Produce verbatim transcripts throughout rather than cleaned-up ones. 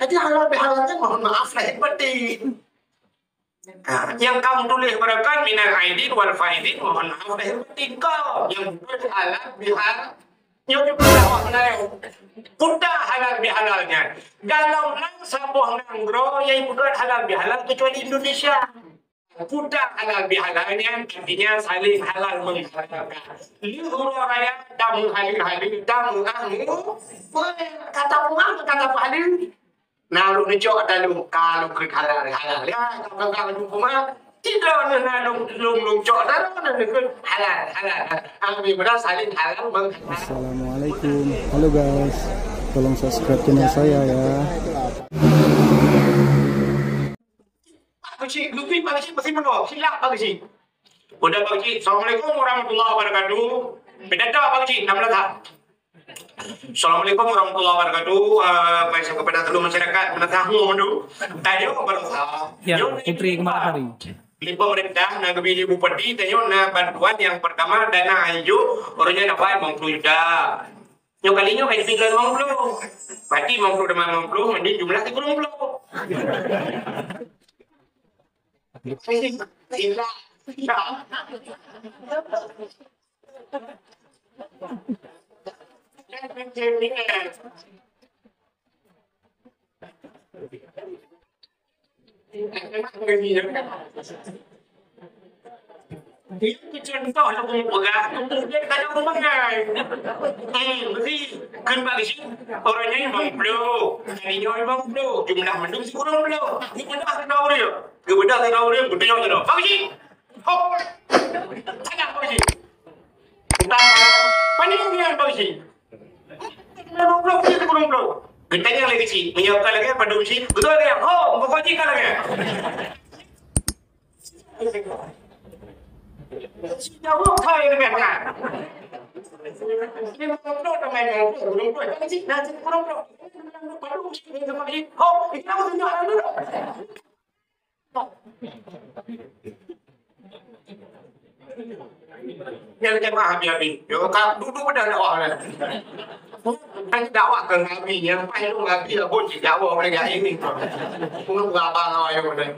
Jadi halal bihalal nyan mohon maaf lahir batin. Ha, nyang ka meutuléh baroe kan minal aidin wal faizin, mohon maaf lahir batin ka. Nyang beutôi halal bihalal. Nyoe jeuet dakwah Meulayu. Peue ta halal bihalal nyan. Golom na saboh nanggroe nyang peugah halal bihalal keucuali Indonesia. Peue ta halal bihalal nyan artinya saling halal menghalalkan. Lheuh uroe raya tameuhalal-halal, tameuah mu-, kata peue kata peuhalal. Na lôn neucok ata lôn, ka lôn kheun halal, halal. Ya, ka peugah lôn peuma, sidroe neuh na lôn, lôn, lôn cok ata lôn, na lôn kheun halal, halal, halal. Ami beuna saling halal menghalal. Assalamualaikum. Halo guys, tolong subscribe channel saya ya. Pak Keuchik, geupeuék Pak Keuchik, pasti meunoe. Silap Pak Keuchik. Udah Pak Keuchik. Assalamualaikum warahmatullahi wabarakatuh. Beda tak Pak Keuchik? Enam belas ha. Assalamualaikum warahmatullahi wabarakatuh. Ah, baik, kepada seluruh masyarakat, meunasah mu tu. Tanyoe baroesa. Ya, Putri Kemala Hari. Di pemerintah, na geubri bupati, tanyoe na bantuan yang pertama, dana hijau, ureueng nyan dapat lima puluh juta. Nyoe kali nyoe kan tinggal lima puluh. Berarti lima puluh tambah lima puluh, mending jumlah tiga puluh. Hilang. Itu contoh aku peugah, kemudian kada hubungan. Eh, mesti kan bagi si orang nyan lima puluh, kali nyoe lima puluh, jumlah mandum sikureueng puluh. Ni pernah kena orang, dia bedah kena orang, betul nyoe kena. Bagi si. Hop. Sana bagi si. Utang. Mana yang dia bagi si? Lima puluh, sikureueng puluh. Geutanyong lé keuchik, meunyoe ka lagèe padum cit, beutôi lagèe, ho, pokok jih ka lagèe. Jaweueb hai lagèe nyan. Lima puluh teuma lima puluh, lima puluh, kan cit, nah, cit, lima puluh. Padum cit, lima puluh, ho, itu aku tunjuk anak dulu. Nyang jamaah habéh-habéh. Yo, ka dudu pada dakwah lah. Kan dakwah ke Nabi, nyang paih lu Nabi lah pun cik dakwah boleh gak ini. Pun berapa ngawa yang boleh.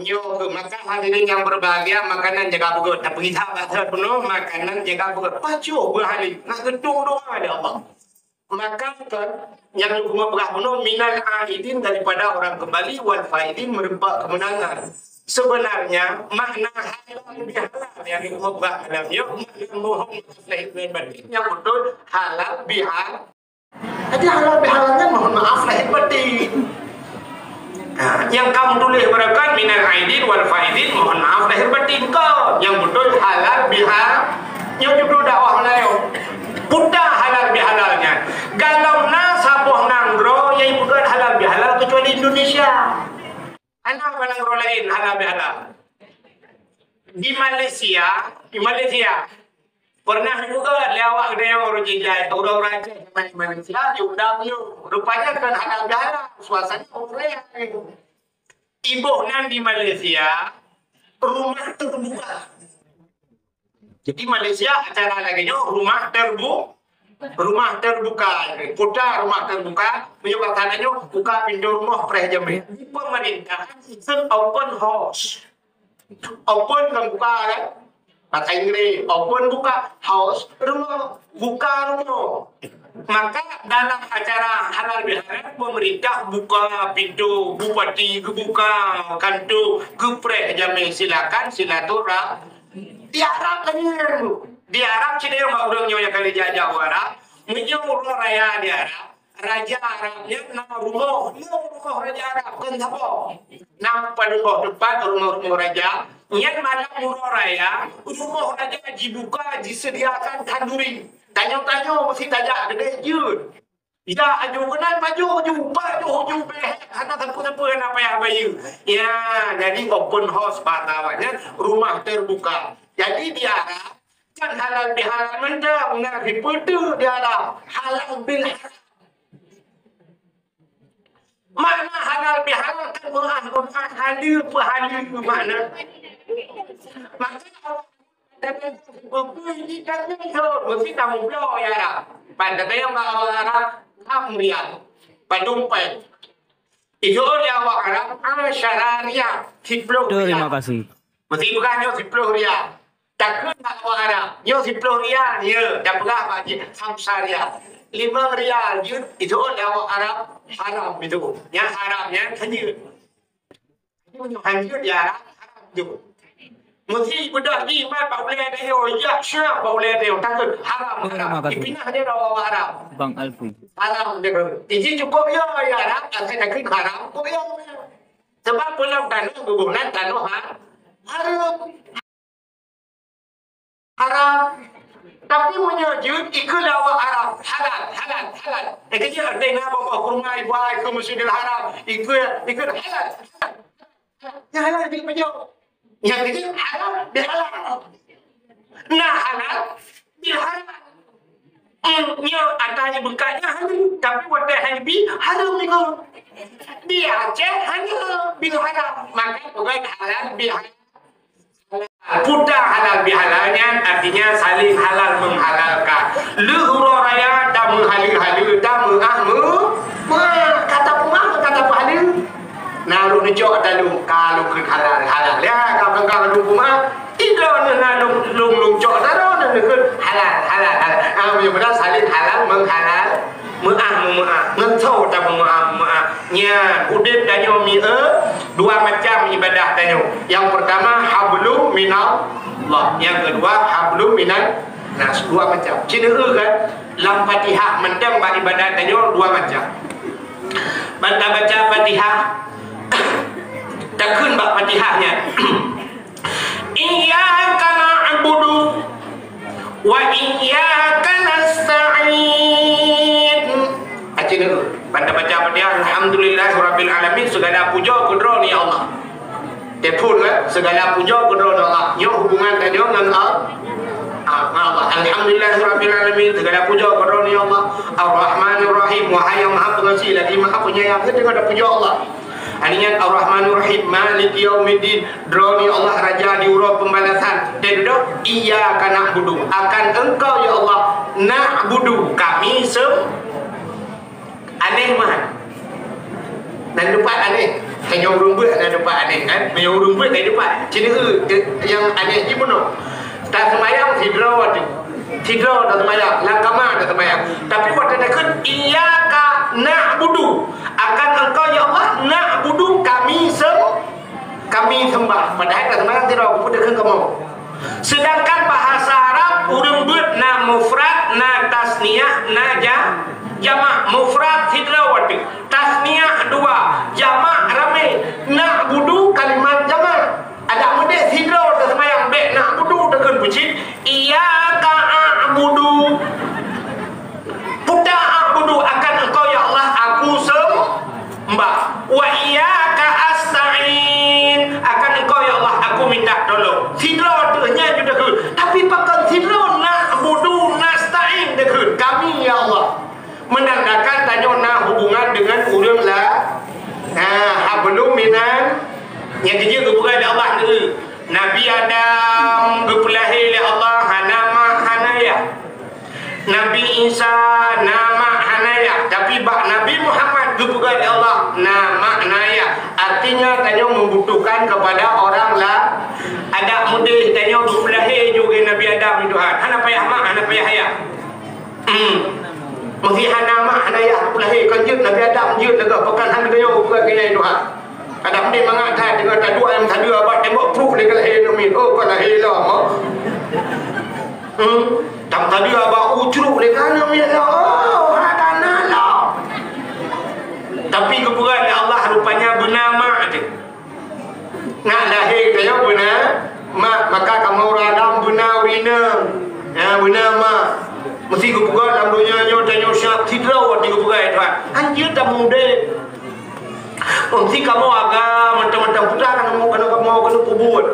Nyo, maka hadirin yang berbahagia, makanan jaga perut. Tapi kita baca penuh, makanan jaga perut. Pacu berhali. Nak gedung doa ada Allah. Maka kan, nyang lôn peugah bunoe, minal aidin daripada orang kembali, wal faizin meureumpok kemenangan. Sebenarnya, makna halal bihalal nyang lôn peugah malam nyoe, makna mohon maaf lahir dan batin nyang beutôi halal bihal-, jadi halal bihalal nyan mohon maaf lahir batin. Ha, nyang ka meutuléh baroe kan minal aidin wal faizin, mohon maaf lahir batin ka. Nyang beutôi halal biha-, nyoe judul dakwah Meulayu. Peue ta halal bihalal nyan. Golom na saboh nanggroe nyang peugah halal bihalal keucuali Indonesia. Hana nanggroe laén halal bihalal. Di Malaysia, di Malaysia, pernah juga lé awak geutanyoe ureueng jijai, ureueng-ureueng Aceh di Malaysia, diundang nyoe. Rupanya kan halal bihalal, suasana orang. Iboh nan di Malaysia, rumah terbuka. Jadi Malaysia acara lagèe nyoe rumah terbu-, rumah terbuka. Kota rumah terbuka, meunyoe bahasa nyoe buka pintu rumoh preh jamé. Pemerintah open house. Open kan buka kan? Bahasa Inggris, open buka, house, rumah, buka rumah. Maka dalam acara halal bihalal, pemerintah buka pintu, bupati geubuka kantor, geupreh jamé silakan silaturahmi. Di Arab lagèe nyan. Di Arab cit nyang bak ureueng nyoe nyang ka lheueh jak-jak u Arab, meunyoe uroe raya di Arab, raja Arab nyan na rumoh, na rumoh raja Arab kon saboh. Na padum boh teumpat rumoh-rumoh raja, nyan malam uroe raya, rumoh raja jibuka, jisediakan khanduri. Tanyoe-tanyoe meusti tajak keudéh jeuet. Ya, aju keunan pajoh ju, pajoh ju beh, hana sapeue-sapeue hana payah bayeue. Ya, jadi open house bahasa awaknyan, rumah terbuka. Jadi di Arab kan halal bihalal mantong, na sipeue teuk di Arab halal bil haram. Makna halal bihalal kan meu'ah, meu'ah haleue peuhaleue makna. Maka Meusti tameublok ya Arab. Pada tayang bak awak Arab, Enam rial. Padum pen. Itu lé awak Arab, asyara rial. Siploh rial. Terima kasih. Meusi peugah nyoe siploh rial. Takheun bak awak Arab, nyoe siploh rial, ya, tapeugah bak jih, khamsa rial. Limong rial jeuet, itu lé awak Arab, haram itu. Nyang haram nyan hanjeuet. Hanjeuet ya haram, haram itu. Meusi beudôh iman bak ulée tanyoe, ya, syah bak ulée tanyoe, takheun haram, haram. Terima kasih. Dipinah dia awak Arab. Bang Alfi. Haram dia kheun. Iji cukup ya, ya haram, asai takheun haram, cukup ya. Sebab pulang tanoh, bubunan tanoh ha-, haram. Haram. Tapi meunyoe jeuet, ikheun lé awak Arab, halal, halal, halal. Eh, keujiek ardena boh-boh kurma iba, ikheun Masjidil Haram, ikheun, ikheun halal, halal. Nyang halal jeuet meunyoe. Nyang keujiek halal, bihalal. Na halal, bihalal. Hmm, nyoe ata nyang beungkat nyan halal, tapi watée hai bi, haram niko. Bi Aceh halal, bihalal. Maka bukan halal, bihalal. Puta halal bihalal nyan artinya saling halal menghalalkan. Lheuh uroe raya tameuhaleue-haleue, tameuah meu-, meuah, ka tapeuah, ka tapeuhaleue. Na ureueng neucok ata lôn, ka lôn kheun halal, halal. Ya, ka peugah lôn peumeuah, idroe neuh na lôn, lôn, lôn cok ata droeneuh neukheun halal, halal, halal. Ah, meunyoe meunan saling halal menghalal. Meuah-meuah, ngon soe tapeumeuah-meuah. Nyan, udeb tanyoe mi-, eh, dua macam ibadah tanyoe. Nyang peurtama, hablum minallah. Nyang keudua, hablum minan nas. Dua macam. Ci neueu kan, lam Fatihah mantong bak ibadah tanyoe dua macam. Ban tabaca Fatihah, takheun bak Fatihah nyan. Iyyaka na'budu wa iyyaka nasta'in. Aci dulu. Pada baca Fatihah, alhamdulillahirabbil alamin, segala puja keu Droeneuh ya Allah. Telepon lah, segala puja keu Droeneuh Allah. Nyoe hubungan tanyoe ngon Allah. Ah, ngon Allah. Alhamdulillahirabbil alamin, segala puja keu Droeneuh ya Allah. Arrahmanirrahim, wahai yang Maha Pengasih lagi Maha Penyayang, kita ada puja Allah. Ani nyan Ar-Rahmanir Rahim, Maliki Yaumiddin, Droeneuh ya Allah Raja di uroe pembalasan. Dan duduk, iyyaka na'budu, akan Engkau ya Allah, na'budu, kami sem-, aneh mah. Dan dapat aneh. Hanya ureueng beuet ada dapat aneh kan? Hanya ureueng beuet ada dapat. Cina, eh, yang aneh di mana? Tak sembahyang sidroe tu. Sidroe tak sembahyang, lam kama tak sembahyang. Tapi waktu takheun, iyyaka na'budu. Akan Engkau ya Allah, na'budu, kami sem-, kami sembah. Padahai tak sembahyang sidroe, pun takheun kamoe. Sedangkan bahasa Arab, ureueng beuet na mufrad, na tasniah, na ja-, jamak. Mufrad sidroe tu. Tasniah dua, jamak ramé. Na'budu kalimat jamak. Adak meudeh sidroe taseumayang bék na'budu takheun peucit, iyyaka a'budu. Peue ta a'budu, akan Engkau ya Allah aku seumbah. Wa iyyaka asta'in, akan Engkau ya Allah aku minta tolong. Sidroe teuh nyan ju takheun, tapi pakon sidroe na'budu nasta'in takheun, kami ya Allah. Menandakan tanyoe na hubungan dengan ureueng la-, ha, hablum minan, nyang keujeuet geupeugah lé Allah dulu. Nabi Adam geupeulahé lé Allah hana mak hana yah. Nabi Isa na mak hana yah, tapi bak Nabi Muhammad geupeugah lé Allah na mak na yah. Artinya tanyoe membutuhkan kepada orang la-, adak meudeh tanyoe geupeulahé juga Nabi Adam di Tuhan. Hana payah mak, hana payah yah. Hmm. Meusé hana mak, hana yah, peulahé kon jeuet Nabi Adam jeuet lagak, pakon hana geuyoe buka gaya Tuhan. Adam di mangat that deungon taduek ayam sadeu abak tembok pruh lé keu lahé Nabi. Oh, kon lahé lom, oh. Hmm. Tam sadeu abak ucruk lé kana Nabi. Oh, hana lom. Tapi geupeugah lé Allah rupanya beuna mak teuh. Nak lahé tanyoe beuna mak, maka kamoe ureueng Adam beuna ureueng inong. Ya, beuna mak. Meusti geupeugah lam donya nyoe tanyoe siap sidroe watèe geupeugah, "Ya Tuhan, hanjeuet tamudép." Meusti kamoe agam mantong-mantong putra kan kamoe, kan kamoe keuneuk peubuet.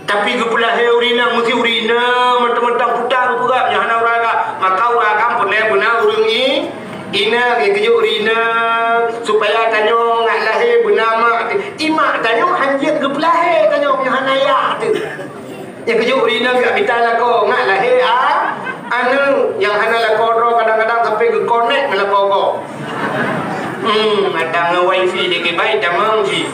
Tapi geupeulahé ureueng inong, meusti ureueng inong mantong-mantong putra geupeugah, nyoe hana ureueng agam. Maka ureueng agam peureulèe beuna ureueng i-, Inong, nyang keujeuet ureueng inong, supaya tanyoe ngat lahé beuna mak. I mak tanyoe hanjeuet geupeulahé tanyoe meunyoe hana yah teuh. Nyang keujeuet ureueng inong geumita lakoe ngat lahé, a, Aneuk nyang hana lakoe droe kadang-kadang sampai geukonek ngon lakoe gob. Hmm, mata ngon wifi di kibai tamong jih.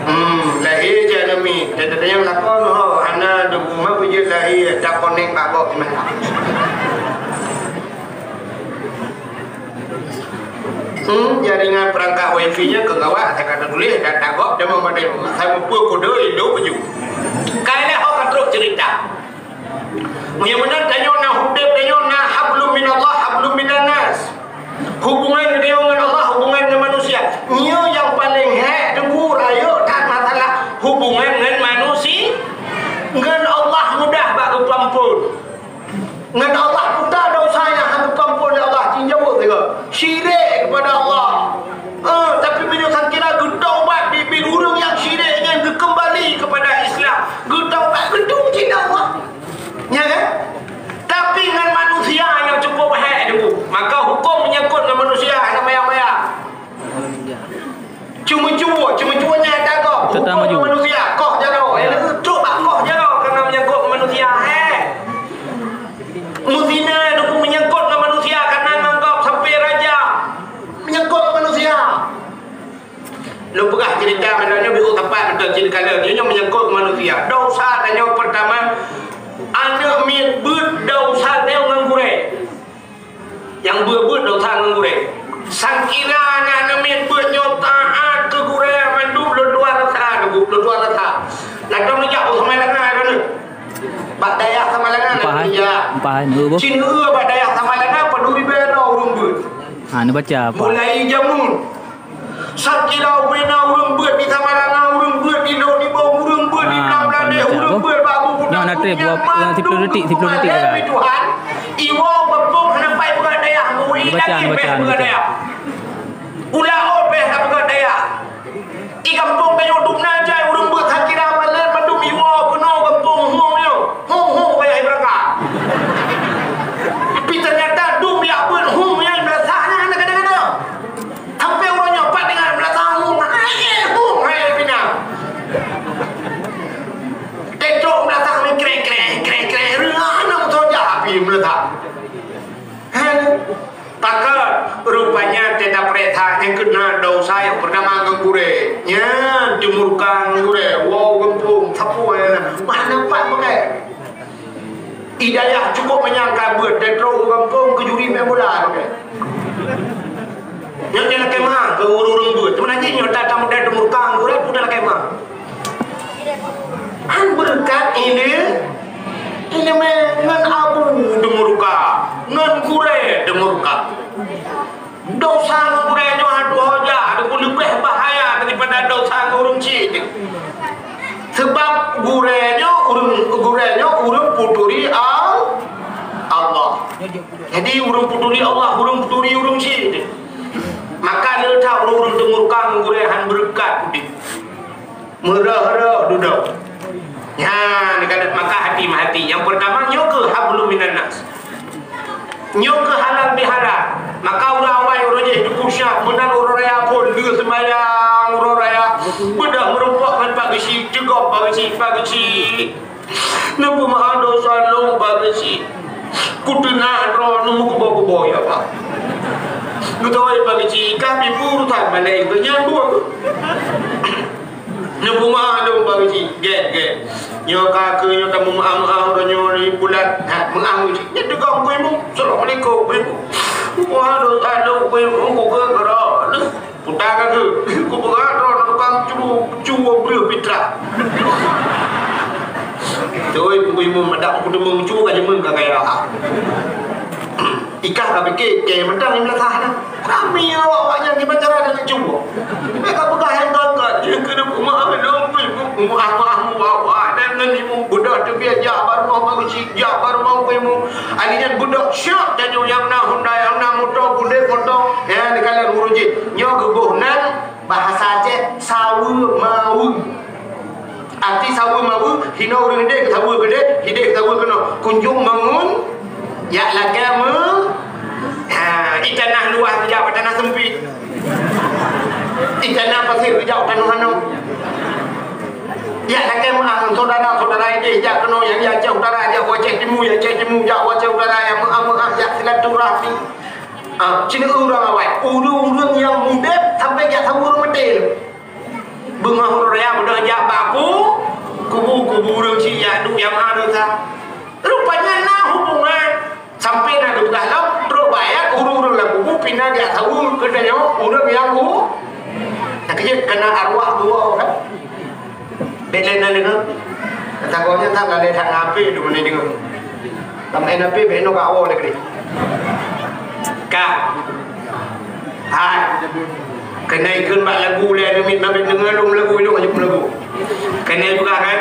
Hmm, lahé jih aneuk miet. Teuntang nyang lakoe nyoe hana deungoe ma peujeuet lahé takonek bak gob di mata. Hmm, jaringan perangkat wifi nya keu gawat, saya kata tulis dan tagok dia memandai. Saya mupa kode Indo baju. Kailah ho ka trok cerita. Meunyoe meunan tanyoe na udeb, tanyoe na hablum minallah, hablum minan nas. Hubungan tanyoe ngon Allah, hubungan ngon manusia. Nyoe nyang paleng hék teungku rayeuk that masalah hubungan ngon manusia. Ngon Allah mudah bak geupeuampon. Ngon Allah peue desya nyang hana geupeuampon lé Allah, jijaweueb sigoe. Syirik kepada Allah. Eh, tapi meunyoe sakira geutaubat, biet-biet ureueng nyang syirik nyan geukeumbali kepada Islam, geutaubat, geuteubiet cit Allah. Nya kan? Tapi ngon manusia nyang cukup hék dulu. Maka huköm menyangkut ngon manusia hana maya-maya. Ceumeucue, ceumeucue nyan ata gob. Huköm manusia, koh jaroe. Eh, trok bak koh jaroe karena menyangkut ngon manusia. Eh. Meuzina dukung menyangkut ngon manusia karena ngon gob sampai raja. Menyangkut ngon manusia. Lôn peugah cerita, maksudnya biôh tepat beutôi cerita lôn. Nyoe menyangkut ngon manusia. Desya tanyoe pertama, aneuk miet beuet desya tanyoe ngon gurée. Nyang beuet-beuet desya ngon gurée. Sakira aneuk miet beuet nyoe taát keu gurée mandum lôn tuan rasa, lôn tuan rasa. Ladom neujak u Samalanga droeneuh. Bak dayah Samalanga na neujak. Cit neue bak dayah Samalanga padum ribée droe ureueng beuet. Ha, neubaca apa? Mulai jameun. Sakira ubena ureueng beuet di Samalanga, ureueng beuet di Lhok Nibong, ureueng beuet di Blang Blahdeh, ureueng beuet bak Abu Buda. Nyoe na trép dua, siploh detik, siploh detik. Tuhan, iwoe gampông hana pai peugah dayah, muwi lagi peh peugah dayah. Ulaôt peh ka peugah dayah. Di gampông tanyoe dum na jai ureueng beuet sakira malam mandum iwoe keunoe gampông hum nyoe. Hum, hum, payah iberangkat. Tapi ternyata dum yak beuet hum nyan meurasa hana kadang-kadang. Sampai uroe nyoe pat deungon meurasa hum, hai hum, hai pina. Teutrok meurasa meukrek-krek, krek-krek, reuah aneuk soja api meurasa. Hai. Pakon rupanya teuta peuriksa nyang keuna desya nyang pertama ngon gurée. Nyan teumurka ngon gurée, woe gampông, sapeue nyan. Mana pat pakai. Hidayah cukup manyang ka beuet, teutrok u gampông keujuri main bola pakai. Nyan nyang lakée ma keu ureueng-ureueng beuet. Cuma jih nyoe that tamudai teumurka ngon gurée, peue lakée ma. Han beureukat ilé-, ileumé ngon abu deumurka, ngon gurée deumurka. Desya ngon gurée nyoe adoh hoja, adoh leubeh bahaya daripada desya ngon ureueng chik. Sebab gurée nyoe ureueng, gurée nyoe ureueng peuturi Al-, Allah. Jadi ureueng peuturi Allah, ureueng peuturi ureueng chik. Maka le that ureueng-ureueng deumurka ngon gurée han beureukat udeb. Meurah-rah dudoe. Nyan, maka hati-hati. Nyang pertama, nyoe keuh hablum minan nas. Nyoe keuh halal bihalal. Maka ureueng awai uroe jih dipusyak, meunan uroe raya phon, lheueh seumbahyang uroe raya. Beudôh meurumpok ngon Pak Geuchik, teugom Pak Geuchik, Pak Geuchik. Neupeumeu'ah desya lôn Pak Geuchik. Kuteunang droeneuh meukubo-kubo, ya Allah. Beutôi Pak Geuchik, ka pih urusan malée nyan dua. Neupeumeu'ah lôn Pak Geuchik, gét, gét. Nyoe ka keuh nyoe tameumeu'ah-meu'ah uroe nyoe di bulan. Ha, meu'ah Geuchik. Nyan teugom keu imeum. Assalamualaikum, imeum. Wah, desya lôn keu imeum, keu keu keudroe. Puta ka keuh. Kupeugah droeneuh tukang cu, cu breueh pitrah. Beutôi, Teungku Imeum, madak kuteumé cu ka jameun ka kaya. Ikah ka pike, kaya mantong nyang meunasah na. Ramé awak-awak nyan kiban cara dan cuba. Mereka peugah nyang gangkat, jeuet keuneuk peumeu'ah lom, peumeu'ah-meu'ah mubawa dan ngon imeum beudôh teubiet jak bak rumoh Pak Geuchik, jak bak rumoh Teungku Imeum. Akhé nyan beudôh siap tanyoe nyang na honda, nyang na moto, pundek moto, nyang dikalon ureueng jih. Nyoe geuboh nan bahasa Aceh saweue maweue. Arti saweue maweue, hinoe ureueng ideh keu saweue keudeh, ideh keu saweue keunoe. Kunjong bangun, jak lakée meu-, ha, i tanah luwah jak bak tanah seumpit. I tanah pasé jak bak tanah anong. Jak lakée meu'ah ngon syedara-syedara idéh, jak keunoe, nyang di Aceh Utara jak u Aceh Timu, Aceh Timu jak u Aceh Utara, nyang meu'ah-meu'ah jak silaturahmi. Ah, cit ureuëng awai, ureuëng-ureuëng nyang udeb sampoe jak saweue ureuëng maté. Beungoh uroe raya beudôh jak bak ku-, kubu-kubu ureuëng syiek duek nyang meu'ah desya. Rupanya na hubungan. Sampai na geupeugah lom, trok bak ayat, ureuëng-ureuëng lam kubu pih na jak saweue keu tanyoe ureuëng nyang u-, nyang keujeuet keu na arwah geuwoe kan. Bék lé na deungoe. Takot nyan that lalée that ngon H P tu meunan deungoe. Lam H P bék nyoe ka woe lé keudeh. Ka. Hai. Keuneuk ikheun bak lagu lé, aneuk miet, na bék deungoe lom lagu, ilong aja lagu. Keuneuk buka kan?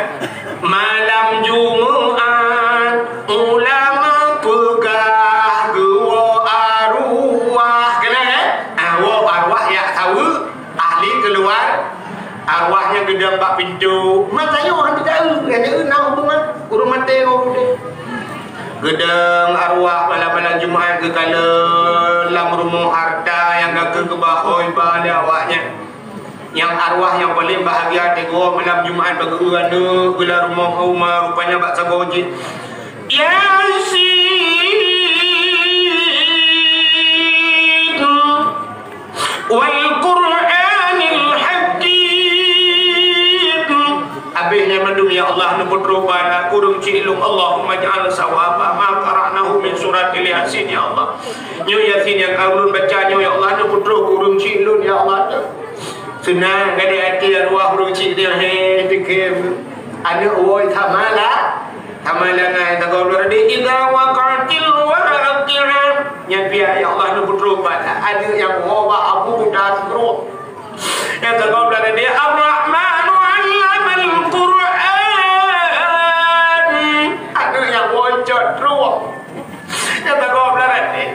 Malam Jumat, ulama peugah geuwoe arwah. Keuneuk kan? Ah, woe arwah jak saweue, ahli keuluar. Arwah nyan geudong bak pintoe. Masa nyoe han teudaeu, han teueu na hubungan ureuëng maté ngon ureuëng udeb. Geudong arwah malam-malam Jumat geukalon lam rumoh harta nyang ka keuh geuba oi ba lé awaknyan. Nyang arwah nyang paleng bahagia teungoh malam Jumat bak geu aneuk geulam rumoh uma rupanya bak sagoe jih. Yasin. Wal Qur'anil Hakim. Habéh nyan mandum, ya Allah, neupeutrok bak ureuëng syiek lôn. Allahumma ij'al sawaba ma qara'nahu min suratil Yasin, ya Allah. Nyoe Yasin nyang ka ulôn baca nyoe, ya Allah, neupeutrok keu ureuëng syiek lôn, ya Allah. Seunang gadée até arwah ureuëng syiek nyan, he, teukem. Aneuk woe sama la, sama langai, tagoe lôn raden, idza waqa'atil waqi'ah. Nyan pih, ya Allah, neupeutrok bak aneuk nyang woe bak Abu Tasrok. Nyang tagoe lôn raden, Ar-Rahmanu 'allamal Qur'an. Aneuk nyang woe cot trok. Nyang tagoe bak aneuk.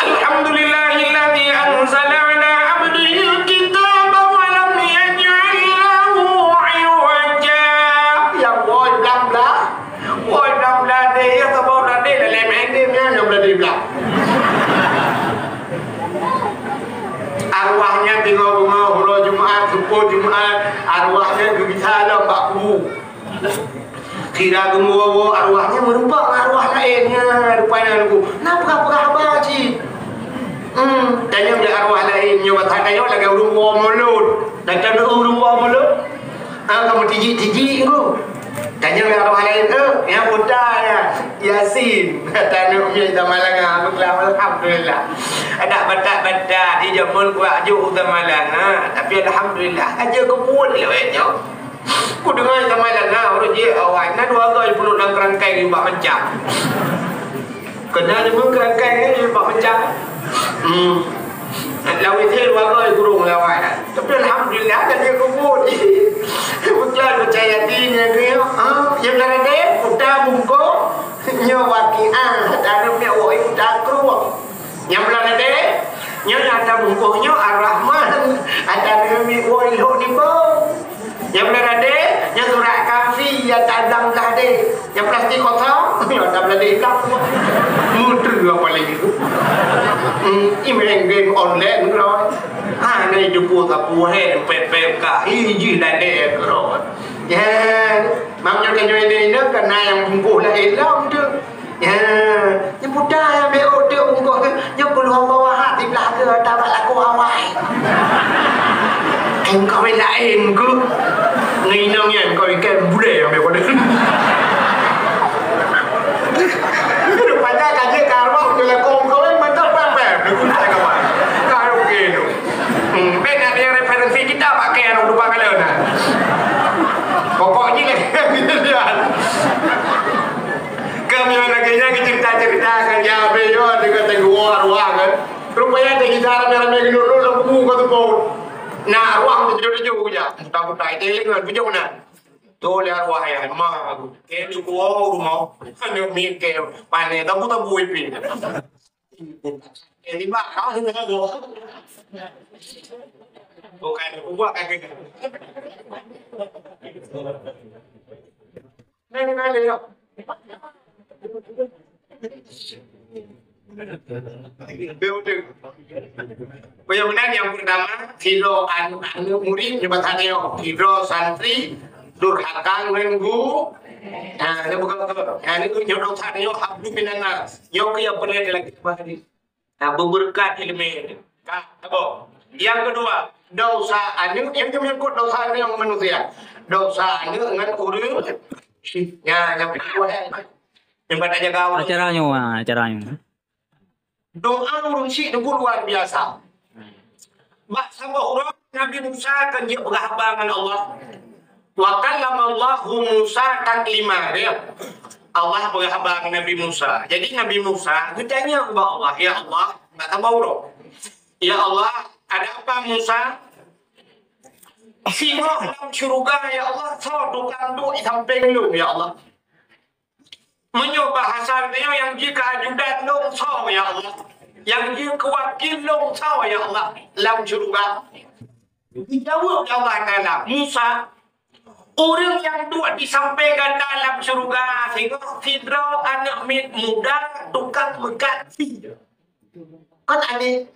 Alhamdulillahilladzi anzala 'ala 'abdihil kitaba wa lam yaj'al lahu 'iwaja. Nyang woe blang-blang, woe blang-blang deh, nyang tagoe blang deh, lalée maén deh, nyang blang deh blang. Arwah nyan teungoh beungoh uroe Jumat, suboh Jumat, arwah nyan geugisa lom bak kubu. Sira geumeuwoe-woe arwah nyan meurumpok ngon arwah laén nyan, rupanya nunggu. Na peugah-peugah haba cit. Hmm, tanyong lé arwah laén nyoe, bak tanyoe lagée ureuëng woe mulod. Dan tanyoe ureuëng woe mulod. Ah, kamoe tijik-tijik nunggu. Tanyong lé arwah laén, "Eh, nyang puta nyan, Yasin." Tanyoe miet Samalanga, beuklam, alhamdulillah. Adak batat-batat, di jameun kuat juk Samalanga. Tapi alhamdulillah, aja keubuet lé nyoe. Kudeungoe Samalanga, ureuëng jih awai, na dua goe jipeunuet lam keurangkai jih bak manca. Keunan jih bak keurangkai jih bak manca. Hmm. Lawét jih dua goe kurong lawai. Tapi alhamdulillah, ka jeuet keubuet. Beutôi peucaya diri nyan geuh. Ha, nyang na raden, uta bungkôh, nyoe wakiah, taneuh miet woe uta krueng. Nyang blah raden, nyoe nyang ata bungkôh nyoe Ar-Rahman, ata nyoe miet woe lhok nibong. Nyang blah raden, nyoe surat kafi, ata blang blah deh. Nyang plastik kosong, nyoe ata blah deh blang. Muteue apa lagi tu? Hmm, imeng game online keudroe. Ha, na idupo sapu he, pet-pet ka, iji ladeh keudroe. Ya, mam nyoe tanyoe inong-inong kana nyang bungkôh laén lom tu. Ya, nyan puta nyang B O T bungkôh tu, nyoe Qul Huwallahu Ahad siblah keu ata bak lakoe awai. Kém kawén laén keuh. Ngon inong nyan kawén kém bulée nyang B O T. Rupanya ka jeuet ka arwah keu lakoe kawén mantap pam-pam. Lagu tak kawan. Ka oke tu. Hmm, beda dengan referensi kita pakai anak lupa kalau na. Pokok jih leh. Kami lagi nyang cerita-cerita kan ya, be yo, dengan teguh arwah kan. Rupanya ada kita ramai-ramai gendut dulu dalam kubu kau tu pun. Nah, arwah tu tujuh-tujuh punya. Takut tak itu kan, punya mana? Tu oleh arwah ya, ma aku. Kayak di kuah rumah. Hanya mikir, panen tabu-tabu ipin. Eh, tiba, kau sini kan, bro. Bukan, buat kaki. Neng, neng, neng, yuk. Bukan, bukan. Nyang pertama, sidroe an-, aneuk murid, nyoe bahasa nyoe, sidroe santri, Durhaka ngon gu-, nah, nyoe bukan, nah, nyoe dosa nyoe, hablu minan nar. Nyoe keu nyang peureulèe lagi bak hadis. Nah, beubeureukat ileumèe. Ka, apa? Nyang keudua, dosa aneuk, nyang menyangkut dosa aneuk ngon manusia. Dosa aneuk ngon ureueng, nya, nyang keudua, eh. Nyang pada jaga ureueng. Acara nyoe, ah, acara nyoe. Doa ureueng syiek nyoe luar biasa. Bak saboh uroe Nabi Musa kan jeuet peugah haba ngon Allah. Wa kallamallahu Musa taklima, ya. Allah peugah haba ngon Nabi Musa. Jadi Nabi Musa geutanyong ubak Allah, "Ya Allah," bak saboh uroe, "Ya Allah, ada apa Musa?" "Singoh lam syeuruga, ya Allah, soe tukang duek di sampéng lôn, ya Allah." Meunyoe bahasa nyoe, nyang jih keu ajudan lôn soe, ya Allah? Nyang jih keu wakil lôn soe, ya Allah, lam syeuruga? Geujaweueb lé Allah Taala, "Musa, ureueng nyang duek di sampéng gata lam syeuruga singoh sidroe aneuk miet muda tukang meukat sie." Kan aneh.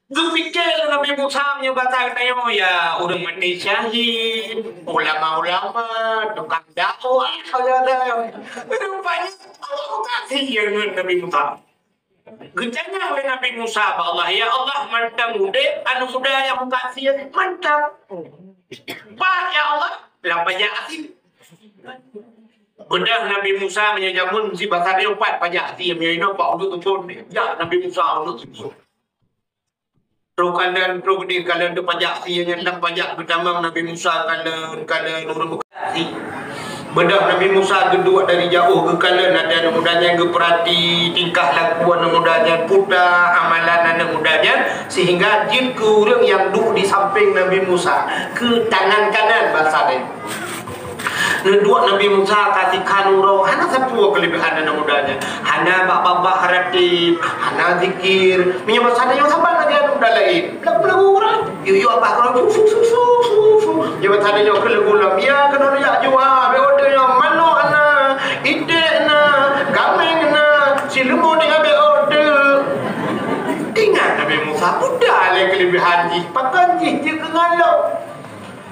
Geupike lé Nabi Musa meunyoe basa geutanyoe, ya, ureueng maté syahid, ulama-ulama, tukang dakwah, ya, ya. Rupanya Allah kasih ya ngon Nabi Musa. Geutanyong lé Nabi Musa bak Allah, "Ya Allah, mantong udép aneuk muda nyang meukat sie nyoe, mantong?" "Pat, ya Allah?" "Lam pajak sie." Beudôh Nabi Musa meunyoe jameun sibasa dia pat pajak sie, meunyoe inoe bak uneuk teupon. Ya, Nabi Musa uneuk teupon. Trok kalon, trok di kalon teuh pajak sie nyan, lam pajak geutamong Nabi Musa kalon, kalon ureueng meukat sie. Beudôh Nabi Musa geuduek dari jauh geukalon até aneuk muda nyan, geupeurati tingkah laku aneuk muda nyan, peue amalan aneuk muda nyan, sehingga jeuet keu ureueng nyang duek di sampéng Nabi Musa, keu tangan kanan basa nyan. Neuduek Nabi Musa ka sikhan uroe, hana sapeue keuleubiehan aneuk muda nyan. Hana bak babah ratéb, hana zikir. Meunyoe basa nyoe saban lagèe aneuk muda laén. Belagu-belagu ureueng. Yuk-yuk abah keurang, su, su, su. Meunyoe basa nyoe keu lagu lam, ya keunoe jak jua, bèk odeue nyoe, manok na, iték na, kaméng na, sileumô tinggai bèk odeue. Ingat Nabi Musa, muda lé keuleubiehan jih, pakon jih jeuet keu ngalô.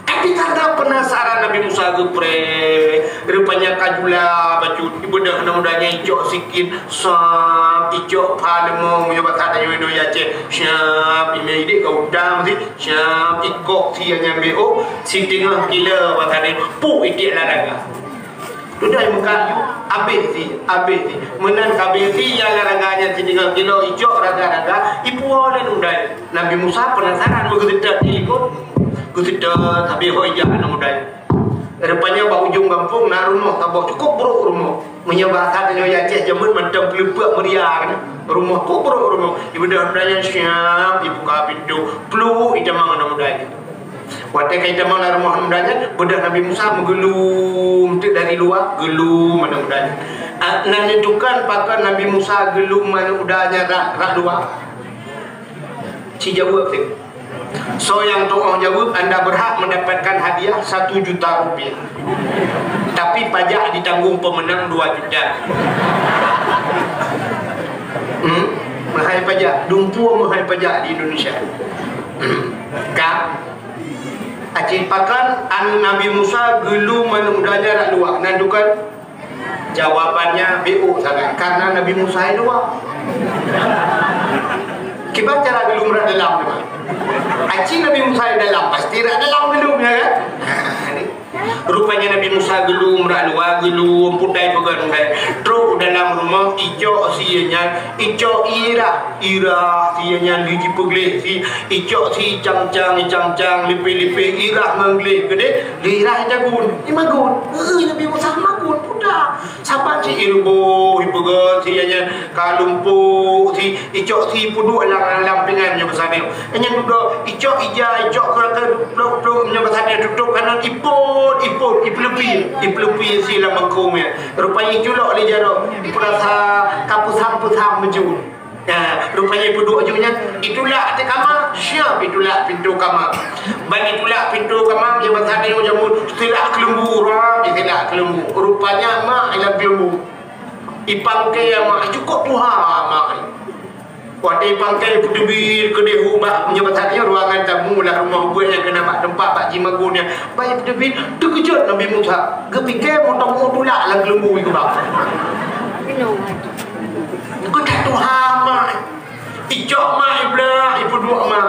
Tapi karena penasaran Nabi Musa geupreh, rupanya ka jula bacut, ibeudôh aneuk muda nyan icok sikin, sap, icok pha leumô, meunyoe basa tanyoe di Aceh, sap, ime idéh ka utam sit, sap, ikok sie nyan beuh, siteungoh kilo basa tanyoe, puh iték lam raga. Sudah meukat, habéh sie, habéh sie. Meunan ka habéh sie, nyang lam raga nyan siteungoh kilo, icok raga-raga, ipuwoe lé aneuk muda nyan. Nabi Musa penasaran, meugeuseutot di likot. Geuseutôt, habéh ho ijak aneuk muda nyan. Rupanya bak ujong gampông na rumoh saboh, cukup brôk rumoh. Meunyoe basa tanyoe di Aceh jameun mantong peuleupeuk meuria kan. Rumoh, cukup brôk rumoh. Ibeudôh aneuk muda nyan siap, ibuka pintoe, pluek itamong aneuk muda nyan. Watèe ka itamong lam rumoh aneuk muda nyan, beudôh Nabi Musa meugeulom teuk dari luwa, geulom aneuk muda nyan. Ah, na neutukon pakon Nabi Musa geulom aneuk muda nyan rot, rot luwa. Ci jaweueb teuk. Soe nyang tu'oh jaweueb, anda berhak mendapatkan hadiah satu juta rupiah. Tapi pajak ditanggung pemenang dua juta. Hmm? Meuhai pajak, dumpeue meuhai pajak di Indonesia. Hmm. Ka? Aci pakon aneuk Nabi Musa geulom aneuk muda nyan rot luwa, na neutukon? Jawabannya beuh sangat, karena Nabi Musa di luwa. Kiban cara geulom rot dalam teuma. Aci Nabi Musa di dalam, pasti rot dalam geulom, ya kan? Rupanya Nabi Musa geulom rot luwa, geulom putai peugah nunggai. Trok dalam rumoh, icok sie nyan, icok irah, irah sie nyan lheueh jipeugleh sie, icok sie icang-cang, icang-cang, lipeh-lipeh, irah ngon gleh keudéh, lheueh irah ijagun, imagun. Heuh, Nabi Musa magun, puta. Saban cit iruboh, ipeugöt sie nyan, ka lumpok sie, icok sie peuduek lam, lam pingan nyoe basa nyoe. Nyan dudoe, icok ija, icok keu, keu, plok, plok, nyoe basa nyoe, tutôp kanan, ipot, ipot, ipeuleupi, ipeuleupi sie lam bangkong nyan. Rupanya iculok lé jaroe, ipeurasa ka peusam-peusam meujeuet. Nah, rupanya ipeuduek ju nyan, itulak ateueh kama, siap itulak pintoe kama. Ban itulak pintoe kama, nyoe basa nyoe jameun, silak keuleumbu, rap, isilak keuleumbu. Rupanya mak i lam keuleumbu. Ipangke mak, cukup tuha mak. Watèe pangkai peuteubiet keudéh ubak meunyoe bak nyoe ruangan tamu lam rumoh ubeuet nyang keunan bak teumpat bak jimagun nyan. Bak peuteubiet teukeujot Nabi Musa. Geupike mantong tulak lam keuleumbu keubah. Keutak tuha mak. Icok mak iblah, ipeuduek mak.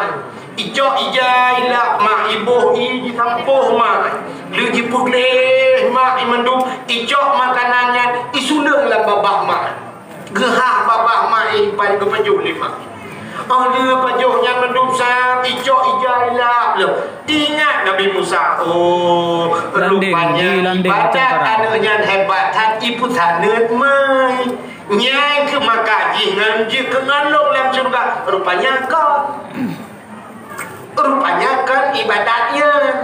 Icok ija ilap mak, iboh ie jisampôh mak. Lheueh jipeugleh mak i mandum, icok makanan nyan isuleueng lam babah mak. Geuhah babah mak i pan geupajoh lé mak. Óh lheueh pajoh nyan mandum sa, icok ija ilap lom. Teuingat Nabi Musa, oh, rupanya ibadat aneuk nyan hebat that, ipeusaneut mai. Nyan keuh maka jih ngon jeuet keu ngon lôn lam syeuruga. Rupanya kon. Rupanya kon ibadat nyan.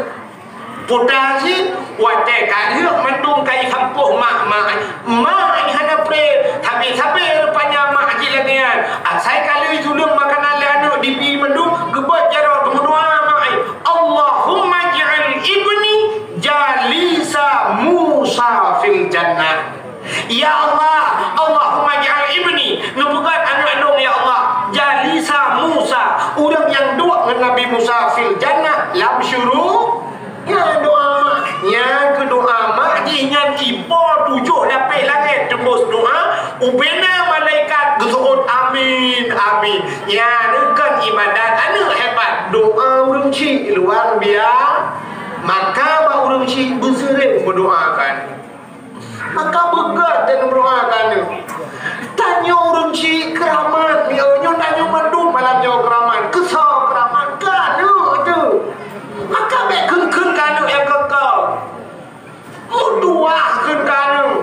Puta jih, watèe ka rhot mandum ka isampôh mak, mak, mak hana preh. Sabe-sabe rupanya mak jih lagèe nyan. Asai ka lheueh isuleueng makanan lé aneuk dibi mandum, geubeuet jaroe geumeudoa mak, "Allahumma ij'al ibni jalisa Musa fil jannah." Ya Allah, Allahumma ij'al ibni, neupeugah aneuk lôn, ya Allah, jalisa Musa, ureueng nyang duek ngon Nabi Musa fil jannah, lam syuru-, nyan doa mak. Nyan keuh doa mak jih nyan ipo tujoh lapéh langét teumbôs doa, ubena malaikat geuseuôt, "Amin, amin." Nyan kon ibadat aneuk hebat, doa ureueng chik luar bia-, maka bak ureueng chik beuseuréng meudoakan. Maka beugét dan meudoa keu aneuk. Tanyoe ureueng chik keuramat, nyoe tanyoe mandum malam nyoe keuramat. Keusoe keuramat? Keu aneuk teuh. Maka bèk kheun-kheun keu aneuk nyang keu-keu. Meutuah kheun keu aneuk.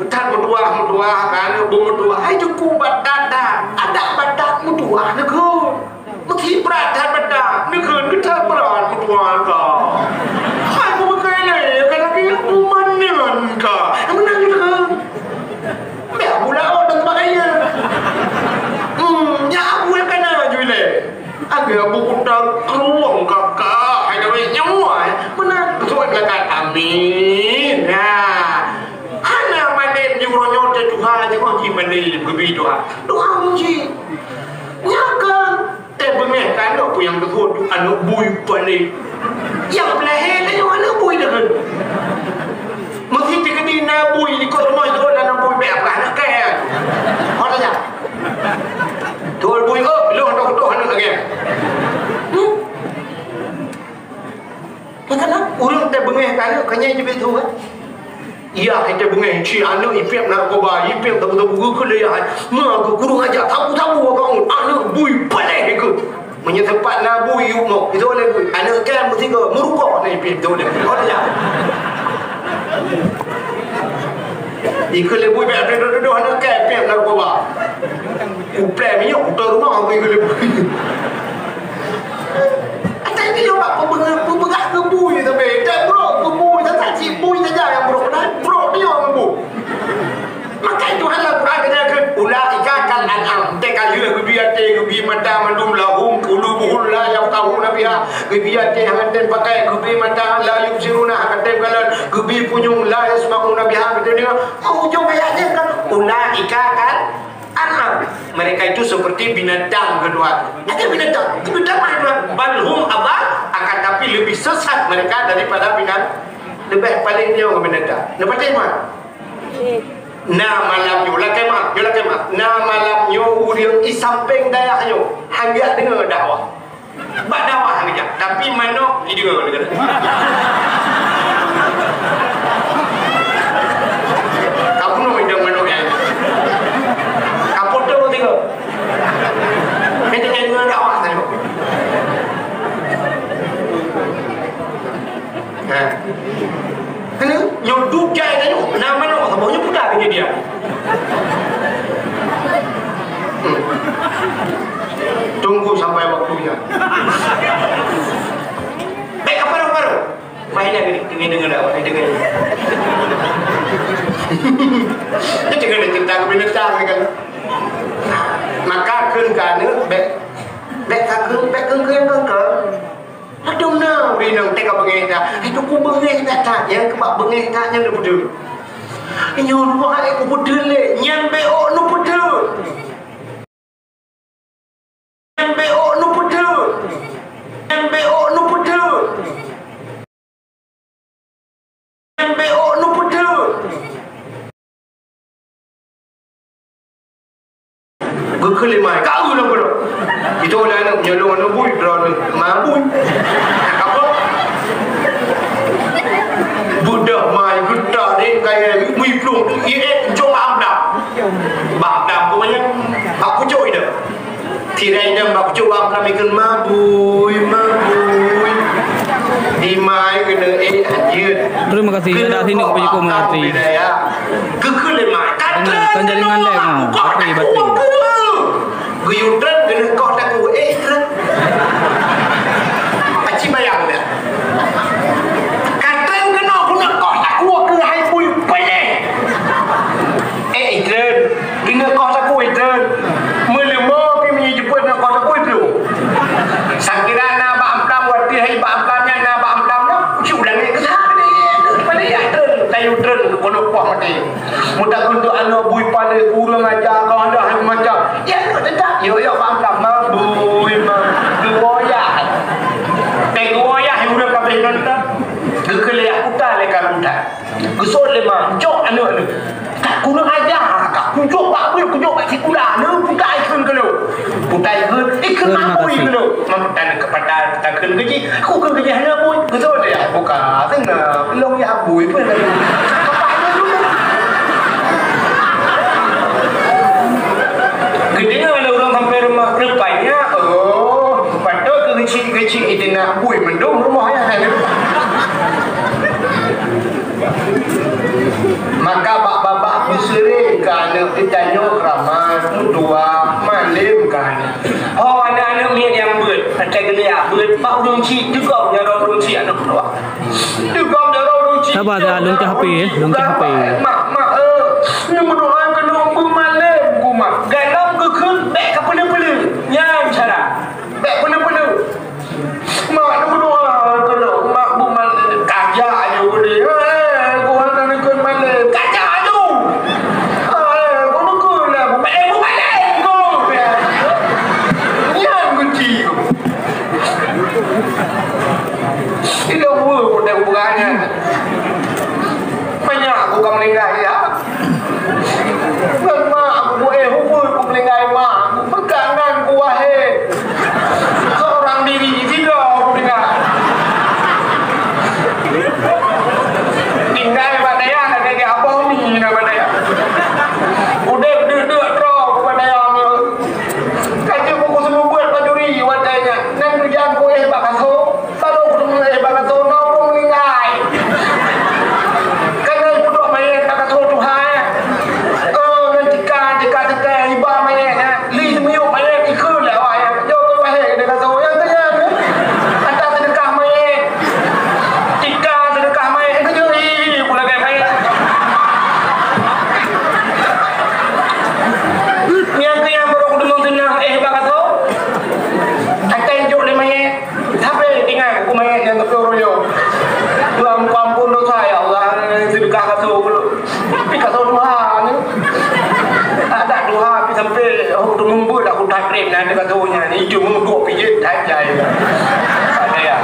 That meutuah, meutuah keu aneuk, beumeutuah. Hai, teungku batat that. Adak batat meutuah neukheun. Meusi brat that meutuah, neukheun keu that brat meutuah ka. Hai, bukon lé, ka lagèe meunan ka. Meunan neukheun. Bèk bula oh dan sebagainya. Hmm, nyak abu nyang kana laju ilèe. Agak abu kuta krueng kakak, hai kawé nyawa, eh. Meunan, suet lakat. Amin. Nah. Hana mandé jiuroe nyoe teutuha, jangan ji mandé geubi doa. Doa uji. Nyakan. Teubeungéh keu aneuk peue nyang teuphon, aneuk bui paléh. Nyang peulahé tanyoe aneuk bui teuh. Meuseuti keudina bui likot rumoh jih aneuk bui bèk peugah aneuk kèe. Ho tanya. Tuhan bui, "Oh, lôn toh-toh aneuk lagèe." Hmm? Maka na ureueng teubeungéh keu aneuk, keu nyan jibeuet tuha. Iya, hai teubeungéh, ci aneuk ipiep narkoba, ipiep sabu-sabu, geukheun lé ayah. Ma geukurung aja, sabu-sabu, aneuk bui paléh ikeu. Meunyoe teumpat na bui, yue mok, itu oleh bui. Aneuk kan meusigoe, meurukok na ipiep, itu oleh bui. Oh, iya. Ikeu lé bui, bèk duduk-duduk, aneuk kan ipiep narkoba. Uplè minyeuk, utoe rumoh, bui ikeu lé bui. Atai nyoe bak peubeungéh, peubeungéh keu bui sabe. Dak brok keu bui saja, cit bui saja nyang brok. Padahai brok nyoe ngon bui. Maka Tuhan lam Quran geunyatakan, "Ulaika kal an'am." Teuka lheueh geubi até, geubi mata mandum, lahum qulubun la yafqahuna biha. Geubi até hana tem pakai, geubi mata la yubsiruna hana tem kalon, geubi punyueng la yasma'una biha hana tem deungoe. Oh, ujong ayat nyan kan, "Ulaika kal an'am." Mereka itu seperti binatang kedua. Ada binatang, binatang mana dua? Bal hum adal, akan tapi lebih sesat mereka daripada binatang. Lebih paléh nyoe binatang. Lepas tu, Mak? Na malam nyoe, lakèe mak, nyoe lakèe mak. Na malam nyoe ureueng i sampéng dayah nyoe, han jak deungoe dakwah. Bak dakwah han jak, tapi manok jideungoe deungon. Ka bunoe idong manok nyan. Ka potong tiga. Meudeungoe dakwah nyoe. Ha. Kena nyoe duek jai tanyoe, na manok saboh nyoe peugah keu dia. Hmm. Tunggu sampai waktunya. Baik, apa, apa? Baiklah, kena dengar dah, kena dengar. Dia dengar dia tentang binatang kan. Maka kheun ka aneuk, bèk, bèk ka kheun, bèk kheun, kheun, kheun, kheun. Padum na ureueng inong teuka beungéh that. Hai, teungku beungéh that, that. Nyang keubah beungéh that nyan neupeudeuh. Nyoe dua hai kupeudeuh lé, nyan bèk ôk neupeudeuh. Nyoe lôn aneuk bui, droeneuh ma bui. Apa? Beudoh ma geuta deh, kaya bui plueng tu, ie, eh, jong amdam. Bak amdam tu banyak. Bak kucok itu. Tirai dam bak kucok bak amdam ikut ma bui, ma bui. Di ma kena, eh, anjir. Terima kasih, ada sini, Pak Joko Melati. Kekeu lé ma. Dengan, kan jaringan leh, ma. Bateri, bateri. Geuyue treun keuneuk koh takue, eh, treun. Aci bayang dah. Ka treun keunoe keuneuk koh takue keuhai bui peuneh. Eh, treun. Keuneuk koh takue, treun. Meuleumo pi meunyo jipeuet neuk koh takue, treun. Sakira na bak amplam, watèe hai bak amplam nyan na bak amplam nyoe, uci ulang nyan keusa keuneuk, eh, treun. Pada yah treun, kayu treun, keuneuk koh maté. Meutakheun tu aneuk bui paleng ureueng aja kau ada hai macam. Ya, tetap yo yo bang bang bui bang. Dua ya. Tengok ya ureueng kabeh nonton. Geukeuliah utai lé kalutan. Geusot lé ma, jok aneuk-aneuk. Tak kurang aja, tak kujok bak bui, kujok bak sikula. Aneuk putai kheun keu lôn. Putai kheun, ikheun ma bui keu lôn. Makutan keupada takheun keu jih. Aku keu keu jih hana bui. Geusot lé buka. Tengah. Lôn ya bui pun lagi. Geudeungoe lé ureueng sampai rumoh, rupanya, oh, patut keu keuchik-keuchik itu nak bui mendung rumoh ya. Maka bak babah beuseuring keu aneuk geutanyoe keuramat, meutuah, malem keu aneuk. Oh, aneuk-aneuk miet nyang beuet, até geuliak beuet, bak ureueng chik, teugok jaroe ureueng chik aneuk meutuah. Teugok jaroe ureueng chik. Sabar, sabar, lôn cah H P, eh, lôn cah H P. Mak, mak, eh, neumeudoa keu lôn beumalem, ku mak. Galom geukheun, bèk ka peuleueh-peuleueh. Nyan cara. Bèk peuleueh-peuleueh. Mak, neumeudoa keu lôn, mak, beumalem. Kajak aja udeh. Eh, ku hana neukheun malem. Kajak aja. Eh, ku neukheun lah. Beumalem, beumalem, ku. Nyan kunci. Ilong weueh pun dah hubungan nyan. Banyak aku ka meulinggai, ya. Ngon mak aku, eh, hubung aku meulinggai mak aku. Peukangan ku wahé. Seorang diri, tidak aku tinggal. Tinggai bak dayah, lagèe abah umi na bak dayah. Udép deuk-deuk droe ku bak dayah umi. Ka jeuet ku seumeubeuet bajuri watèe nyan. Nan tujan ku éh bak kasô. Kalau ku teumé éh bak kasô na ureueng meuninggai. Kan na peuduek manyét bak kasô tuha, eh. Oh, ngon tika, tika teukai iba manyét, eh. Li teumiyueb manyét ikheun lé awak, eh. Jok keu wahé keu kasô, eh, teunyang, eh. Ata seudeukah manyét. Tika seudeukah manyét, eh, keujeuet, ih, pula kai manyét. Nyang keu nyang barô ku deungoe seunang, eh, bak kasô. Atai jok lé manyét. Tapi ingat, aku manyét nyang geupeuruyoe. Tuhan, ampun dosa, ya Allah. Seudeukah kasô ulôn. Tapi kasô tuha ni. Ada tuha, tapi sampai, oh, tu mumbul aku takrib, nanti kasô nya. Itu mumbul pijit, tajai. Ada ya.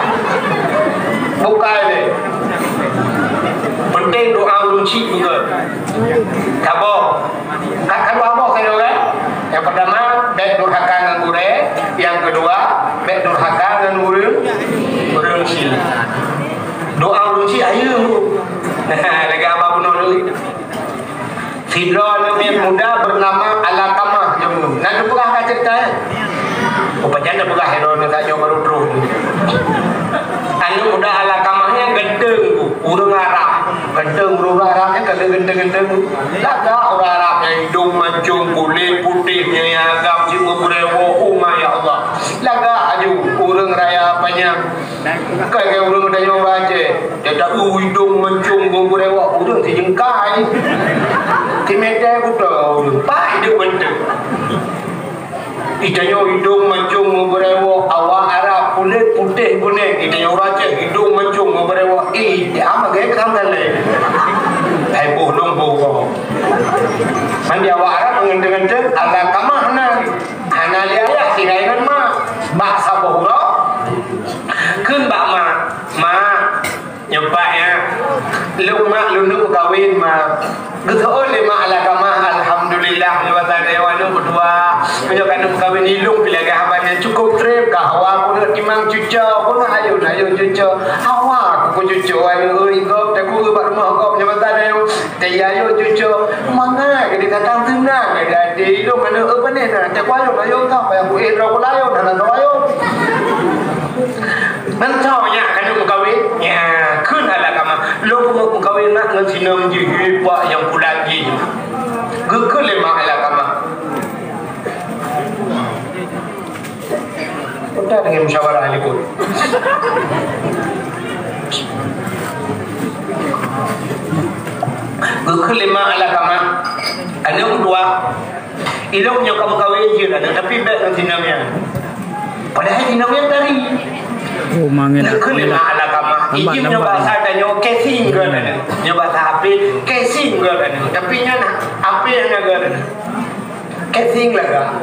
Bukan ni. Penting doa ureueng chik juga. Sabar. Ka, ka dua boh saja, kan? Yang pertama, bèk durhaka ngon gurèe. Yang kedua, bèk durhaka ngon ureueng, ureueng chik. Doa ureueng chik ayeue. Lagèe abah bunoe dulu. Sidroe aneuk miet muda bernama Alakamah. Nah, neupeugah ka ceurita, eh? Oh, pajan neupeugah, eh, droeneuh tanyoe baru troh. Aneuk muda Alakamah nyan ganteng, ureueng Arab. Ganteng, ureueng Arab nyan ka ganteng-ganteng. Lagak ureueng Arab nyan, idong mancong, kulét putéh, nyan agam cit meubeureuwok, oh, ma ya Allah. Lagak aju, ureueng raya panyang. Kai-kai ureueng tanyoe ureueng Aceh, dia tak idong mancong meubeureuwok, ureueng sijeungkai. Simeter kuto ureueng, pai deuek banteng. Itanyoe idong mancong meubeureuwok, awak Arab kulét putéh guneng, itanyoe ureueng Aceh idong mancong meubeureuwok. Eh, dia ama gaya ketam kan lé. Hai boh dong boh boh. Mandi awak Arab ngeunteung-ngeunteung, Alakamah na. Hana lé ayah tinggai ngon mak. Bak saboh uroe, kheun bak mak, "Mak, nyoe pat ya. Lôn mak, lôn neuk meukawen, mak." Geuseuôt lé mak Alakamah, "Alhamdulillah, lôn ata dewa neuk berdua." Nyoe ka neuk kawin ilong pih lagèe haba nyan cukôp trép ka hawa keuneuk timang cuco, keuneuk ayôn, ayôn cuco. Hawa kuku cuco aneuk, oi, gob, takue bak rumoh gob nyoe masa nyoe. Teuh ayôn cuco, mangat geude datang seunang geude até ilong aneuk, oi, pané na, takue ayôn, ayôn ka, payah buet droe keu layôn, hana droe ayôn. Ngon soe nyak ka neuk meukawen? Nya, kheun Alkamah. Lôn keuneuk meukawen mak ngon si Nom jih, bak nyang pulan jih. Geukheun lé mak Alkamah. Udah dengan musyawarah ni pun. Geukheun lé mak Alkamah. Aneuk dua. Ilong nyoe ka meukawen jeuet aneuk, tapi bèk ngon si Nom nyan. Padahai si Nom nyan tari. Oh, mangen. Geukheun lé mak Alkamah. Nampak, ijim nyoe nampak. Bahasa tanyoe casing geuh aneuk. Nyoe bahasa H P casing geuh aneuk. Tapi nyan H P hana geuh aneuk. Casing lagak.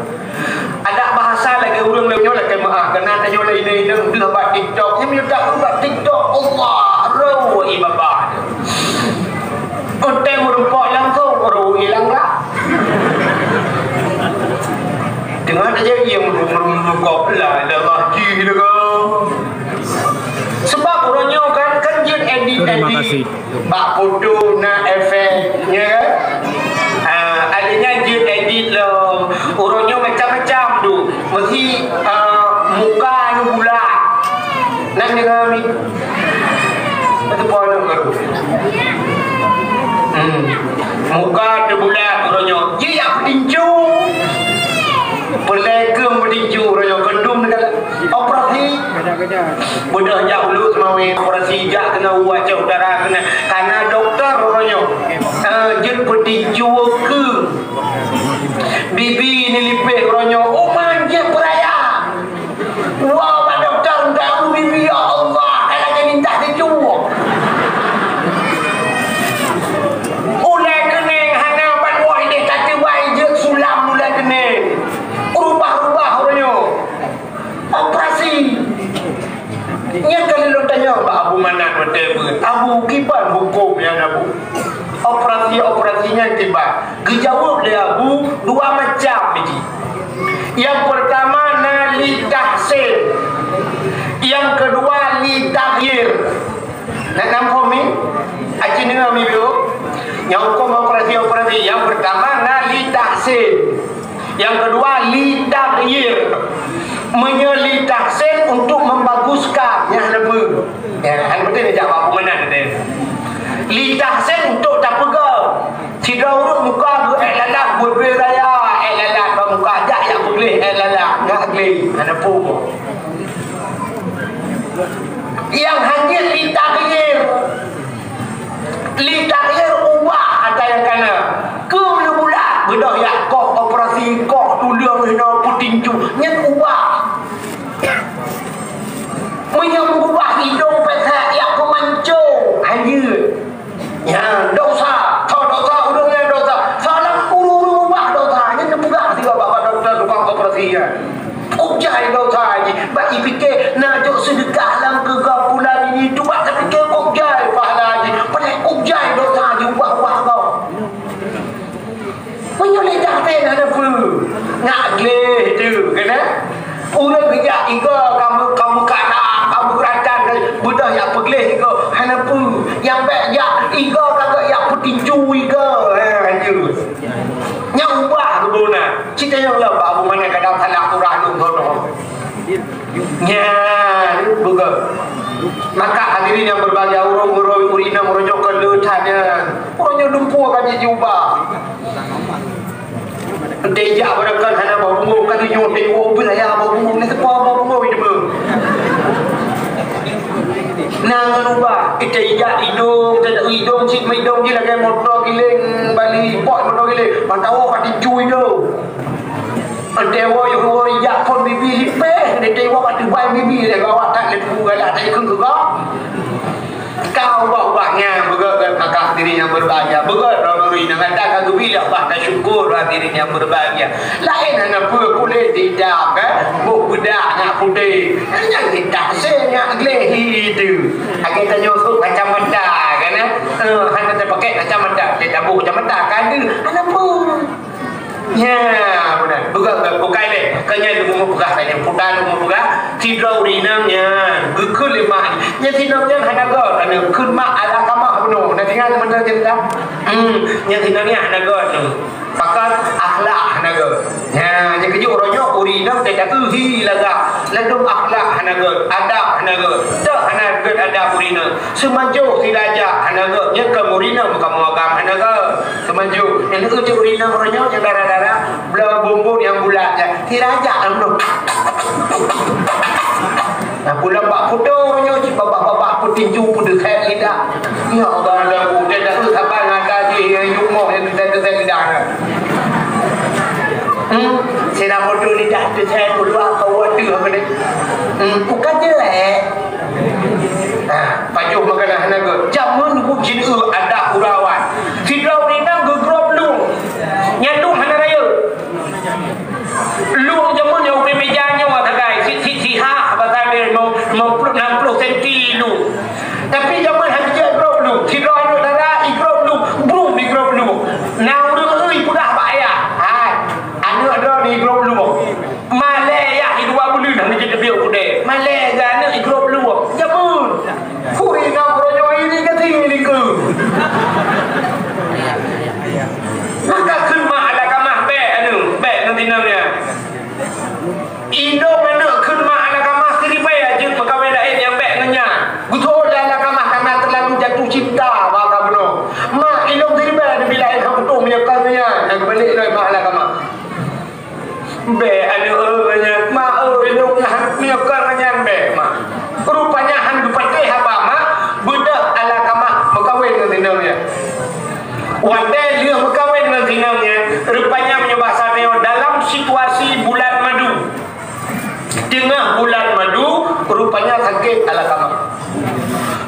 Ada bahasa lagèe ureueng lagèe nyoe lagèe meu'ah. Keunan tanyoe lagèe inong-inong deuh bak TikTok. Nyan meutak bak TikTok. Allah, rau ié babah. Onteng meurumpok langsung, rau ié langrak. Teungoh tajak ié meurumpok, la ilaha jih deungoe. Sebab uroe nyoe kan, kan jeuet edit-edit. Terima kasih. Bak foto na efek, ya kan? Ah, ada nyan jeuet edit lom. Uroe nyoe macam-macam tu. Meusi, ah, muka anu bulat. Nak dengar mi? Betul pun baru. Hmm. Muka teubulat uroe nyoe. Jih yak peutinju. Peureulèe keueng peutinju uroe nyoe. Keuntôm dekat operasi. Beudôh jak u Lhokseumawe, operasi jak keunoe u Aceh Utara keunoe. Karena dokto uroe nyoe, eh, jeuet peutinju keueng. Bibi neulipéh uroe nyoe, oh, manjeuet peuraya. Wah, bak dokto, tahu bibi, ya Allah, ka lagèe lintas situ. Ulèe keuneng hana ban woe idéh ka teubai jeuet sulam ulèe keuneng. Rubah-rubah uroe nyoe. Operasi. Nyan ka lôn tanyong bak Abu Manan watèe beuet, "Abu, kiban hukôm nyan, Abu? Operasi-operasi nyan kiban?" Geujaweueb lé Abu, dua macam jih. Nyang peurtama na li tahsin, nyang keudua li taghyir. Nak nam phom mi? Aci deungoe mi, Bro. Nyang hukôm operasi-operasi, nyang peurtama na li tahsin. Nyang keudua, li taghyir. Meunyoe li tahsin untuk membaguskan, nyan hana peue. Ya, hana peue dijak bak peue meunan tadi. Li tahsin untuk tapeugah. Sidroe ureueng muka geuh èk lalat, buet-buet raya, èk lalat bak muka, jak, jak peugleh, èk lalat, ngat gleh, hana peue. Nyang hana li taghyir. Li taghyir ubah ata nyang kana. Keu leubulat beudôh yak koh operasi, koh tuleueng hinoe peutinju, nyan ubah. Meunyoe ubah idong peusak yak peumanco, hanjeuet. Nyan dosa, tho dosa, ureueng nyan dosa. Salah ureueng-ureueng ubah dosa, nyan neupeugah sigoe bak dokto tukang operasi nyan. Kok jai dosa jih, bak jipike na jok seudeukah lam keuga bulan ini, tu bak tapike kok jai pahala jih, padahai kok jai dosa jih ubah-ubah gob. Meunyoe lé dah teuh hana peue, ngat gleh teuh, keunan? Ureueng geujak iga kamu, kamu kana, kamu ratan, beudôh jak peugleh iga, hana peue. Nyang bèk jak iga ka gèt jak peutinju iga, ha, hanjeuet. Nyang ubah keubeuna. Cit tanyong lom bak Abu Manan kadang salah urah lôn soe. Nyan, beugèt. Maka hadirin yang berbahagia, ureueng-ureueng ureueng inong uroe nyoe keu le that nyan. Uroe nyoe dumpeue ka jiubah. Teuh jak beurangkat hana bak bumoe ka tunyok teuh woe beuh ya bak bumoe ni seupah bak bumoe itu beuh. Nah, ngon ubah, kita ijak idong, kita idong cit, idong cit lagèe moto giléng, bali pot moto giléng. Mantap, oh, ka tinju idong. Ante woe, yoh woe, ijak phon bibi lipéh, ante woe, ka teubai bibi, lé gawat that, lé pukul galak, that ikheun keu kau. Ka ubah-ubah nyan, beugèt-gèt maka diri nyang berbahagia. Beugèt droeneuh nyang gata ka geubi, bah ka syukur, bah diri nyang berbahagia. Laén hana peue kulét idam, eh? Boh beudak nyak putéh. Nyan kita se nyak gleh itu. Lagèe tanyoe sôk kacamata kan, eh? Eh, hana tapakèk kacamata, taboh kacamata ka deuh. Hana peue. Nya, beuna. Bukai lé, keu nyan lôn peugah, keu nyan puta lôn peugah, sidroe ureueng inong nyan geukheun lé mak. Nyan si inong nyan hana göt, hana kheun mak Alqamah bunoe. Na tinggai seumeuntreuk cerita. Hmm, nyan si inong nyan hana göt tu. Pakon akhlak hana göt. Nyan, nyan keujeuet uroe nyoe ureueng inong teuka hi lagak. Ladôm akhlak hana göt, adab hana göt. Dak hana göt adab ureueng inong. Seumanjôk si raja hana göt, nyan keu ureueng inong kamoe agam hana göt. Seumanjôk. Nyan ureueng inong uroe nyoe nyang dara-dara. Bloe bumbon nyang bulat nyan, si raja lam tu. Nah, pulang bak foto nyoe cit babah-babah peutinju peudeuhet lidah. Ya Allah, dah udah dah saban ada jih yang yuk moh yang deuhet-deuhet lidah. Hmm, sira foto lidah deuhet keuluar kau waduh apa ni? Hmm, bukan jelek. Ha, pajoh makanan hana göt. Jameun ku jin eu ada urawan. Sidroe ureueng inong geugrob lueng. Nyan lueng hana rayeuk. Lueng jameun nyang ubé meja nyoe sagai, si, si, si ha, bahasa dia, limong, limong puluh, enam puluh senti lueng. Tapi jameun hana jeuet grob lueng. Sidroe aneuk dara, igrob lueng, brum igrob lueng. Na ureueng eu ipeugah bak ayah. Hai, aneuk droeneuh igrob lueng. Malèe yah i dua buleuen hana jiteubiet u keudè. Malèe geuh aneuk igrob lueng. Jameun. Kuri na uroe nyoe ini geuti likeu. Maka kheun mak Alqamah bèk aneuk, bèk ngon si inong nyan. Indong aneuk kheun mak Alqamah siribèe jeuet meukawen laén nyang bèk ngon nyan. Geutuwo lé Alqamah karena terlalu jatuh cinta bak ka bunoe. Mak, ilôn siribèe neubi laén hana kutueng meunyoe kon ngon nyan. Nyang geubalek lé mak Alqamah. Bèk aneuk eu nyan, mak eu, ilôn nyan, meunyoe kon ngon nyan bèk, mak. Rupanya han geupatéh haba mak, beudôh Alqamah meukawen ngon si inong nyan. Watèe lheueh meukawen ngon si inong nyan, rupanya meunyoe basa tanyoe dalam situasi bulan madu. Teungoh bulan madu, rupanya sakét Alqamah.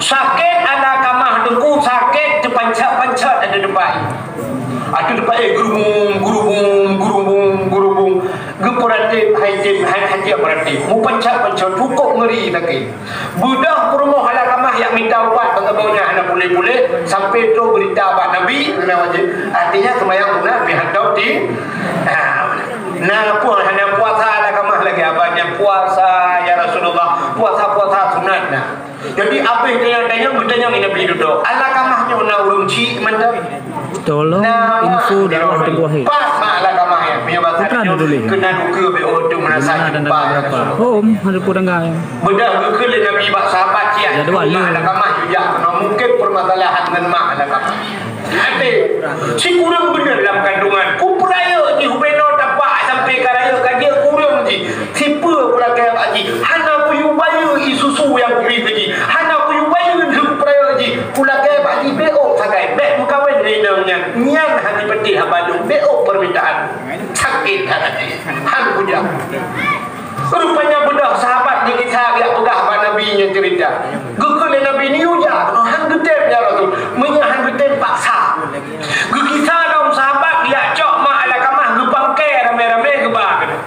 Sakét Alqamah teungku, sakét teupancet-pancet ada depan. Ateueh depan, eh, gurubung, gurubung, gurubung, gurubung. Geupeuratéb, hai tem, hai, hai tem peuratéb. Meupancet-pancet, cukup ngeri sakét. Beudôh peurumoh Alqamah nyang mita ubat bak saboh nyan hana puléh-puléh, sampai trôk beurita bak Nabi, keunan wajéb. Artinya, seumayang sunat pih hantom di-, nah, na peue hana puasa Alqamah lagèe abang nyan puasa, ya Rasulullah, puasa-puasa sunat na. Jadi, abéh tanyong-tanyong, geutanyong lé Nabi dudoe, Alqamah nyoe na ureueng chik mantong? Tolong info dakwah Teungku Wahid. Pat mak Alqamah nyan, meunyoe basa Teungku tuléh. Keunan ukeue bèk oh tu meunasah jumpa Rasulullah. Hom, ada peue tanggai. Beudôh geukheun lé Nabi bak sahabat siat, jadual mak Alqamah jujak keunoe, mungken peumasalahan ngon mak Alqamah. Até, sikureueng beuneuh lam kandungan, kupeurayeuk jih ubé noe tapak sampai ka rayeuk ka jeuet kureueng jih. Sipeue kulakèe bak jih, hana kuyue bayeue ie susu nyang kubi keu jih, hana kuyue bayeue lheueh kupeurayeuk jih, kulakèe bak jih bèk ôk sagai, bèk meukawen ngon inong nyan, nyan han jipatéh haba lôn, bèk ôk peurmintaan. Sakét that até, han kujak. Rupanya beudôh sahabat nyang gisa geujak peugah bak Nabi nyan ceurita. Geukheun lé Nabi, "Neuyue jak, han geutem, ya Rasul." Meunyoe han geutem, paksa. Geugisa lom sahabat geujak cok mak Alqamah geupangkée ramé-ramé geuba keunan.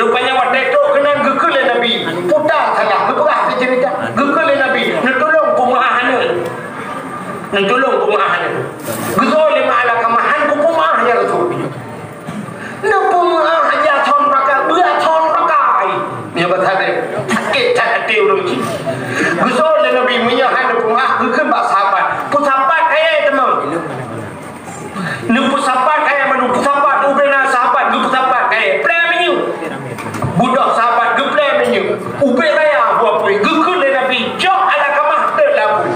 Rupanya watée trok keunan geukheun lé Nabi, puta salah, geupeugah siceurita. Geukheun lé Nabi, "Neutulông peumeu'ah aneuk. Neutulông peumeu'ah aneuk." Geuseuôt lé mak Alqamah, "Han kupeumeu'ah, ya Rasul." Neupeumeu'ah aja thon raka, dua thon raka. Nyoe bak sabe, sakét that até ureueng cit. Geuseuôt lé Nabi, meunyoe hana peumeu'ah, geukheun bak sahabat. Peusapat kayée teuma. Neupeusapat kayée mandum, peusapat ubena sahabat, geupeusapat kayée. Plé minyeuk. Beudôh sahabat geuplé minyeuk. Ubé raya buah pui. Geukheun lé Nabi, cok Alqamah teuh lam pui.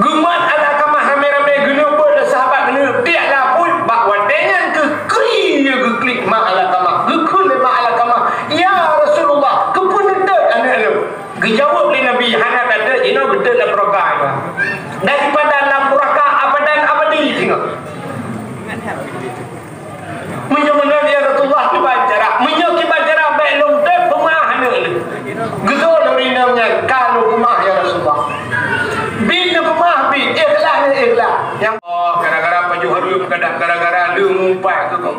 Geumat Alqamah ramé-ramé geuneuk beuet lé sahabat geuneuk tiek lapui bak watée nyan keuh kri geuklik mak Alqamah. Geukheun lé mak Alqamah, "Ya Rasulullah, keupeue neutot aneuk lôn?" Geujaweueb lé Nabi, "Hana tatot, jinoe geutot lam neuraka nyoe. Daripada lam neuraka abadan abadi singoh." Meunyoe meunan, ya Rasulullah, kiban cara. Meunyoe kiban cara, bék lôn teupeumeu'ah aneuk lôn. Geuseuôt lé ureueng inong nyan, ka lôn peumeu'ah, ya Rasulullah. Bin neupeumeu'ah, bin. Ikhlas, ikhlas. Nyang, oh, gara-gara pajoh hareuem, kadang gara-gara leueng umpat tu kong.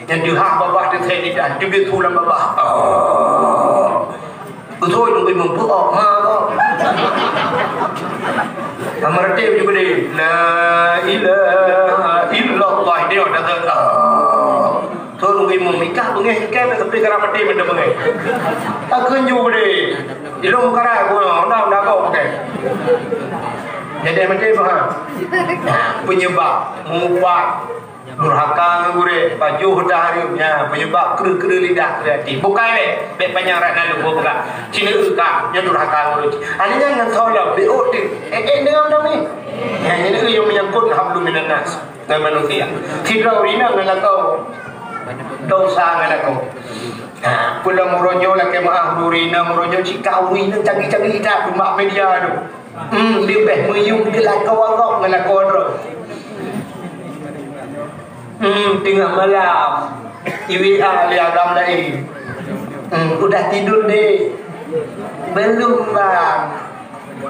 Nyang deuhah babah teuthée lidah, teubiet su lam babah. Oh. Beutôi nunggu imum peuok ma ko. Kamarate baju gede. La ilaha illallah. Dia dah kata. Beungéh ke tapi kara mati mantong beungéh. Takheun ju gede. Ilong kara guna undang-undang kau pakai. Jadi mati bah. Penyebab mupat durhaka ngon gurée, pajoh tahareuem nya penyebab keu-keu lidah keu hati. Bukai lé, bèk panyang rat na lupa peugah. Cina eu ka, nyoe durhaka ngon gurée. Ani nyan ngon soe lom, bèk ôk teuh. Eh, eh, deungon kami. Nyan, nyan eu nyang menyangkut hablum minan nas. Ngon manusia. Sidroe ureueng inong ngon lakoe dosa ngon lakoe. Ha, peue lom uroe nyoe lakèe meu'ah ureueng inong, uroe nyoe cit ka ureueng inong canggih-canggih that bak media tu. Hmm, leubeh meuyum keu lakoe gob ngon lakoe droe. Hmm, teungoh malam, i-WA lé agam laén. Hmm, udah tidur, Dek? Belum, Bang.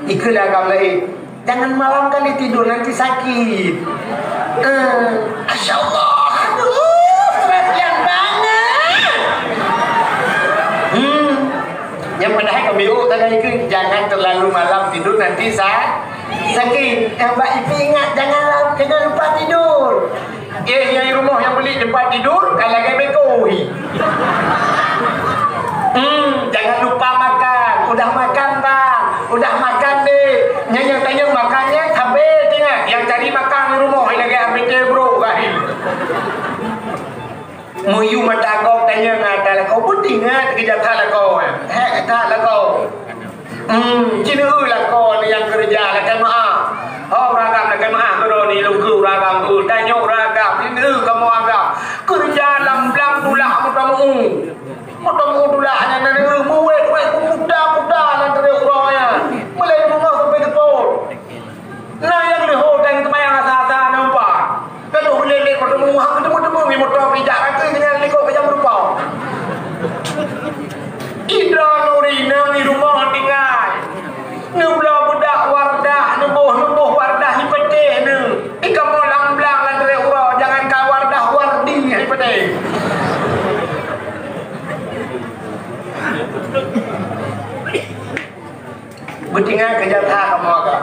Ikheun lé agam laén, "Jangan malam kali tidur, nanti sakit." Eh, Masya Allah. Aduh, perhatian banget. Hmm. Nyang padahai kami, oh, tadi ikheun, "Jangan terlalu malam tidur, nanti sa-, sakit." Nyang bak ipeuingat, "Jangan la-, jangan lupa tidur." Eh, nyang di rumoh nyang beli tempat tidur, ka lagèe beko hi. Hmm, jangan lupa makan. Udah makan, Bang. Udah makan, Dek. Nyang, nyang tanyong makan nyan, habéh teuingat. Nyang cari makan di rumoh, lagèe A B T bro, gahi. Meuyum mata gob tanyong mata lakoe, pun teuingat keujah that lakoe. Hék that lakoe. Hmm, cina eu lakoe nyang keureuja lakèe meu'ah. Ho ureueng agam lakèe meu'ah keudroe nyoe lôn keu ureueng agam eu. Tanyoe ureueng agam, nyoe eu kamoe agam. Keureuja lam blang tulak meutameu. Meutameu tulak nyan na eu meuwét-wét puta-puta lam teureueh uroe nyan. Mulai rumoh sampai teupot. Na nyang leuho dan teumayang asa-asa na umpan. Ka lheueh ulèe-lèe peuteumeuhan, teumeu-teumeu mi moto pijak rakeu nyan likot kejam rupa. Idroe nuri nang di rumoh tinggai. Neubloe beudak Wardah, neuboh-neuboh Wardah di patéh neuh. Di kamoe lam blang lam teureueh uroe, jangan ka Wardah, Wardi di patéh. Beutinggai keujah that kamoe agam.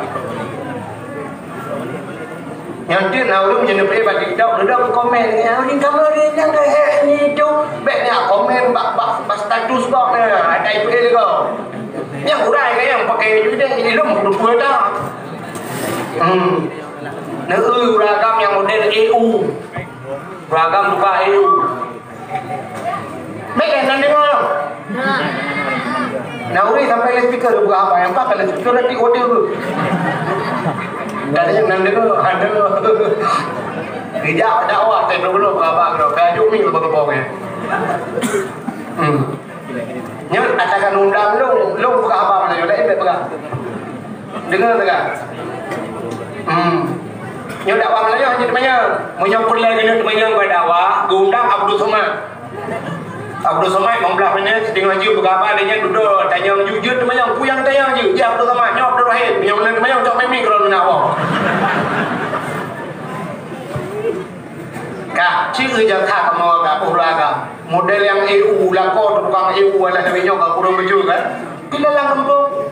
Nyan teuk na ureueng meunyoe neupeuék bak TikTok, dudoe komen, "Ya, ureueng kamoe ureueng nyang keuhai ni tu, bèk nyak komen bak, bak, bak status bak na, ada ipeuék lé gob." Nyang urai ka nyang pakai judeng ilong peue dah. Hmm. Na eu ureueng agam nyang model E U. Ureueng agam tukang E U. Mega nan deungoe. Na ureueng sampai lé speaker buka apa yang pakai lé speaker nanti audio tu. Dan yang nan deungoe, ada. Tidak dakwah teh dulu apa kalau kayu mi beberapa ya. Hmm. Nyoe atakan undang lu, lu buka apa mana yo dah impet pegang. Dengar tak? Hmm. Nyoe dakwah Melayu hanya teumanyong. Meunyoe peureulèe keuneuk teumanyong bak dakwah, geuundang Abdul Somad. Abdul Somad lima belas minit, siteungoh jeuet beugaba lé nyan dudoe tanyong jujur teumanyong, peue nyang tanyong jeuet? Jih Abdul Somad, nyoe Abdul Wahid, meunyoe peureulèe teumanyong cok mimi keudroe na Allah. Ka, ci keu jaka kamoe ka, ulah ka. Model nyang E U, lakoe tukang E U alah dari nyoe ka kurang beujeuet kan. Di dalam kampung.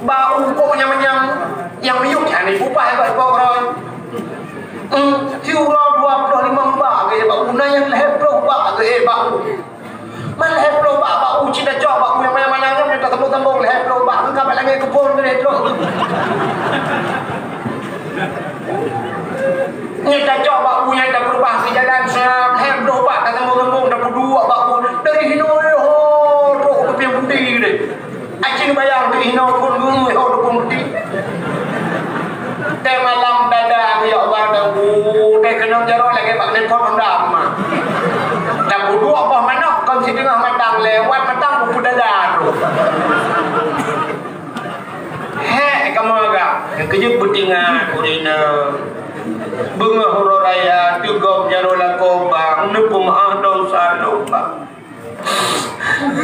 Bak u kok nyang manyang, nyang miyueb nyan upah bak ipok keuroi. Hmm, siuroe dua ploh limong bak geuék bak u, na nyang lhèe ploh bak geuék bak u. Man lhèe ploh bak, bak u cit tacok bak u nyang manyang-manyang nyan, nyang tasambong-sambong lhèe ploh bak, ka bak langèt keupon lhèe ploh. Nyan tacok bak u nyang takeurubah sijalan, lhèe ploh bak tasambong-sambong, tapeuduek bak u. Dari hinoe ho trok u piang putéh deh. Aci neubayang teuh hinoe phon geungeue ho dukon peuti. Teumalam dada, ya Allah, dan u, teukeunong jaroe lagèe bak telepon Honda mah. Dan u dua boh manok kon siteungoh matang lewat matang buku dada tu. Hék kamoe agam, nyang keujeuet beutingat ureueng inong. Beungoh uroe raya, teugom jaroe lakoe bang, neupeumaáh desya lôn bang.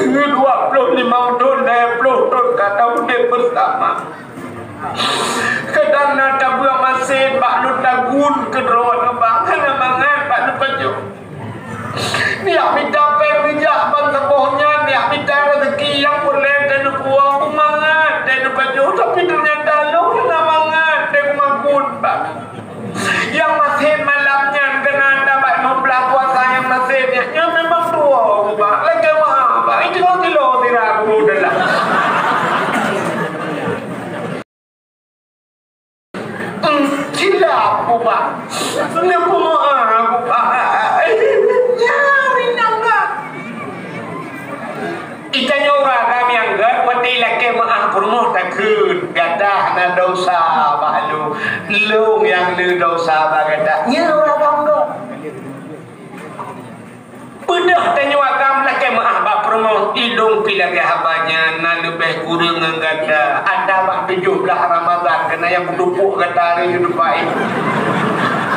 Dua ploh limong thon, lhèe ploh thon ka taudép beusama. Kadang na tabeuet masin bak lôn tagun keudroe bang, hana mangat bak lôn pajoh. Neujak mita péng neujak ban saboh nyan, neujak mita raseuki nyang peureulèe keu lôn puwoe, keu mangat lôn pajoh, tapi teunyata lôn hana mangat lôn magun bang. Nyang masin malam nyan keunan tabak lhèe blah puasa nyang masin nyan, nyan memang Di lakée meu'ah peurumoh takheun, gata hana desya bak lôn, lôn nyang le desya bak gata. Nyan ureueng agam gob. Beudôh tanyoe agam lakée meu'ah bak peurumoh, ilôn pi lagée haba nyan na leubeh kureueng ngon gata. Ata bak tujoh blaih Ramadhan keunan nyang kuteupok gata rhoi jeuet teumpat éh.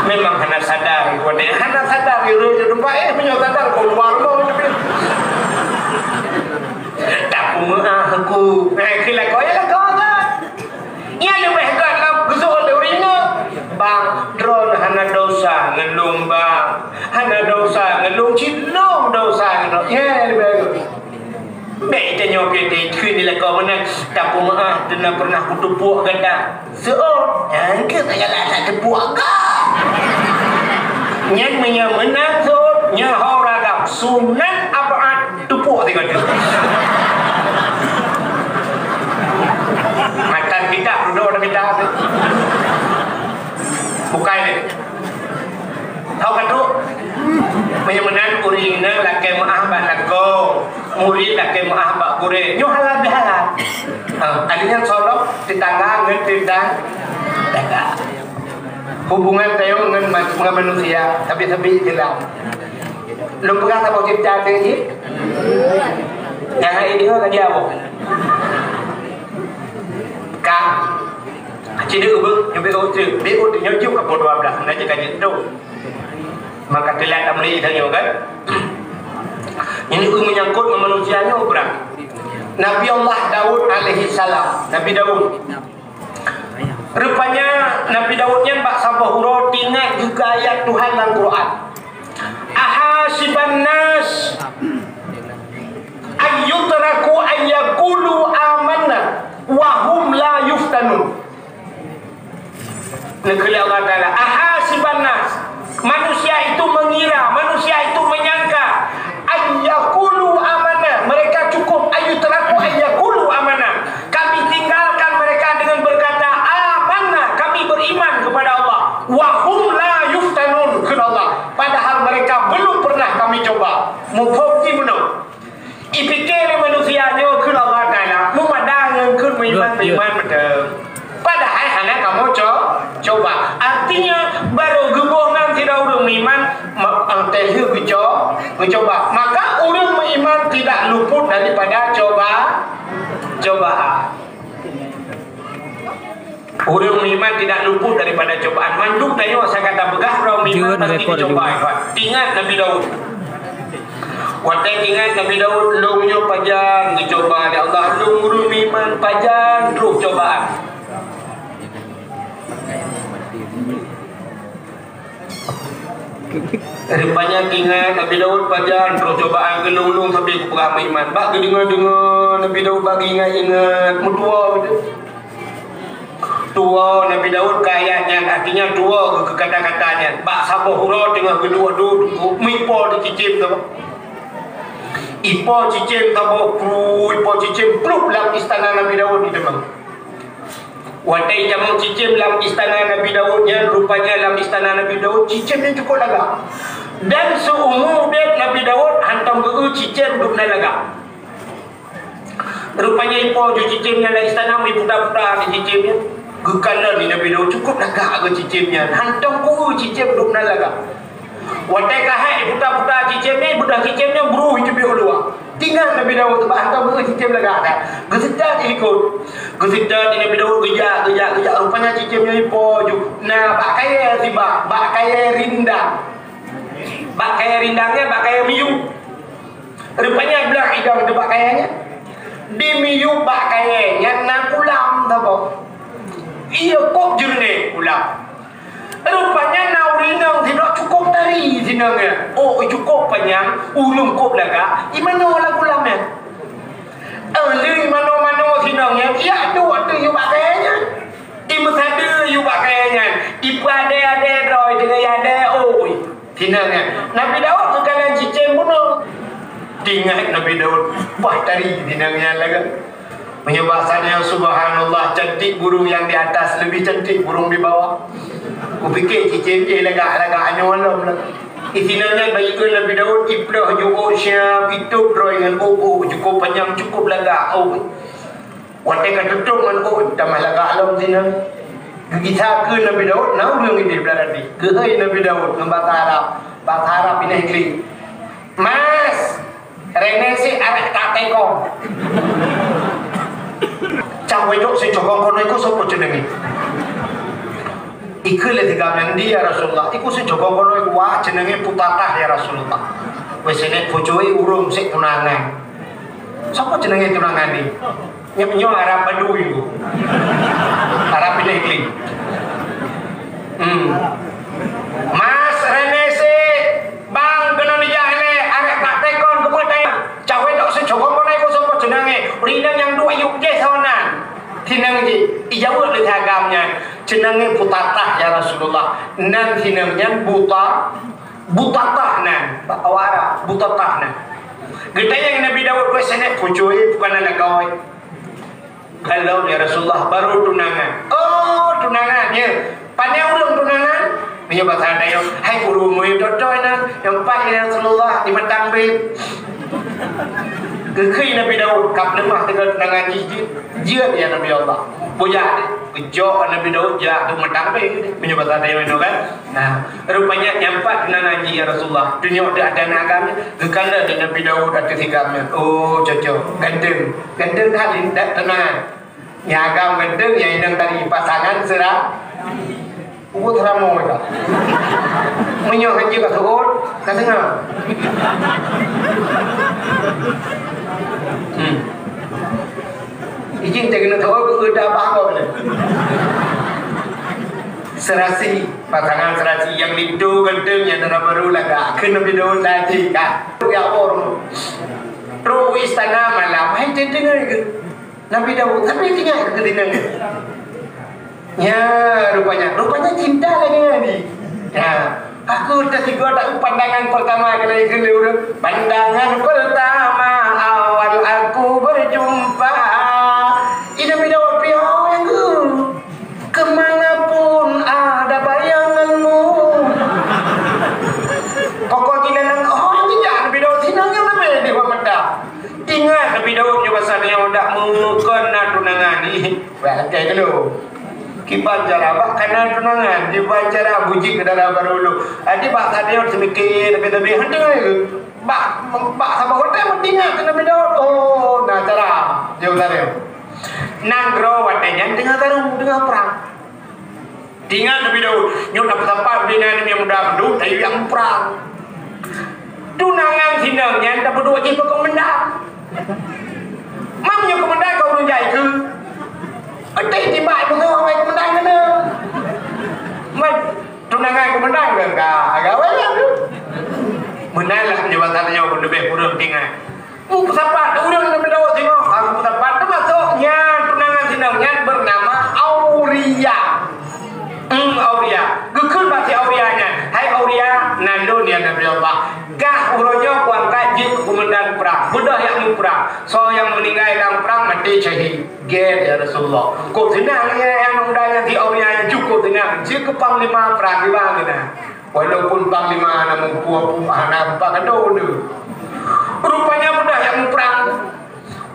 Memang hana sadar, hana sadar rhoi jeuet teumpat éh, meunyoe sadar keuluar lom. Takeumeung aku. Eh, keu lakoe, ya lakoe kan. Nyang leubeh gét lom geuseuôt lé ureueng inong. Bang, droeneuh hana desya ngon lôn, Bang. Hana desya ngon lôn, cit lôn desya ngon lôn. Nyang leubeh gét. Bèk tanyoe keu teukeuen di lakoe meunan, takeumeung, teuma pernah kuteupok gata. Seuôt, nyang keu nyang galak that teupok agam. Nyan meunyoe meunan seuôt, nyoe ho ragam sunat ab'ad teupok sigoe teuk. Matan kitab dudoe na kitab. Bukai deh. Ho ka trok. Meunyoe meunan ureueng inong lakée meu'ah bak lakoe. Murit lakée meu'ah bak gurée, nyoe halal bihalal. Ha, ada nyang solok tetangga ngon tetang-, tetangga. Hubungan tanyoe ngon ma-, ngon manusia, tapi-tapi jelas. Lôn peugah saboh cerita teuh jih. Nyang hai deungoe ka jaweueb. Ka. Ci deuh beuh, nyoe beuh, nyoe beuh, nyoe jeuem ka pukul dua belas, na cit ka jeuet tu. Maka teulat amri tanyoe kan. Ini pun menyangkut ngon manusia nyoe, ureueng. Nabi Allah Daud alaihi salam, Nabi Daud. Rupanya Nabi Daud nyan bak saboh uroe teuingat geukheun ayat Tuhan lam Quran. Ahasiban nas ayyutraku ayyakulu amanna wa hum la yuftanun. Neukheun lé Allah Taala, "Ahasiban nas," manusia itu mengira, manusia itu menyangka, "An yaqulu amanna," mereka cukup, "an yutraku an yaqulu amanna," kami tinggalkan mereka dengan berkata, "Amanna," kami beriman kepada Allah, "wa hum la yuftanun," kheun Allah, padahal mereka belum pernah kami coba. Muphom jih meunoe. Ipike lé manusia nyoe kheun Allah Taala, meumada ngon kheun meuiman, ya, ya, meuiman beutôi. Padahai hana kamoe co-, coba. Artinya, barô geuboh nan sidroe ureueng meuiman, ma-, eh, teuh lheueh geuco-, geucoba. Maka ureueng meuiman tidak luput daripada coba-, cobaan. Ureueng meuiman tidak luput daripada cobaan. Mandum tanyoe asai ka tapeugah, ureueng meuiman pasti geucoba. Ingat Nabi Daud. Watée ingat Nabi Daud, lôn nyoe pajan geucoba lé Allah, lôn ureueng meuiman pajan troh cobaan. Rupanya ingat Nabi Daud pajan troh cobaan keu lôn, lôn sabe kupeugah meuiman. Bak geudeungoe-deungoe Nabi Daud bak geuingat-ingat, meutuwoe beutôi. Tuwoe Nabi Daud keu ayat nyan, artinya tuwoe keu kata-kata nyan. Bak saboh uroe teungoh geuduek-duek, meuipo di cicém saboh. Ipo cicém saboh, pru, ipo cicém plup lam istana Nabi Daud di teumang. Watée itamong cicém lam istana Nabi Daud nyan, rupanya lam istana Nabi Daud cicém nyan cukôp lagak. Dan seuumu udeb Nabi Daud hantom geu-eu cicém dum na lagak. Rupanya ipo ju cicém nyan lam istana, iputa-puta di cicém nyan. Geukalon di Nabi Daud, cukôp lagak geu cicém nyan. Hantom geu-eu cicém dum na lagak. Watée ka hék iputa-puta cicém nyan, ibeudôh cicém nyan, bru iteubiet u luwa. Tinggai Nabi Daud, bah hantom geu-eu cicém lagak that. Geuseutôt di likot. Geuseutôt di Nabi Daud, geujak, geujak, geujak. Rupanya cicém nyan ipo ju. Na bak kayée sibak, bak kayée rindang. Bak kayée rindang nyan, bak kayée miyueb. Rupanya blah idong teuh bak kayée nyan. Di miyueb bak kayée nyan na kulam saboh. Iya kôb jeureunéh kulam. Rupanya na ureueng inong sidroe cukôp tari sinong nyan. Oh, cukôp panyang, ulông kôb lagak, imanoe lam kulam nyan. Eh, lheueh imanoe-manoe sinong nyan, ijak duek ateueh yub bak kayée nyan. Imeusadeue yub bak kayée nyan. Ipeuadée-adée droe, iteungoh adée, oi. Sinong nyan. Nabi Daud geukalon cicém bunoe. Teuingat Nabi Daud, bah tari sinong nyan lagak. Meunyoe bahasa nyoe, subhanallah, cantik burung yang di atas lebih cantik burung di bawah. Kupike cicém jih lagak-lagak nyoe lom lah. Isinong nyan bak ikheun Nabi Daud, iplôh ju ôk siab, itôb droe ngon ôk-ôk, cukôp panyang, cukôp lagak, ôk. Watèe ka tutôp ngon ôn, tamah lagak lom sinan. Geugisa keu Nabi Daud, na ureueng idéh blah raté. Geuhôi Nabi Daud ngon basa Arab. Basa Arab ineh klik. Mas, rené sit arek tak tekong. Cang wedok si cokong kono iku sopo jenenge? Ikeu lé tiga nyang di, ya Rasulullah. Iku si cokong kono iku wah jenenge Putatah, ya Rasulullah. Wes enek bojoe urung sik tunangan. Sopo jenenge tunangan ni? Nyoe, nyoe Arab Badui tu. Arab pilih kling. Hmm. Mas, rené sit, bang, keunoe dijak lé, arek tak tekon keupeue tayang. Cawé dok seucok, keupeue nai kosong kok ceunang, eh. Rinang nyang dua yuk jeh sawana. Rinang jih, ijaweueb lé si agam nyan. Ceunang, eh, Putatah, ya Rasulullah. Nan rinang nyan buta, Butatah nan, bak awak Arab, Butatah nan. Geutanyong Nabi Daud, "Weh, sanet pucui, bukan aneuk gaoi." "Belum, ya Rasulullah, baru tunangan." "Oh, tunangan, ya. Pane ureueng tunangan?" Meunyoe basa Dayu, "Hai guru, meunyoe totoe nan, nyang pat, ya Rasulullah, di Matang Beb." Geukheun Nabi Daud, "Kap leumah tinggai tunangan jih jeuet, jeuet, ya Nabi Allah." Bujak deh, geujok Nabi Daud jak tu Matang Beb, meunyoe basa Dayu nyoe kan. Nah, rupanya nyang pat tunangan jih, ya Rasulullah. Tunyok teuh ata aneuk agam nyan, geukandang lé Nabi Daud ateueh si agam nyan. Oh, cocok. Ganteng. Ganteng that, that tunangan. Nyang agam ganteng, nyang inong tadi pasangan sera-, ubit seuramoe ka. Meunyoe hanjeuet ka seuôt, ka seungab. Hmm. Ijin teuh keuneuk teuôt, keu udah bah kok lé. Serasi, pasangan serasi nyang linto ganteng, nyang dara barô lagak. Keu Nabi Daud lagèe ka. Ya Allah. Trok u istana malam, hai teudeungoe keu Nabi Daud, tapi tinggai keu telinga. Ya, rupanya, rupanya cinta lagèe nyan. Ya, aku teusigoe tak pandangan pertama kali keu ureueng. Pandangan pertama awal aku berjumpa. Ih, Nabi Daud, piôh nyang geuh. Kemanapun ada bayanganmu. Pokok gila nan, oh, nyang jijak Nabi Daud, sinang nyang leubeh di mata. Ingat Nabi Daud nyoe basa nyoe dak meukon na tunangan. Ih, bah, lakèe dulu. Kiban cara bak kana tunangan, kiban cara bujik dara barô lôn. Adi bak sadeue seumiké tapi-tapi hana. Bak, bak saboh watèe meutingat keu Nabi Daud. Oh, na cara. Jauh sadeue. Nanggroe watèe nyan teungoh taru, teungoh prang. Tingat Nabi Daud, nyoe tapeusapat bina Nabi Muda mandum, tapi nyang muprang. Tunangan sinong nyan tapeuduek jih bak komandan. Mam nyoe komandan ka ureueng jai keu. Até tibak musoh awai komandan keunoe. Man, tunangan komandan ka, ka awai lah tu. Meunan lah peunjabatan nyoe pun leubeh kureueng tingat. Meusapat ureueng Nabi Daud singoh, aku meusapat teumasok nyan tunangan sinong nyan bernama Auria. Hmm, Auria. Geukheun bak si Auria nyan, "Hai Auria, nan lôn ya Nabi Allah. Gah uroe nyoe kuangkat jeuet keu komandan prang. Beudôh jak muprang. Soe nyang meuninggai lam prang maté syahid." "Gét ya Rasulullah." Kok seunang ya, ya, muda nyan si Auria nyan cukôp seunang. Jeuet keu panglima prang di bang keunan. Walaupun panglima na muphom hana mupat keu droe. Rupanya mudah jak muprang.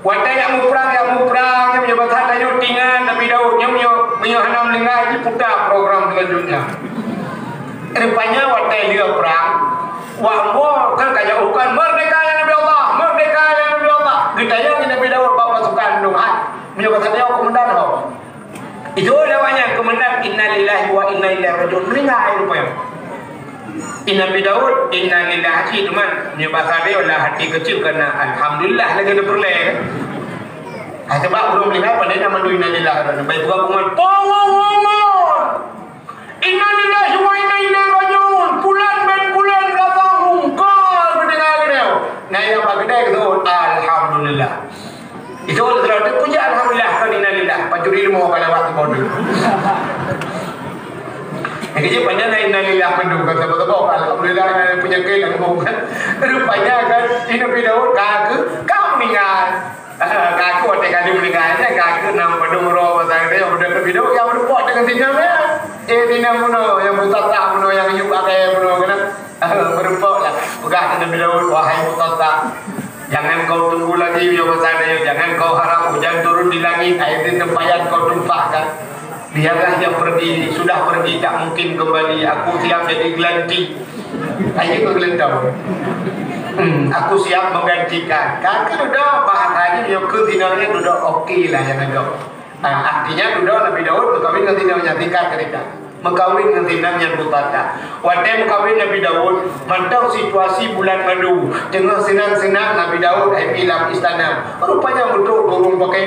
Watèe jak muprang, jak muprang, nyan meunyoe basa tanyoe tingat Nabi Daud, nyan meunyoe, meunyoe hana meuninggai, jiputa program selanjutnya. Rupanya watèe lheueh prang, wak mbo kan ka jak uroe, "Merdeka ya Nabi Allah, merdeka ya Nabi Allah." Geutanyong Nabi Daud bak pasukan mandum, hai, meunyoe basa tanyoe komandan ho. Itu lewat nyan komandan, "Innalillahi wa inna ilaihi raji'un." Meuninggai rupanya. Inna Nabi Daud, "Innalillahi," teuma nyoe basa dia lah hati kecil kena alhamdulillah lagèe dia peureulèe. Ha, sebab ureueng meuninggai pandai na mandum innalillah. Baik bukan kuman, "Pong, pong, pong, pong. Innalillahi wa inna ilaihi raji'un. Pulan bin pulan belakang hungkar mendengar dia." Nah, yang bak keudè keu alhamdulillah. Itu orang terlalu puja alhamdulillah, kan innalillah. Pancuri lima kali waktu bodoh. Yang kerja panjang dah innalillah mandum, kan, sabar-sabar. Alhamdulillah, yang punya ke, yang bukan. Rupanya, kan, ini Nabi Daud, kagak, kau meninggal. Kagak, waktu kali meninggal, kan, kagak, enam pada umur, pasal dia, yang udah lebih dulu, yang udah buat dengan sini, ya. Eh, sini, bunuh, yang buta tak, bunuh, yang yuk, pakai, bunuh, kena. Meureumpok lah. Peugah keu Nabi Daud, "Wahai Mutasa, jangan Kau tunggu lagi, ya, pesan dia. Jangan kau harap hujan turun di langit, air di tempayan kau tumpahkan. Biarlah yang pergi, sudah pergi, tak mungkin kembali. Aku siap jadi gelanti. Ayo ke gelentong. Hmm, aku siap menggantikan. Kan, kan udah bahasanya, ya, ke dinanya udah oke lah yang ada. Nah, artinya dudoe Nabi Daud meukawin ngon si Nang nyan, singkat cerita. Meukawin ngon si Nang nyan buta that. Watée meukawin Nabi Daud, mantong situasi bulan madu, teungoh seunang-seunang Nabi Daud hai pi lam istana. Rupanya beutôi ureuëng pakai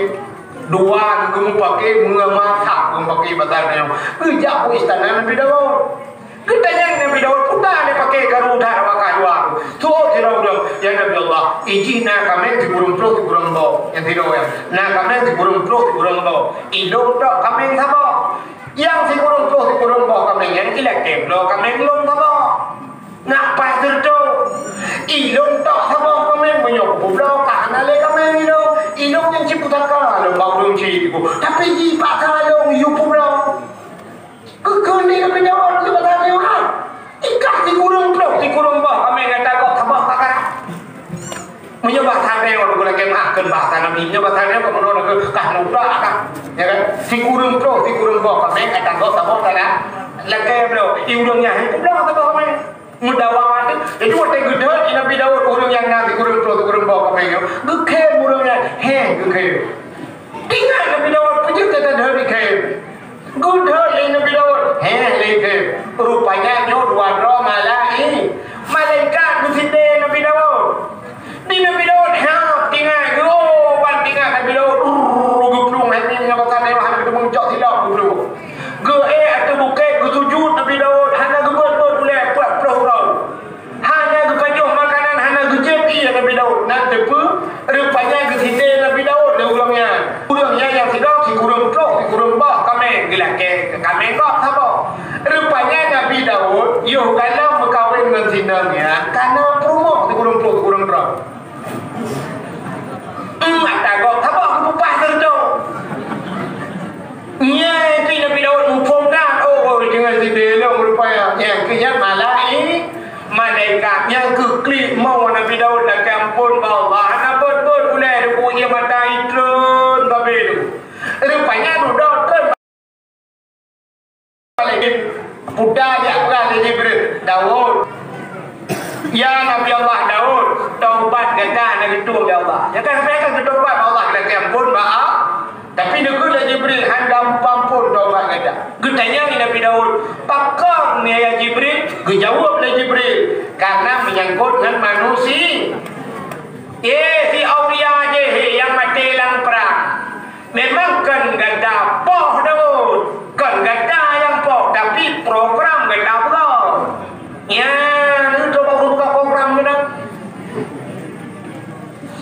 dua, ureuëng pakai meungeumasa, ureuëng pakai basa nyoe. Geujak u istana Nabi Daud. Geutanyong Nabi Daud, "Peue ka lé paké karu that bak luwa?" Tuwoe sidroe ureuëng, "Ya Nabi Allah, ijih na kaméng sikureueng ploh sikureueng boh." Nyang sidroe nyan, "Na kaméng sikureueng ploh sikureueng boh. Ilôn tok kaméng saboh." Nyang sikureueng ploh sikureueng boh kaméng nyan ilakée bloe kaméng lôn saboh. Nak paih teuntô. Ilôn tok saboh kaméng, meunyoe peubloe ka hana lé kaméng ilôn. Ilôn nyang cit pusaka lôn bak ureuëng cit, tapi jipaksa lôn yue peubloe. Keukeuen lé Nabi Daud keu basa Tuhan. Ikah sikureueng ploh sikureueng boh kaméng gata gob saboh ka karab. Meunyoe basa Tuhan, geuh lakée meuáh keu basa Nabi. Meunyoe basa Tuhan, keu meunoe keu kah muda kah. Ya kan? Sikureueng ploh sikureueng boh kaméng gata gob saboh ka karab. Lakée bloe, i ureuëng nyan hana peubloe saboh kaméng. Meudawa teuh. Jadi watée geudeuh di Nabi Daud ureuëng nyang na sikureueng ploh sikureueng boh kaméng nyoe, geukheun ureuëng nyan, "Héh," geukheun. Ingat Nabi Daud, peue jeuet gata deuh geukheun. Geudeuh lé Nabi Daud, "Héh," lé kheun. Rupanya nyoe dua droe malai-, malaikat geusideh Nabi Daud. Di Nabi Daud, ha, tinggai, geuban tinggai Nabi Daud, rrrr, geuplueng hai mim nyang basa Tuhan hana geuteumeung cok silop geuplueng. Geuék ateueh bukét geusujut Nabi Daud, hana geubeuet-beuet ulée peuet ploh uroe. Hana geupajoh makanan, hana geujieb ié Nabi Daud. Nan teupeu, rupanya geusideh Nabi Daud lé ureuëng nyan. Ureuëng nyan nyang sidroe sikureueng ploh sikureueng boh kaméng, geulakée keu kaméng gob saboh. Rupanya Nabi Daud yoh galom meukawén ngon si Nang nyan, ka na peurumoh sikureueng ploh sikureueng droe. Em, ata gob saboh geupeupah teuntô. Nyan keuh Nabi Daud muphom that, oh, deungon sideh lom rupanya. Nyan keuh nyan malai-, malaikat nyang keu klik mo Nabi Daud lakée amphon bak Allah. Hana beuet-beuet ulée, deuh ié mata itreun babé tu. Rupanya dudoe treun. Puda jak peugah lé Jibril, "Daud, ya Nabi Allah Daud, taubat gata hana geutueng lé Allah." Ya kan, sampai kan geutobat Allah, lakée amphon bak Allah. Tapi neukheun lé Jibril, "Hana muphom taubat gata." Geutanyong lé Nabi Daud, "Pakon, ya Jibril?" Geujaweueb lé Jibril, "Karena menyangkut ngon manusia." Eh, si Auria jih, he, nyang maté lam prang. Memang kon gata poh Daud, kon gata nyang poh, tapi program gata bloe. Nyan, itu baru buka program gata.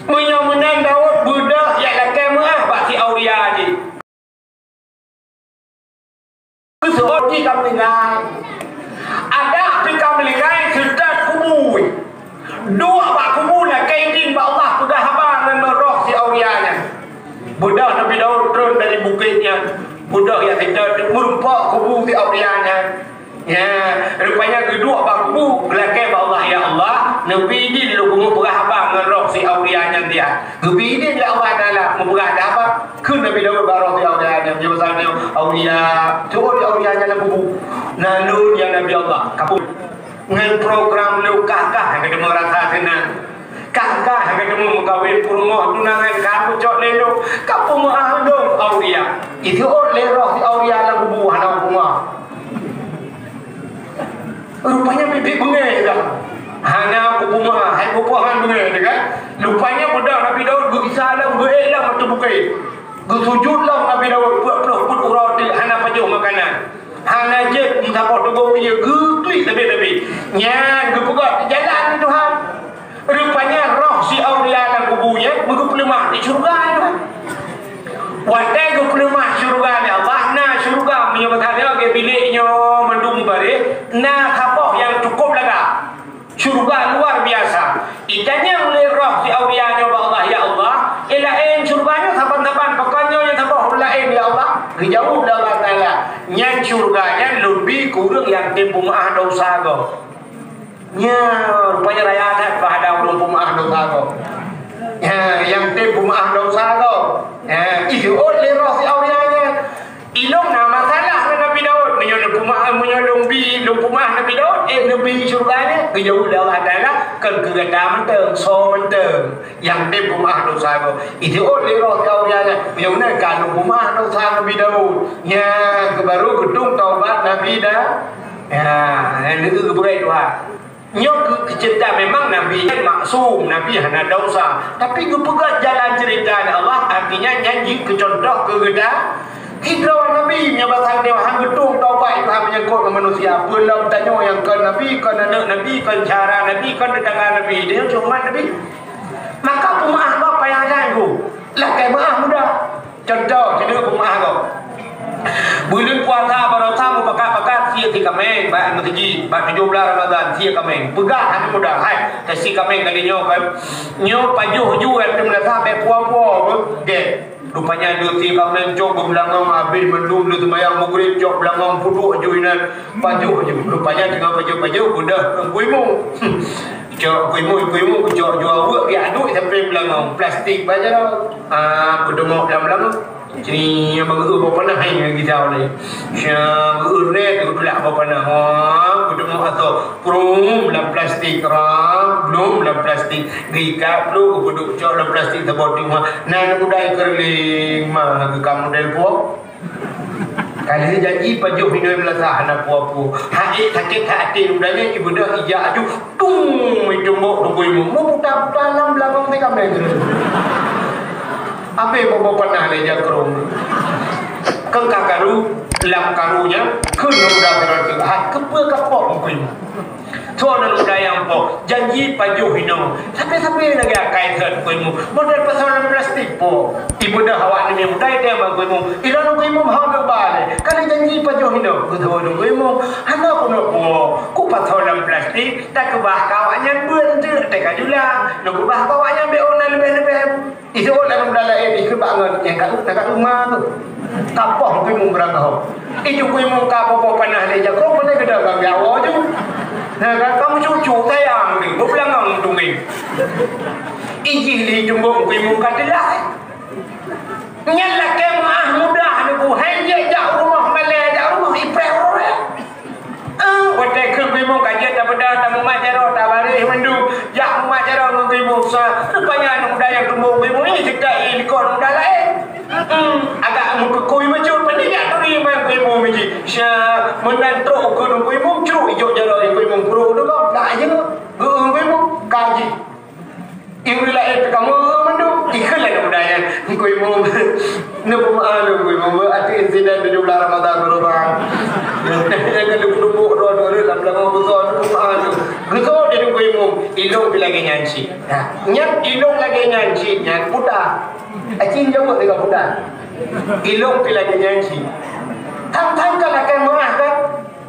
Meunyoe meunan Daud beudôh jak lakée meuáh bak si Auria jih. Keusoe jih ka meuninggai. Adak pih ka meuninggai, seutôt kubu. Duek bak kubu lakée idin bak Allah peugah haba ngon roh si Auria nyan. Beudôh Nabi Daud treun dari bukét nyan. Beudôh jak seutôt meurumpok kubu si Auria nyan. Ya, rupanya geuduek bak kubu, geulakée bak Allah, "Ya Allah, neubi idin lôn keuneuk peugah haba ngon roh si Auria nyan dia." Geubi idin lé Allah Taala meupeugah haba keu Nabi Daud bak roh si Auria nyan, nyoe basa nyoe, "Auria, turun Auria nyan lam kubu." "Na lôn, ya Nabi Allah, kapot. Ngon program lôn kah-kah nyang ka teumeu rasa seunang. Kah-kah nyang ka teumeu meukawen peurumoh tunangan ka meucok lé lôn, ka peumeuáh lôn Auria." Jiteuôt lé roh si Auria lam kubu hana peumeuáh. Rupanya biet-biet beungéh dah. Hana peumeuáh, hai peue-peue han beungéh dah kan. Rupanya beudôh Nabi Daud geugisa lom, geuék lom ateueh bukét. Geusujut lom Nabi Daud peuet ploh peuet uroe teuk hana pajoh makanan. Hana jeuet meusaboh teugong ié, geutui leubeh-leubeh. Nyan geupeugah jalan keu Tuhan. Rupanya roh si Auria lam kubu nyan meugeupeuleumah di syeuruga nyan. Watée geupeuleumah syeuruga lé Allah, na syeuruga meunyoe meusaboh lagée bilék nyoe mandum bareh, na saboh nyang cukôp lagak. Syeuruga luar biasa. Itanyong lé roh si Auria nyoe bak Allah, "Ya Allah, nyang laén syeuruga nyoe saban-saban, pakon nyoe nyang saboh laén, ya Allah?" Geujaweueb lé Allah Taala, "Nyan syeuruga nyan lôn bi keu ureuëng nyang tem peumeuáh desya gob." Nyan, rupanya raya that pahala ureuëng peumeuáh desya gob. Ha, nyang tem peumaáh desya gob. Ha, jiseuôt lé roh si Aulia nyan. Ilôn na masalah ngon Nabi Daud. Meunyoe lôn peumaáh, meunyoe lôn bi, lôn peumaáh Nabi Daud, eh, neubi syeuruga nyan, geujaweueb lé Allah Taala, kon keu gata mantong, soe mantong. Nyang tem peumaáh desya gob. Jiseuôt lé roh si Aulia nyan. Meunyoe meunan ka lôn peumaáh desya Nabi Daud. Nyan keuh baru geutueng taubat Nabi Da-, ya, nyan geubri doa. Nyoe keu-, keuceurita, memang Nabi nyan maksum, Nabi hana desya. Tapi geupeugah jalan ceurita lé Allah, artinya nyan jeuet keu cuntoh keu geuta. Sidroe Nabi meunyoe bak saboh nyoe han geutueng taubat, itu hana menyangkut ngon manusia. Peue lom tanyoe nyang kon Nabi, kon aneuk Nabi, kon syedara Nabi, kon teutangga Nabi. Tanyoe cuma umat Nabi. Maka peumaáh gob payah that gob. Lakèe meuáh mudah. Cuntoh, keuneuk peumaáh gob. Buleuen puasa baroesa mupakat-pakat sie kaméng bak meuseujid, bak tujoh blaih Ramadhan sie kaméng. Peugah hana mudah, hai, tasi kaméng kali nyoe kan. Nyoe pajoh ju, eh, teumeurasa bèk puwoe-puwoe beuh. Deh, rupanya lheueh sie kaméng cok beubeulangong, habéh mandum lheueh seumayang Maghrib cok beulangong peuduek ju inan. Pajoh ju. Rupanya teungoh pajoh-pajoh, beudoh Teungku Imum. Cok Teungku Imum, Teungku Imum, cok ju aweuek, geujak duek sampoe beulangong. Plastik bak jaroe. Ah, peuteumok lam beulangong. Cri, nyang bak geuh boh panah hai nyang geujaweue lé. Sia geuh rèt geutulak boh panah. Ha, geuteumok asoe. Prum lam plastik, ram, blum lam plastik. Geuikat plu, geupeuduek cok lam plastik saboh teuma. Nan udai keureuling ma geukam model puwoe. Ka lheueh janji pajoh inoe meulasah hana puwoe-puwoe. Hai sakét that até udai nyan ibeudôh ijak aju. Tung, meutumbok Teungku Imum. Meuputa-puta lam beulangong teuh kaméng. Abéh boh-boh panah lé jakrong. Keu ka karu, lam karu nyan, kheun muda keureubeuen. Hai, keupeue ka poh Teungku Imum? Soe nan muda nyang poh? Janji pajoh inoe. Sabe-sabe lagèe akai sot Teungku Imum. Model pasoe lam plastik poh. Ibeudôh awak nyan muda idéh bak Teungku Imum. Ilôn Teungku Imum hana ba lé. Ka lheueh janji pajoh inoe. Geutanyoe Teungku Imum. Hana keuneuk poh. Kupasoe lam plastik. Takeubah keu awak nyan beuet teuk teuka jula. Neukeubah keu awak nyan bèk na leubeh-leubeh. Iseuôt lam muda laén, ikheun bak ngon, nyang ka, nyang ka uma tu. Ka poh Teungku Imum beurangkaho. Iju Teungku Imum ka boh-boh panah lé jakrong, pandai keudroe bak gawoe ju. Nah, ka, ka meucucu sayang tu, beubeulangong tunggeng. Ijih lé tumbok Teungku Imum ka teulah. Nyan lakèe meuáh muda neubu, hai jeuet jak rumoh malèe, jak rumoh ipèh ureueng. Ah, watèe kheun Teungku Imum ka jeuet tapeugah, tamumat jaroe, tabaréh mandum. Jak mumat jaroe ngon Teungku Imum sa. Rupanya aneuk muda nyang tumbok Teungku Imum, eh, cit ka i likot aneuk muda laén. Hmm, agak meukeukui bacut, pandai jak turi ngon Teungku Imum jih. Sa, meunan trok ukeue Teungku Imum, crok ijok jaroe Teungku Imum, krok deungon. Dak jeuet. Geu Teungku Imum, ka jih. Ibu laén teuka meu mandum. Ikheun lé aneuk muda nyan. Teungku Imum. Neupeumeu'ah lôn Teungku Imum. Ateueh insiden tujoh blaih Ramadhan baroesa. Nyang ka lôn tumbok droe-droe lam beulangong geusoe, neupeumeu'ah lôn. Geusoe di Teungku Imum. Ilôn pih lagèe nyan cit. Nah, nyan ilôn lagèe nyan cit. Nyan puta. Aci jaweueb lé ka puta. Ilôn pih lagèe nyan cit. Thang-thang ka lakèe meu'ah kan?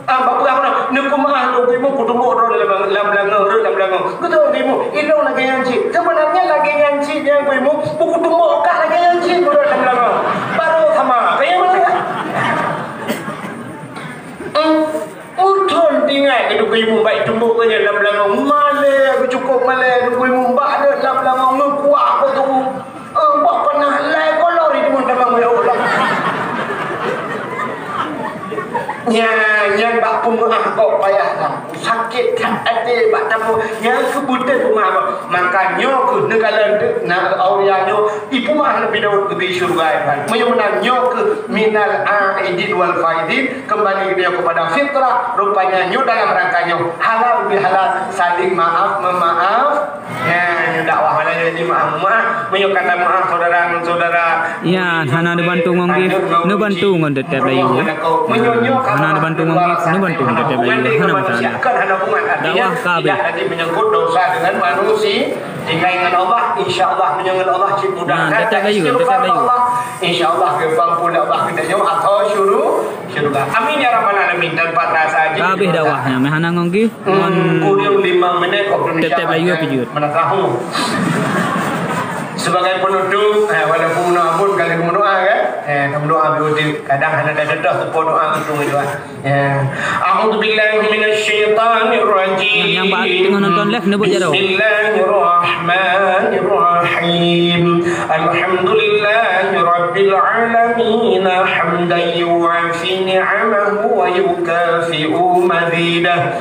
Ah, bapeugah meunan, neupeumeu'ah lôn Teungku Imum, kutumbok droe lam, lam beulangong, rhot lam beulangong. Geutanyoe Teungku Imum, ilôn lagèe nyan cit. Seubeunarnya lagèe nyan cit nyan Teungku Imum, beukutumbok kah lagèe nyan cit, rhot lam beulangong. Baru sama, kaya mana? Hmm, meuthon tinggai keu Teungku Imum, bak itumbok keu nyan lam beulangong. Malèe, geucukôp malèe, Teungku Imum bak rhot lam beulangong, meukuah keu Teungku. Eh, bah panah lai kolor itu pun tamong, ya Allah. Nyan, nyan bak peumeu'ah kok payah lah. Sakét that até bak tamu. Nyan keuh beutôi peumeu'ah kok. Maka nyoe keuh neukalon teuk na Aulia nyoe ipeumeu'ah leubeh dahulu keu syeuruga, ya kan. Meunyoe meunan nyoe keuh minal aidin wal faidin, kembali dia kepada fitrah. Rupanya nyoe dalam rangka nyoe halal bihalal, saling maaf memaaf. Ya, nyoe dakwah malam nyoe, maaf, maaf. Meunyoe kata maaf saudara ngon saudara. Ya, hana neubantu ngon gift, neubantu ngon teutab layu. Meunyoe nyoe hana neubantu ngon gift, neubantu ngon teutab layu. Hana masalah. Kan hana hubungan. Artinya, dakwah ka habéh. Tidak lagi menyangkut dosa dengan manusia. Tinggai ngon Allah, insya Allah meunyoe ngon Allah cit mudah. Nah, teutab layu, teutab layu. Insya Allah geupang pula bah kita nyoe atau syuru-, syuruga. Amin ya rabbal alamin. Tanpa terasa aja. Ka habéh dakwah nyan, meuhana ngon gift. Hmm, kurang lima menit waktu Indonesia. Teutab layu apa jeuet? Mana tahu. Sebagai penutup, eh, walaupun meudoa pun kali meudoa, kan? Eh, meudoa, Kadang hana ada dedah tu doa tu doa. Ya. A'udzubillahi minasyaitanirrajim. Nyang bak teungoh nonton live neubeuet jaroe. Bismillahirrahmanirrahim. Alhamdulillahi rabbil alamin. Hamdan yuwafi ni'amahu wa yukafi'u mazidah.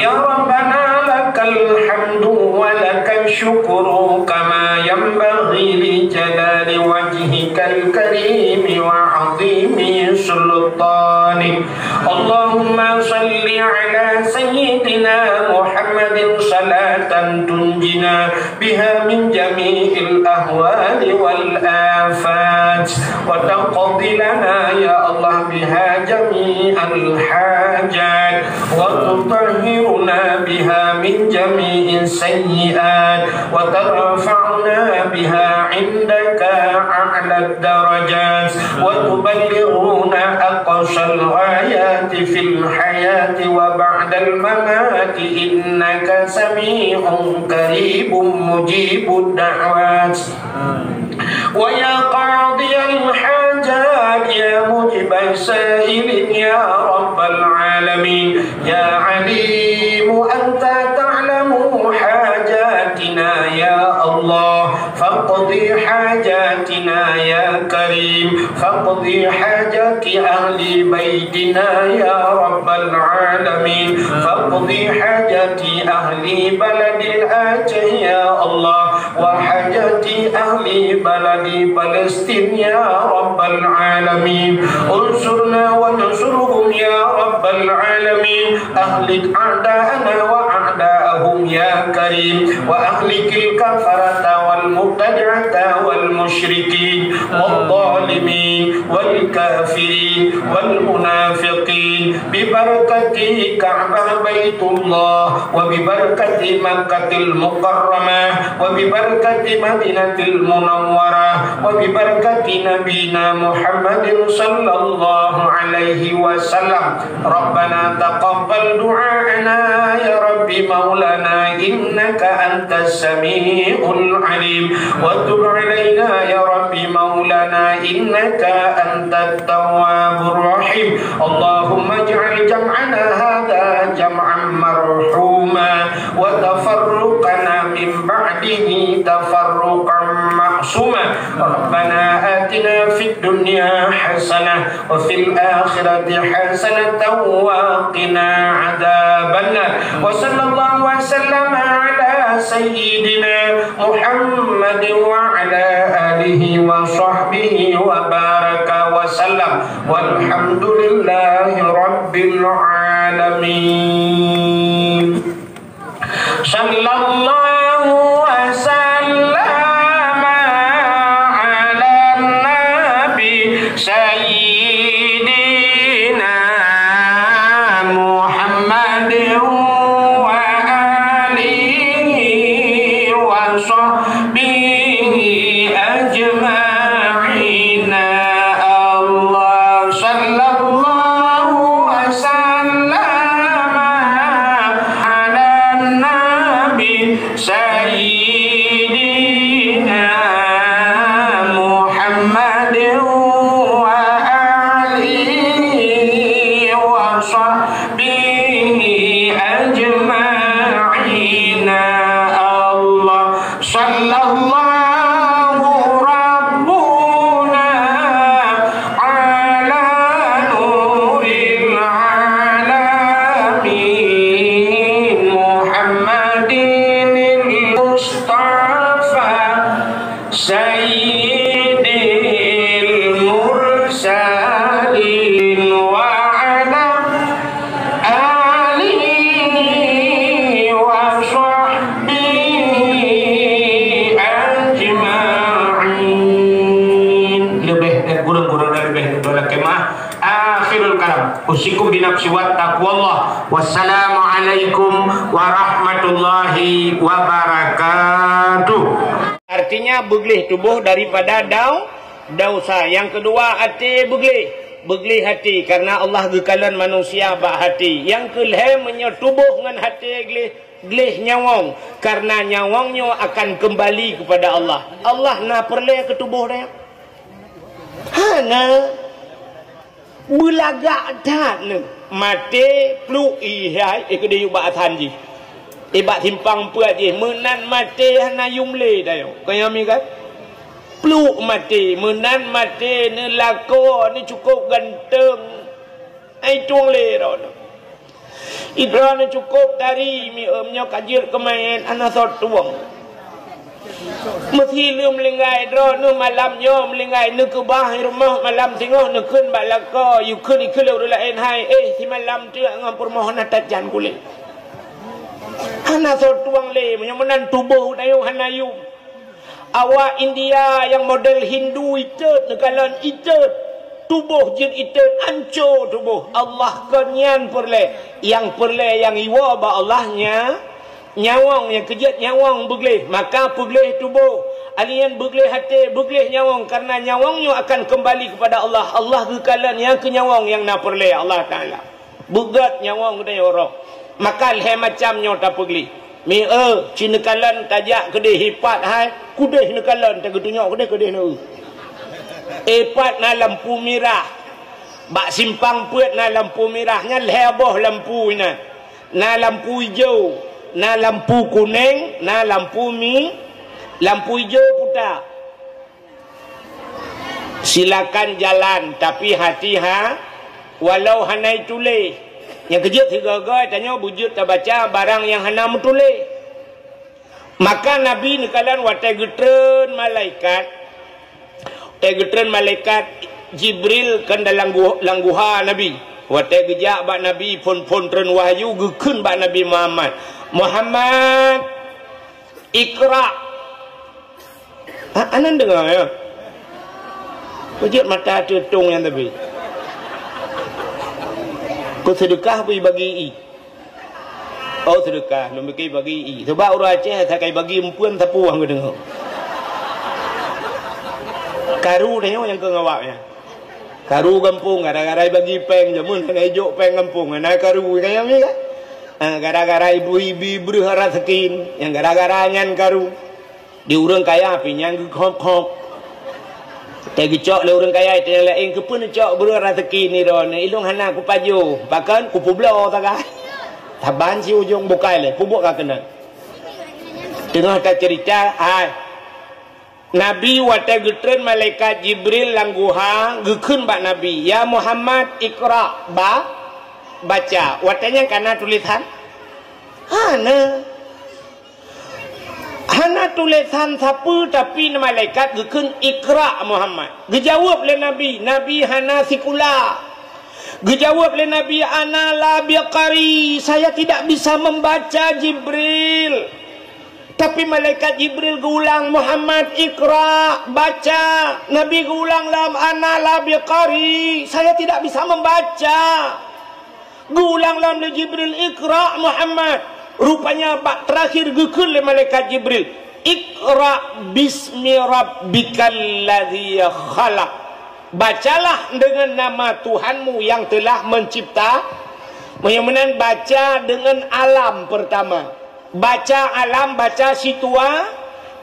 Ya Rabbana lakal hamdu wa lakal syukru kama yanbaghi li jalali wajhikal karimi wa azimi sultanik. Allahumma salli ala sayyidina Muhammadin salatan tunjina biha min jami'il ahwali wal afat, wa taqdi lana ya Allah biha jami'al hajat, wa tutahhiruna biha min jami'is sayyi'at, wa tarfa'una biha indaka a'lad darajat, wa tuballighuna aqsal ghayati fil hayati wa ba'dal mamati, innaka sami'un qaribun mujibud da'wat. Wa ya qadiyal hajat, ya mujibas sa'ilin, ya rabbal alamin, ya alimu anta ta'lamu hajatina ya Allah, faqdi hajatina ya karim, faqdi hajati ahli baitina ya rabbal alamin, faqdi hajati ahli baladil Aceh ya Allah, wa hajati ahli baladi Palestin ya rabbal alamin. Unsurna wa nsurhum ya rabbal alamin. Ahlik a'da'ana wa a'da'ahum ya karim. Wa ahlikil kafarata wal mubtadi'ata wal musyrikin wal zalimin wal kafirin wal munafiqin. Bi barakati Ka'bah Baitullah, wa bi barakati Makkatil Mukarramah, wa bi barakati Madinatil Munawwarah, wa bi barakati Nabina Muhammadin sallallahu alaihi wasallam. Rabbana taqabbal du'a'ana ya Rabbi maulana innaka antas sami'ul alim, wa tub alaina ya Rabbi maulana innaka antat tawwabur rahim. Allahumma ij'al jam'ana hadza jam'an marhuma, wa tafarruqana min ba'dihi tafarruqan ma'suma. Rabbana atina fid dunya hasanah wa fil akhirati hasanatan wa qina adzabannar. Wa sallallahu wa sallama ala sayyidina Muhammad wa ala alihi wa sahbihi wa baraka wa sallam. Walhamdulillahi rabbil alamin. Sallallahu wa sallama ala nabi sayyidina Muhammad wa alihi wa sahbihi ajma'in. Allah sallallahu wa sallama ala nabi sayyidina Muhammad wa alihi wa sahbihi ajma'in. Allah sallallahu rabbuna ala nuril alamin Muhammadinil Mustafa sayyidil mursalin wa ala alihi wa sahbihi ajma'in. Leubeh dan kurang-kurang dan leubeh doa lakèe meu'ah. Akhirul kalam. Usikum binafsi wa taqwallah. Wassalamualaikum warahmatullahi wabarakatuh. Artinya, beugleh tuboh daripada dau-, dosa. Nyang keudua, até beugleh. Beugleh até, karena Allah geukalon manusia bak até. Nyang keulhèe, meunyoe tuboh ngon até gleh, gleh nyawöng, karena nyawöng nyoe akan keumbali keupada Allah. Allah na peureulèe keu tuboh nyan? Hana. Beulagak that neuh. Maté pluek ie hai, eh, keudéh ubak asan jih. Eh, bak simpang peuet jih, meunan maté hana yum lé tanyoe. Ka nyan mi kan? Pluek maté, meunan maté neuh lakoe neuh cukôp ganteng. Ai tueng lé droeneuh. Idroeneuh cukôp tari mi-, meunyoe ka jeuet keu manyét, hana soe tueng. Meusileuem linggai droeneuh malam nyoe meulinggai neukeubah rumoh malam singoh neukheun bak lakoe, yue kheun ikheun lé ureueng laén hai, eh, simalam teuk ngon peurumoh na tajan kulét. Hana soe tueng lé, meunyoe meunan tuboh tanyoe hana yum. Awak India nyang model Hindu itot neukalon itot. Tuboh jeuet itot, anco tuboh. Allah kon nyan peureulée. Nyang peureulée nyang iwoe bak Allah nya, nyawöng nyang keujeuet nyawöng beugleh, maka peugleh tuboh. Alien beugleh até, beugleh nyawöng, karena nyawöng nyoe akan kembali kepada Allah. Allah geukalon nyang keu nyawöng nyang na peureulée Allah Taala. Beugét nyawöng geutanyoe roh. Maka lhée macam nyoe tapeugleh. Mi-, eu, ci neukalon tajak keudeh ipat hai, keudeh neukalon tageutunyok keudeh, keudeh neu. Ipat na lampu mirah. Bak simpang peuet na lampu mirah, nyan lhée boh lampu inan. Na lampu ijo, na lampu kuneng, na lampu mi-, lampu ijo puta. Silakan jalan, tapi hati-ha-, walau hana ituléh. Nyang keujeuet sigoe-goe tanyoe beujeuet tabaca barang nyang hana meutuléh. Maka Nabi neukalon watée geutreun malaikat, watée geutreun malaikat Jibril kan dalam gu-, lam guha Nabi. Watée geujak bak Nabi phon-phon treun wahyu geukheun bak Nabi Muhammad, "Muhammad, iqra." Ha, aneuk deungoe, ya. Beujeuet mata teutong nyan tapi. Keu seudeukah bagi ie. Oh, seudeukah, lôn pike bagi ie. Sebab ureueng Aceh sakai bagi empeuen sapeue geudeungoe. Karu tanyoe nyang keu ngawak nyan. Karu gampông gara-gara bagi péng jameun hana ijok péng gampông, hana karu kaya mi kan? Ah, gara-gara ibu-ibu breuh raseuki, nyang gara-gara nyan karu. Di ureueng kaya pih nyang geukhop-khop. Teuh geucok lé ureueng kaya, teuh nyang laén, "Keupeue neucok breuh raseuki nidroe nyoe? Ilôn hana kupajoh, pakon kupubloe sagai." Saban si ujong bukai lé, peubuet ka keunan. Teungoh taceurita, hai. Nabi watée geutreun malaikat Jibril lam guha, geukheun bak Nabi, "Ya Muhammad, iqra, ba-, baca." Watée nyan ka na tulésan? Hana. Hana tulésan sapeue, tapi malaikat geukheun, "Iqra, Muhammad." Geujaweueb lé Nabi, Nabi hana sikula. Geujaweueb lé Nabi, "Ana la biqari, saya tidak bisa membaca, Jibril." Tapi malaikat Jibril geuulang, "Muhammad, iqra, baca." Nabi geuulang lom, "Ana la biqari, saya tidak bisa membaca." Geuulang lom lé Jibril, "Iqra, Muhammad." Rupanya bak terakhir geukheun lé malaikat Jibril, "Iqra bismi rabbikal ladzi khalaq." Bacalah dengan nama Tuhanmu yang telah mencipta. Meunyoe meunan baca dengan alam pertama. Baca alam, baca situa-,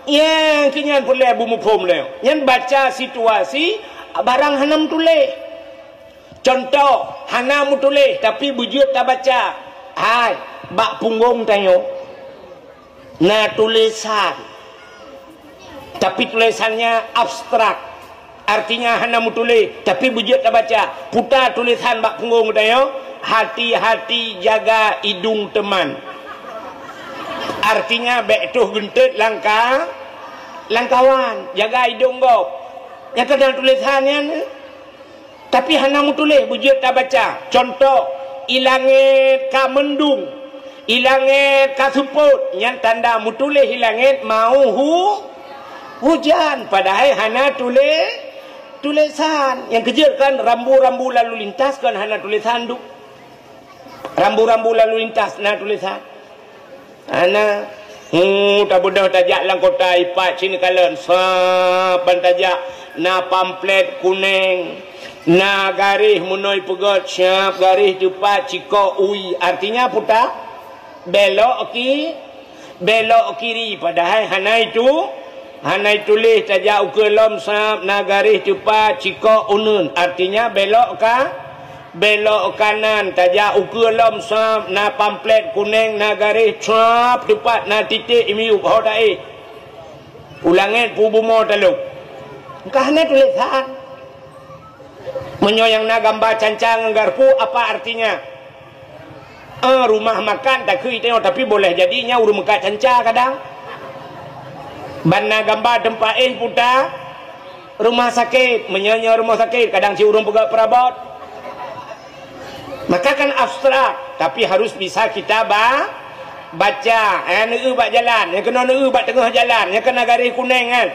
nyang keu nyan peureulée beumuphom lé. Nyan baca situasi barang hana meutuléh. Contoh, hana meutuléh tapi beujeuet tabaca. Hai, bak punggong tanyoe na tulésan. Tapi tulésannya abstrak. Artinya hana meutuléh, tapi beujeuet tabaca. Puta tulésan bak punggong tanyoe, "Hati-hati jaga idung teman." Artinya bék toh geunteut langka-, langkawan, jaga idung gob. Nyang keudang tulésan nyan, tapi hana meutuléh beujeuet tabaca. Contoh, i langét ka meundung, i langét ka seupôt, nyan tanda meutuléh i langét mau hu-, hujan, padahai hana tulé-, tulésan. Nyang keujeuet kan rambu-rambu lalu lintas kan hana tulésan duek. Rambu-rambu lalu lintas na tulésan. Hana. Hu, tabeudôh tajak lam kota ipat ci neukalon, sab ban tajak na pamflet kuneng, na garéh meunoe peugét, siab garéh teupat cikok ui. Artinya puta belok ki-, belok kiri, padahai hana itu, hana ituléh tajak ukeue lom sab na garéh teupat cikok uneuen. Artinya belok ka-, Belok kanan, tajak ukeue lom sab, na pamflet kuneng, na garéh sab, teupat na titék miyueb ho taéh. U langét pu bumoe talop. Ka hana tulésan. Meunyoe nyang na gamba canca ngon garpu, apa artinya? Eh, rumah makan takheun tanyoe, tapi boleh jadi nyan ureuëng meukat canca kadang. Ban na gamba teumpat éh puta rumah sakét, meunyoe nyoe rumah sakét, kadang cit ureuëng peugah peurabot. Maka kan abstrak, tapi harus bisa kita ba-, baca. Eh, neueu bak jalan, nyang keunoe neueu bak teungoh jalan, nyang keunoe garéh kuneng kan.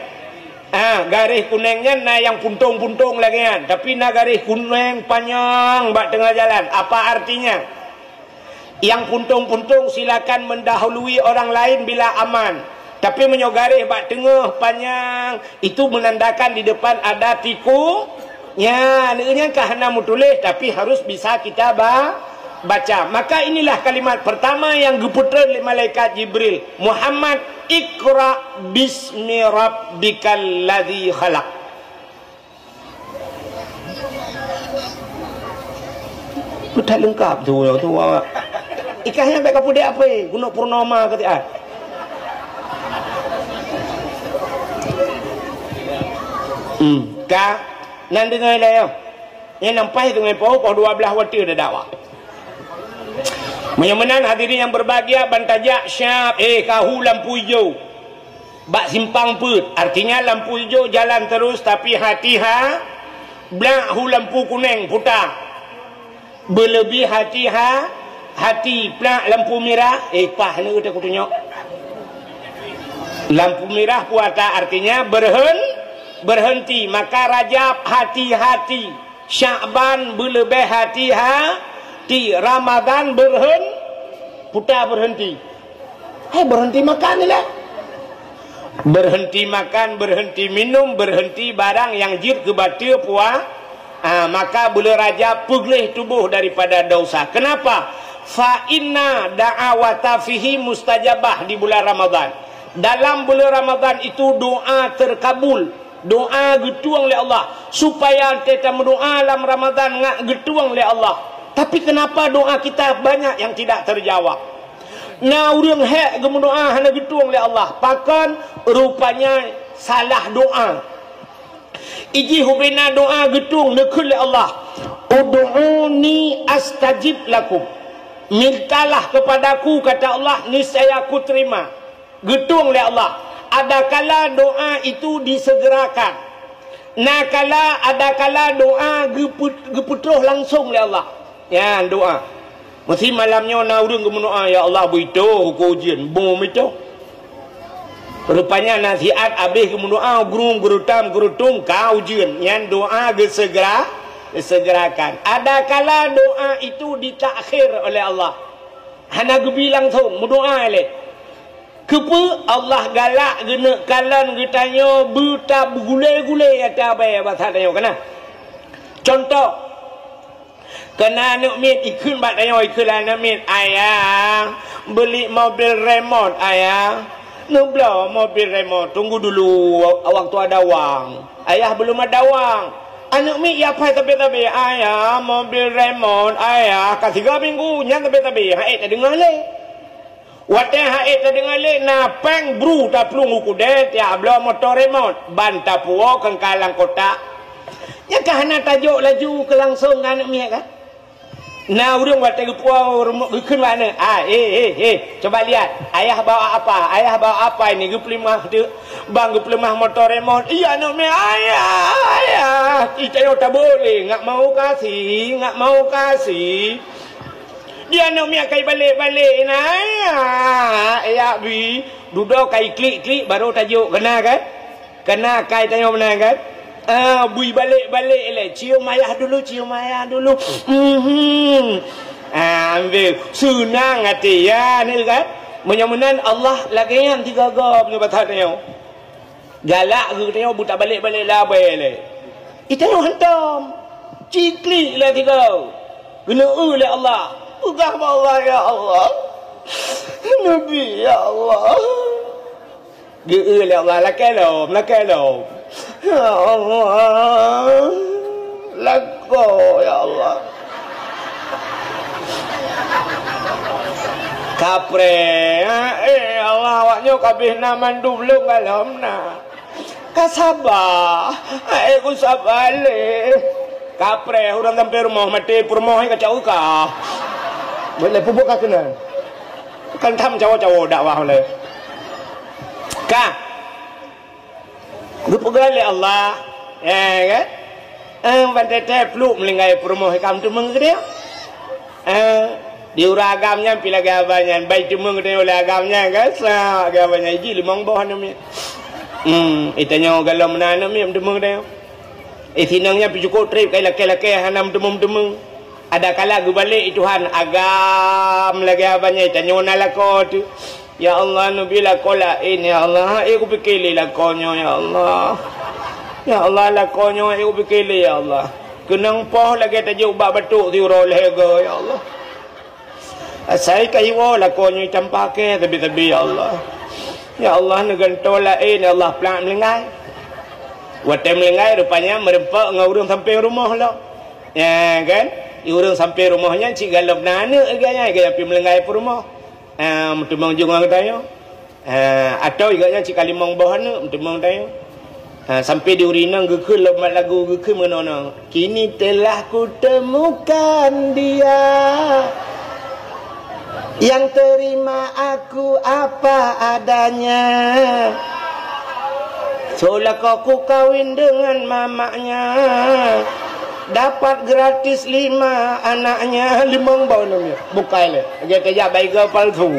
Ah, garéh kuneng nyan na nyang puntông-puntông lagée nyan, tapi na garéh kuneng panyang bak teungoh jalan. Apa artinya? Nyang puntông-puntông silakan mendahului orang lain bila aman. Tapi meunyoe garéh bak teungoh panyang, itu menandakan di depan ada tiku. Nyan, nyan ka hana meutuléh, tapi harus bisa kita ba-, baca. Maka inilah kalimat pertama yang geupeutrön lé malaikat Jibril, "Muhammad, iqra bismi rabbikal ladzi khalaq." Beuthat leungkap tu, tu awak. Ikah nyan bèk kapeudeh apé, gunok purnama keu siat. Hmm, ka nan deungoe lé nyoe. Nyan nampai teungoh poh, poh dua blaih watèe dakwah. Meunyoe meunan hadirin yang berbahagia, ban tajak siap, eh, ka hu lampu ijo. Bak simpang peuet, artinya lampu ijo jalan terus, tapi hati ha, blak hu lampu kuneng puta. Beuleubeh hati ha, hati plak lampu mirah, eh, pah ni teukutunyok. Lampu mirah puata artinya berhen-, berhenti. Maka Rajab hati-hati. Syakban beuleubeh hati-hati, Ramadan berhen-, puta berhenti. Hai berhenti makan ni lah. Berhenti makan, berhenti minum, berhenti barang yang jeuet keu bateue puasa. Ah, maka buleuen Rajab peugleh tuboh daripada dosa. Kenapa? Fa inna da'awata fihi mustajabah di bulan Ramadan. Dalam bulan Ramadan itu doa terkabul. Doa geutueng lé Allah, supaya teutameudoa lam Ramadan ngat geutueng lé Allah. Tapi kenapa doa kita banyak yang tidak terjawab? Na ureuëng hék geumeudoa hana geutueng lé Allah. Pakon? Rupanya salah doa. Ijih ubena doa geutueng neukheun lé Allah, "Ud'uni astajib lakum." Mintalah kepadaku, kata Allah, niscaya Aku terima. Geutueng lé Allah. Adakala doa itu disegerakan. Nakala, adakala doa geupeu-, geupeutroh langsong lé Allah. Nyan doa. Meusi malam nyoe na ureuëng geumeudoa, "Ya Allah, beuitoh uko ujeuen." Bom itoh. Rupanya nasihat habéh geumeudoa, gurung geurutam geurutum ka ujeuen. Nyan doa geusegera, geusegerakan. Adakala doa itu ditakhir oleh Allah. Hana geubi langsong, meudoa lé. Keupeue Allah galak geuneuk kalon geutanyoe beuta beugulée-gulée ata abée basa tanyoe kana? Contoh, kana aneuk miet ikheun bak tanyoe, ikheun lé aneuk miet, "Ayah, beli mobil remot, Ayah." "Neubloe mobil remot, tunggu dulu waktu ada wang." Ayah belum ada wang. Aneuk miet ya pai tabe-tabe, "Ayah, mobil remot, Ayah." Ka tiga minggu, nyan tabe-tabe, han ék tadeungoe lé. Watée han ék tadeungoe lé, na péng bru taplueng u keudè, tiak bloe moto remot, ban tapuwoe keungkai lam kotak. Nyan ka hana tajok laju keu langsong ngon aneuk miet kan? Na ureuëng watée geupuwoe remot geukheun bak aneuk, "Ah, eh, eh, eh, coba lihat, ayah bawa apa? Ayah bawa apa ini?" Geupeuleumah teuk, ban geupeuleumah moto remot. Iya aneuk miet, "Ayah, ayah, kita yo tak boleh, nggak mau kasih, nggak mau kasih." Di aneuk miet kai balek-balek na, ya, ya bi. Dudoe kai klik-klik baru tajok, kena kan? Kena kai tanyoe meunan kan? Ah, bui balek-balek lé. Cium ayah dulu, cium ayah dulu. Mhm. Ah, ambil. Senang hati ya ni kan? Meunyoe meunan Allah lagée nyan tiga gob nyoe bak tanyoe. Galak geuh tanyoe beuta balek-balek labai lé. Itanyoe hantom. Ciklik lé tiga. Geuneu lé Allah. Peugah bak Allah, "Ya Allah. Nabi, ya Allah." Geu lé Allah, lakée lom, lakée lom. "Ya Allah. Lakoe, ya Allah." Kapreh, ha, eh, Allah, awak nyoe ka abéh na mandum lôn galom na. Ka saba, ha, eh, ku saba lé. Kapreh, ureuëng sampai rumoh maté, peurumoh ka caweuka. Boleh pubuk ka keunan. Kan tham cawo-cawo dakwah lé. Ka. Geupeugah lé Allah, eh, kan? Eh, ban teuntèe pluek meulinggai peurumoh ikam teumeung keudéh. Eh, di ureueng agam nyan pih lagèe abang nyan, bai teumeung keudéh lé agam nyan, kan? Sa lagèe abang nyan, iji limong boh aneuk miet. Hmm, itanyoe galom meunan aneuk miet teumeung keudéh. Eh, sinong nyan pih cukôp trép, kai lakèe-lakèe hana meuteumèe-meuteumèe. Adakala geubalek, eh Tuhan, agam lagèe abang nyan, itanyoe na lakoe teuh. Ya Allah, neubi lakoe laén, ya Allah. Eh, kupike lé lakoe nyoe, ya Allah. Ya Allah, lakoe nyoe, eh, kupike lé, ya Allah. Keunong poh lagèe tajok bak batuk siuroe lhèe goe, ya Allah. Asai ka iwoe lakoe nyoe campa kèe sabe-sabe, ya Allah. Ya Allah, neugantoe laén, ya Allah, plak meulinggai. Watèe meulinggai, rupanya meureumpok ngon ureueng sampéng rumoh lom. Ya, kan? Ureueng sampéng rumoh nyan cit galom na aneuk, geuh nyan, geuh nyan pih meulinggai peurumoh. Ah, meuteumèe jeuet ngon geutanyoe. Ah, atau geuh nyan cit ka limong boh aneuk, meuteumèe geutanyoe. Ah, sampai di ureueng inong geukheun lom mat lagu, geukheun meunoe-noe. Kini telah kutemukan dia yang terima aku apa adanya. Seolah kau ku kawin dengan mamaknya. Dapat gratis lima anaknya, limong boh aneuk miet. Bukai lé. Lagèe tajak baiga palsu.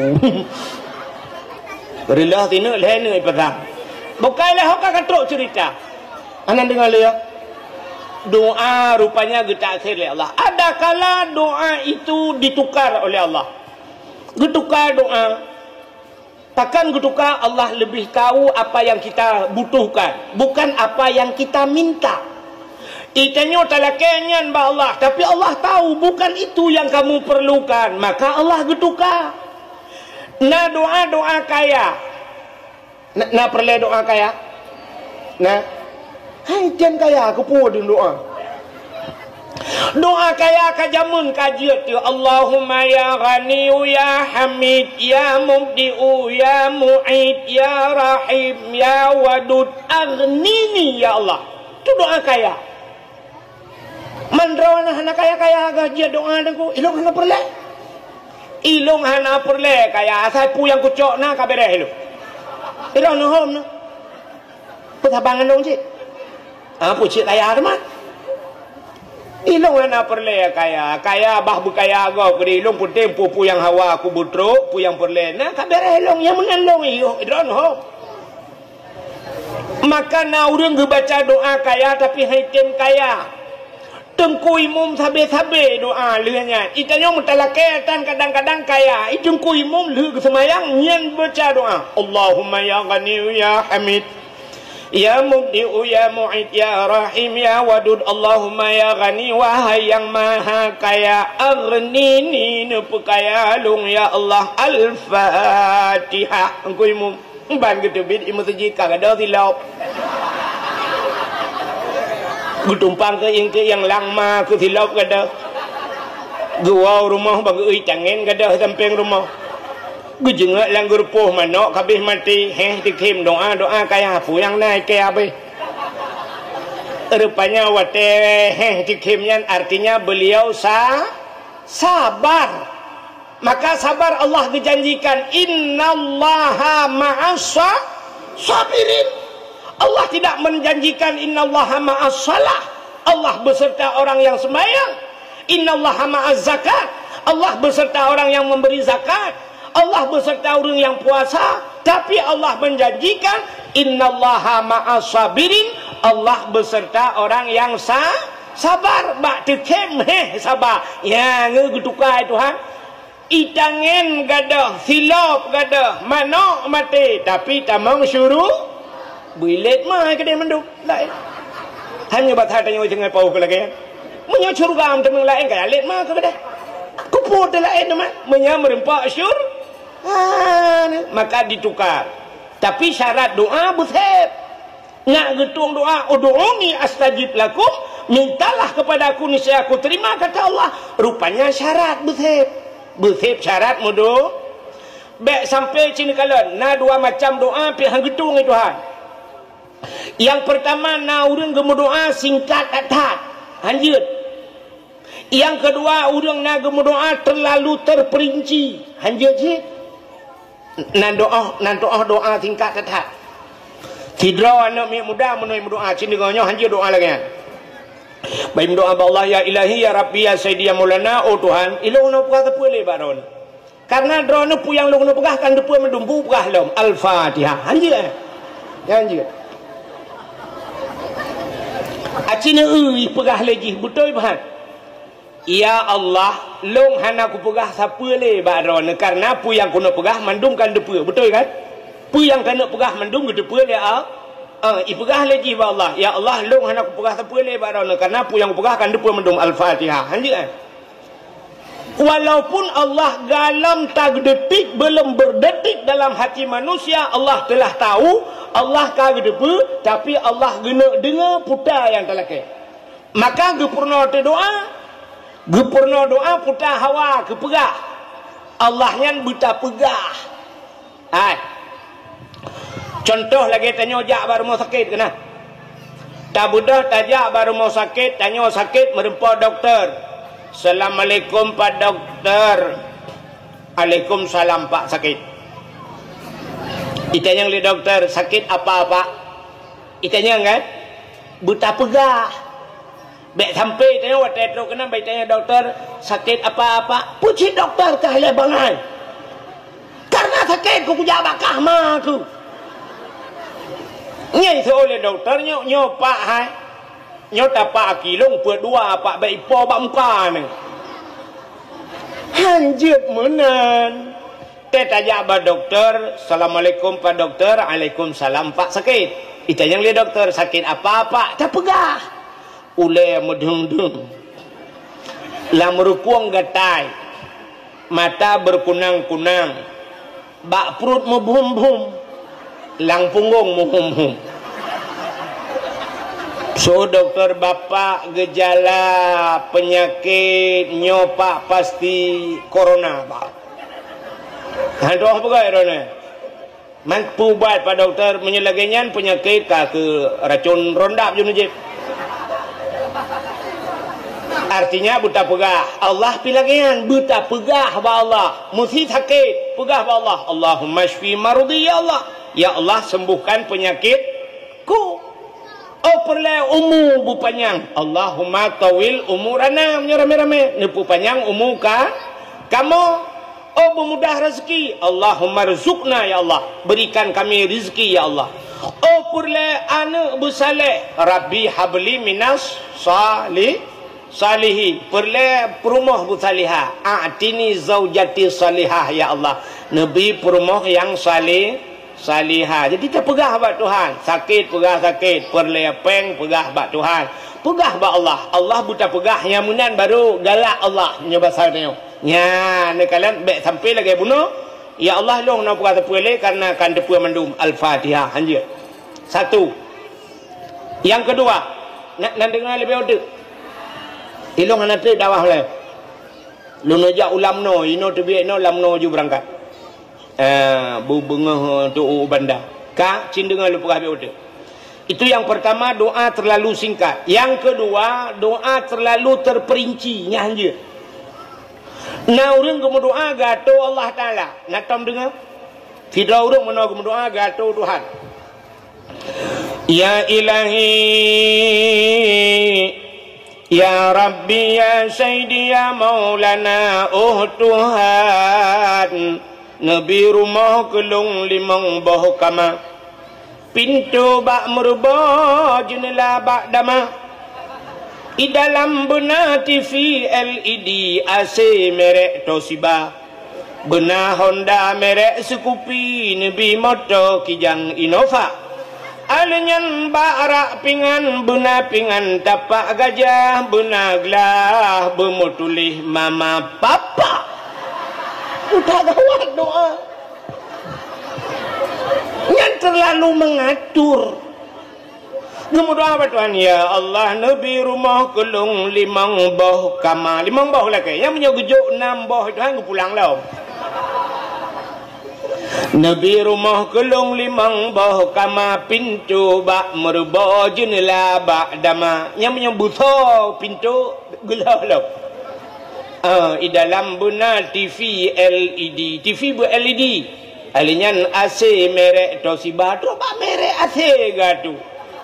Reuloh sineuk lhèe neuk ipasang. Bukai lé ho ka ka trok cerita. Aneuk deungö lé ya. Doa rupanya geutakhir lé Allah. Adakala doa itu ditukar oleh Allah. Geutukar doa. Takkan geutukar, Allah lebih tahu apa yang kita butuhkan, bukan apa yang kita minta. Itanyoe talakèe nyan bak Allah, tapi Allah tahu bukan itu yang kamu perlukan, maka Allah geutukar. Na doa-doa kaya. Na, na peureulèe doa kaya? Na. Hai, tem kaya, keupeue deuh doa? Doa kaya ka jameun ka jeuet teuh, Allahumma ya Ghaniyu ya Hamid, ya Mubdi'u, ya Mu'id, ya Rahim, ya Wadud, aghnini ya Allah. Tu doa kaya. Man droeneuh hana kaya-kaya geuh jeuet doa Teungku, ilôn hana peureulèe. Ilôn hana peureulèe kaya, asai peue nyang kucok na ka bèrèh ilôn. Ilôn neuhom na. Peusaban ngon lôn cit. Ah, peue cit kaya teuma. Ilôn hana peureulèe kaya, kaya bah beukaya goe keudéh ilôn, peunteng peue-peue nyang hawa kubutrok, peue nyang peureulèe na ka bèrèh ilôn, nyang meunan lôn, ilôn neuhom. Maka na ureueng geubaca doa kaya tapi han item kaya. Teungku Imum sabe-sabe doa lheueh nyan. Itanyoe meutalakèe tan kadang-kadang kaya. I Teungku Imum lheueh geuseumayang nyan baca doa. Allahumma ya Ghaniyu ya Hamid. Ya Mubdi'u ya Mu'id ya Rahim ya Wadud. Allahumma ya Ghani, wahai nyang maha kaya, aghnini, neupeukaya lôn ya Allah. Al-Fatihah. Teungku Imum. Ban geuteubiet i meuseujid ka gadôh silop. Geutumpang keu ieng keu ieng langma keu silop gadôh. Geuwoe rumoh bak geuui tangen gadôh sampéng rumoh. Geujeungok lam geurupoh manok ka abéh maté, héh, teukhém doa-doa kaya peue nyang na ikèe abéh. Rupanya watèe héh teukhém nyan artinya beliau sa-, sabar. Maka sabar Allah geujanjikan, "Innallaha ma'as sa-, sabirin." Allah tidak menjanjikan, "Innallaha ma'as salah." Allah beserta orang yang sembahyang. "Innallaha ma'az zakat." Allah beserta orang yang memberi zakat. Allah beserta orang yang puasa. Tapi Allah menjanjikan, "Innallaha ma'as sabirin." Allah beserta orang yang sa-, sabar. Bak teukhém, héh, sabar. Ya, nge geutukai Tuhan. Itangen gadôh, silop gadôh, manok maté, tapi tamong syuru-, beuilet ma keudeh mandum, laén. Hanya bak that tanyoe tinggai paoh keu lagèe nyan. Meunyoe syeuruga meuteumèe laén, ka let ma keudeh. Keupeue teu laén teuma? Meunyoe meureumpok syur-, ha, maka ditukar. Tapi syarat doa beusép. Nak geutueng doa, "Ud'uni astajib lakum," mintalah kepada Aku, niscaya Aku terima, kata Allah. Rupanya syarat beusép. Beusép syarat meudo-, Bék sampai cit neukalon, na dua macam doa pih han geutueng lé Tuhan. Nyang peurtama na ureuëng geumeudoa singkat that-that, hanjeuet. Nyang keudua ureuëng na geumeudoa teulalu teupeurinci, hanjeuet cit. Nan doa, nan doa, doa singkat that-that. Sidroe aneuëk miet muda meunyoe meudoa, cit deungoe nyoe hanjeuet doa lagée nyan. Bak meudoa bak Allah, "Ya Ilahi, ya Rabbi, ya Sayyidi, ya Maulana, oh Tuhan, ilôn hana peugah sapeue lé bak droeneuh." Karena droeneuh peue nyang lôn keuneuk peugah kan teupeu meudumbu peugah lom. Al-Fatihah. Hanjeuet, eh? Hanjeuet. Aci neueu peugah lé jih, beutôi beuhat. "Ya Allah, lôn hana kupeugah sapeue lé bak droeneuh, karena peue nyang keuneuk peugah mandum kan teupeu." Beutôi kan? Peue nyang keuneuk peugah mandum geuteupeue lé Allah. Ah, ipeugah lé jih bak Allah, "Ya Allah, lôn hana kupeugah sapeue lé bak droeneuh, karena peue nyang kupeugah kan teupeu mandum." Al-Fatihah. Hanjeuet, eh? Walaupun Allah galom tadetik, belum berdetik dalam hati manusia, Allah telah tahu, Allah ka geuteupeue, tapi Allah geuneuk deungoe peue nyang talakée. Maka geupeurunoe teudoa, geupeurunoe doa peue hawa keupeugah. Allah nyan beutapeugah. Hai. Contoh lagée tanyoe jak bak rumoh sakét keunan. Tabeudôh tajak bak rumoh sakét, tanyoe sakét meurumpok dokto. "Assalamualaikum, Pak Dokto." "Alaikumsalam, Pak, sakét." Itanyong lé dokto, "Sakét apa, Pak?" Itanyong kan? Beutapeugah. Bék sampai tanyoe watée trok keunan bék tanyong dokto, "Sakét apa, Pak?" Peue cit dokto ka ilée bangai. Karena sakét ku kujak bak kah ma ku. Nyai seuôt lé dokto nyoe, "Nyoe Pak hai. Nyoe tapak aki lôn peuet dua Pak, bék ipo bak muka neuh." Hanjeuet meunan. Teuh tajak bak dokto, "Assalamualaikum Pak Dokto." "Alaikumsalam Pak, sakét." Itanyong lé dokto, "Sakét apa Pak?" Tapeugah. Ulée meudeueng-deueng. Lam rukong gatai. Mata beukunang-kunang. Bak pruet meubuem-buem. Lam punggong meuhum-hum. Seuôt dokto, "Bapak, geujala peunyakét nyoe Pak pasti corona Pak." Hana troh peugah droeneuh. Man peuubat Pak Dokto, meunyoe lagée nyan peunyakét ka keu racon rondap jeuet jih. Artinya beutapeugah, Allah pih lagée nyan, beutapeugah bak Allah. Meusé sakét, peugah bak Allah, "Allahumma syfi maradhi ya Allah." Ya Allah, sembuhkan penyakitku. Oh peureulée umu beupanyang, Allahumma tawil umurana, meunyoe ramé-ramé, neupeupanyang umu ka kamoe. Oh beumudah rezeki, Allahumma rzuqna ya Allah, berikan kami rezeki ya Allah. Oh peureulée aneuëk beusaleh, Rabbi habli minas salih, salihin, peureulée peurumoh beusalihah, a'tini zaujati salihah ya Allah, neubi peurumoh nyang salih, salihah. Jadi tapeugah bak Tuhan, sakét peugah sakét, peureulée péng peugah bak Tuhan. Peugah bak Allah, Allah beutapeugah nyang meunan baru galak Allah nyoe basa tanyoe. Nyan neukalon bék sampai lagée bunoe, "Ya Allah, lôn hana peugah sapeue lé karena kan teupeu mandum." Al-Fatihah hanjeuet. Satu. Nyang keudua, na, na deungoe leubeh uteuk. Ilong hana trép dakwah lé. Lôn jak u Lamno, inoe teubiet inoe Lamno ju beurangkat. Eh, bu beungoh tu u Banda. Ka cit deungoe lôn peugah biet uteuk. Itu yang pertama, doa terlalu singkat. Yang kedua, doa terlalu terperinci. Nyang jeuet. Na ureuëng geumeudoa geuatô Allah Taala. Na tom deungoe? Sidroe ureuëng meunoe geumeudoa geuatô Tuhan. Ya Ilahi, ya Rabbi, ya Sayyidi, ya Maulana, oh Tuhan, neubi rumoh keu lôn limong boh kama. Pintoe bak meuruboh, jeuneula bak dama. I dalam beuna T V L E D, A C merek Toshiba. Beuna Honda merek Scoopy, neubi moto Kijang Innova. Alèh nyan bak rak pingan, beuna pingan tapak gajah, beuna glah beumeutuléh mama papa. Udah gawat doa. Nyan terlalu mengatur. Geumeudoa bak Tuhan, "Ya Allah, neubi rumoh keu lôn limong boh kama." Limong boh lakèe. Nyang meunyoe geujok nam boh, Tuhan geupulang lom. Neubi rumoh keu lôn limong boh kama, pintoe bak meuruboh, jeuneula bak dama. Nyang meunyoe beusoe pintoe geulhah lom. Ah, i dalam beuna T V L E D. T V beu-L E D. Ahli nyan A C merek Toshiba, trok bak merek A C geuatu.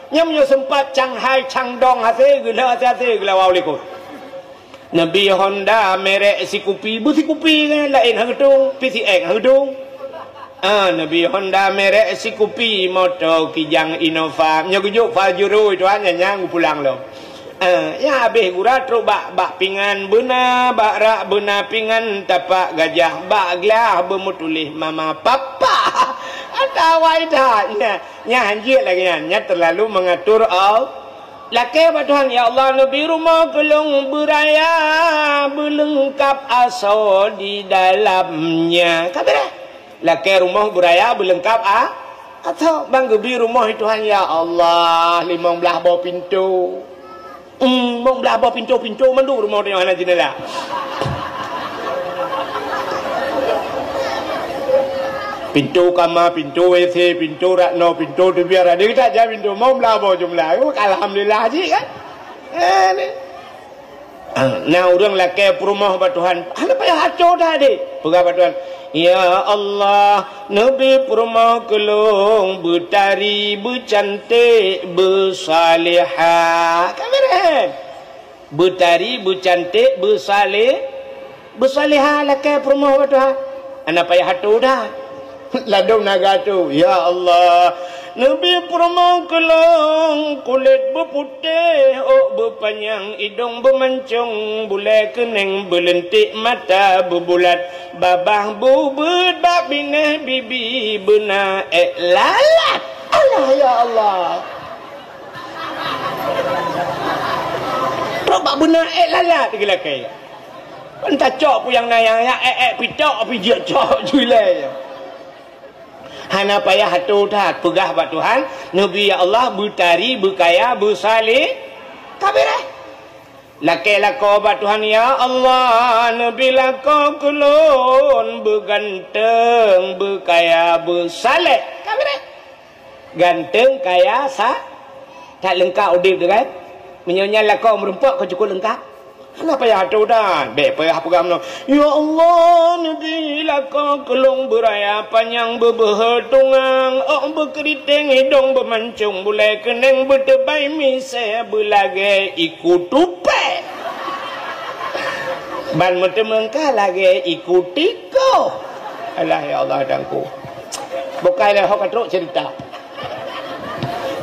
Nyang meunyoe seumpat Shanghai, Shandong A C geulhah, A C, A C geulawa u likot. Neubi Honda merek sikupi, beusikupi nyan laén hana geudong, P C X hana geudong. Ah, neubi Honda merek sikupi, moto Kijang Innova. Nyoe geujok Pajero tuan nyan, nyan geupulang lom. Ah, nyang habéh gura trok bak, bak pingan beuna, bak rak beuna pingan tapak gajah, bak glah beumeutuléh mama papa. Ata awai that. Nyan, nyan hanjeuet lagée nyan, nyan terlalu mengatur Allah. Lakée bak Tuhan, "Ya Allah, neubi rumoh keu lôn beuraya, beuleungkap asoe di dalamnya." Ka beureh. Lakée rumoh beuraya, beuleungkap a-, asoe. Ban geubi rumoh Tuhan, "Ya Allah, limong blaih boh pintoe." Hmm, limong blaih boh pintoe, pintoe mandum rumoh tanyoe hana jeuneula. Pintoe kama, pintoe W C, pintoe rak noe, pintoe teubiet, ada kita aja pintoe, limong blaih boh jumlah. Oh, alhamdulillah cit kan. Eh, ni. Ah, na ureuëng lakée peurumoh bak Tuhan, hana payah aco that deh. Peugah bak Tuhan, "Ya Allah, neubi peurumoh keu lôn beutari, beucanték, beusalihah." Ka beureh. Beutari, beucanték, beusalé-, beusalihah lakée peurumoh bak Tuhan. Hana payah ato that. Ladôm na geuato, "Ya Allah, neubi peurumoh keu lôn kulét beuputéh, ôk beupanyang, idông beumancông, bulée keuneng beuleuntik, mata beubulat, babah bubeuet, bak binéh bibi beuna ék lalat." Allah, ya Allah. Trok bak beuna ék lalat geulakée. Kan tacok peue nyang na nyang, nyang ék-ék pitok pih jeuet cok ju ilée. Hana payah ato that, peugah bak Tuhan, "Neubi ya Allah, beutari, beukaya, beusalé." Ka beureh. Lakée lakoe bak Tuhan, "Ya Allah, neubi lakoe keu lôn beuganteng, beukaya, beusaleh." Ka beureh. Ganteng, kaya, sa-, that leungkap udeb tu kan. Meunyoe nyan lakoe meurumpok ka cukôp leungkap. Hana payah ato that. Bék payah peugah meunoe, "Ya Allah, neubi lakoe keu lôn beuraya panyang, beubeuhe tungang, ôk beukeuriténg, idông beumancông, bulée keuneng beuteubai misée, beulagée iku tupée." Ban meuteumangka lagée iku tikoh. Alah, ya Allah, dangku. Bukai lé ho ka trok cerita.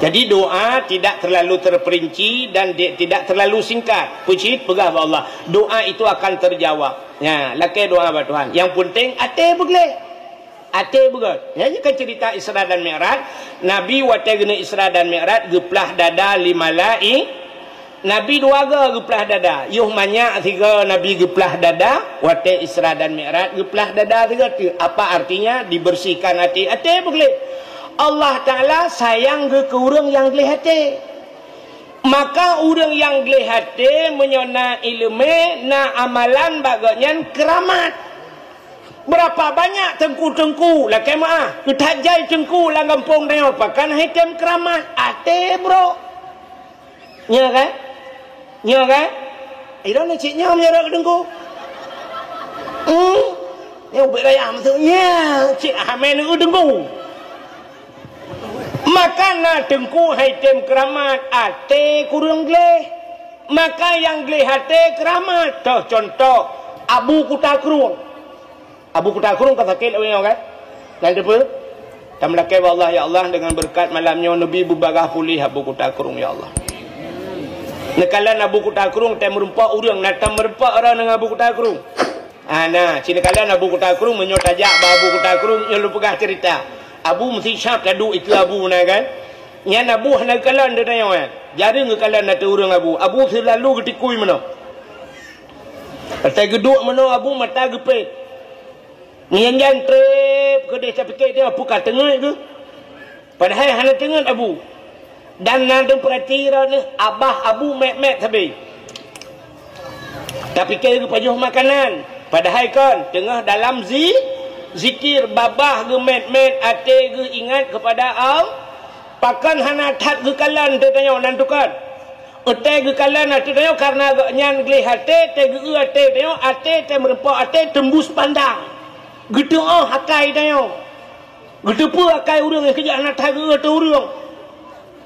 Jadi, doa tidak terlalu terperinci dan di-, tidak terlalu singkat. Puji peugah bak Allah, doa itu akan terjawab. Ya, lakée doa bak Tuhan. Yang penting até beugleh. Até beugét. Ya, nyoe kan cerita Isra dan Mi'raj. Nabi watée geuneuk Isra dan Mi'raj geuplah dada lé malai-, Nabi dua go geuplah dada. Yoh manyak sigo Nabi geuplah dada, watée Isra dan Mi'raj geuplah dada sigo teuk. Apa artinya? Dibersihkan até. Até beugleh. Allah Taala sayang geuh keu ureuëng nyang gleh até. Maka ureuëng nyang gleh até meunyoe na iéleumé, na amalan bak gobnyan keuramat. Beurapa banyak teungku-teungku, lakée meuáh, geuthat jai teungku lam gampông tanyoe, pakon han item keuramat, até brok. Nyo kan? Nyo kan? Idong ni cit nyoe meunyoe rot teungku. Hmm? Nyoe ubit raya maksud nyo, cit hamé neu teungku. Maka na teungku han item keuramat, até kureueng gleh. Maka nyang gleh até keuramat. Toh contoh, Abu Kuta Krueng. Abu Kuta Krueng ka sakét lagée nyoe kan? Nyan teupeue? Tameulakée bak Allah, "Ya Allah, dengan beureukat malam nyoe neubi beubagaih puléh Abu Kuta Krueng, ya Allah." Neukalon Abu Kuta Krueng, watée meurumpok ureuëng, na tam meurumpok droe ngon Abu Kuta Krueng. Ah, na, ci neukalon Abu Kuta Krueng, meunyoe tajak bak Abu Kuta Krueng, nyoe lôn peugah cerita. Abu meusti sab taduek ikeue Abu na kan? Nyan Abu hana geukalon di tanyoe kan? Jareueng geukalon ateueh ureuëng Abu. Abu seulalu geutikui meunoe. Watée geuduek meunoe Abu mata geupéh. Ngieng-ngieng treb keudeh tapike dia peue ka teungeut geuh. Padahai hana teungeut Abu. Dan na deuh peurati droeneuh abah Abu mek-mek sabe. Tapike geupajoh makanan, padahai kon teungoh dalam zi-, Zikir babah geumét-mét, até geuingat keupada Allah. Pakon hana that geukalon teuh tanyoe nan tukot? Até geukalon ateueh tanyoe karena gobnyan gleh até, teuh geu-eu até tanyoe, até teuh meurumpok até teumbus pandang. Geuteuôh akai tanyoe. Geuteupeue akai ureuëng nyang keujak hana that geu-eu ateueh ureuëng.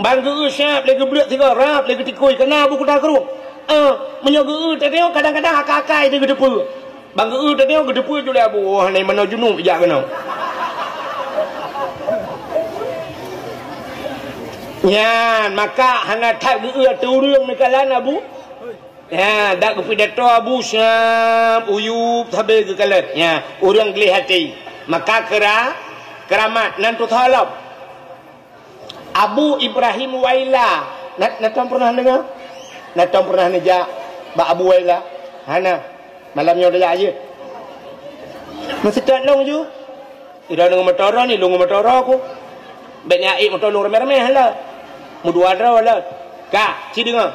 Ban geu-eu siab lé geubleuet sigoe rab lé geutikui kana buku takruh. Ah, meunyoe geu-eu teuh tanyoe kadang-kadang akai-akai teuh geuteupeue. Ban geu-eu teuh tanyoe geuteupeue ju lé Abu, "Oh, hana meunoe junub jak keunoe." Nyan, maka hana that geu-eu ateueh ureuëng neukalon Abu. Ya, dak geupidato Abu Syam, uyueb sabe geukalon. Ya, ureuëng gleh até. Maka kera, keramat nan tutoe lom. Abu Ibrahim Waila. Na, na tom pernah deungoe? Na tom pernah neujak bak Abu Waila? Hana. Malam nyoe tajak jeuet. Meuseutôt lôn ju. Ira deungon motor ni, lôn ngon motor ku. Bèk nyan ék motor lôn ramé-ramé lah. Meudua droe lah. Ka, ci deungoe.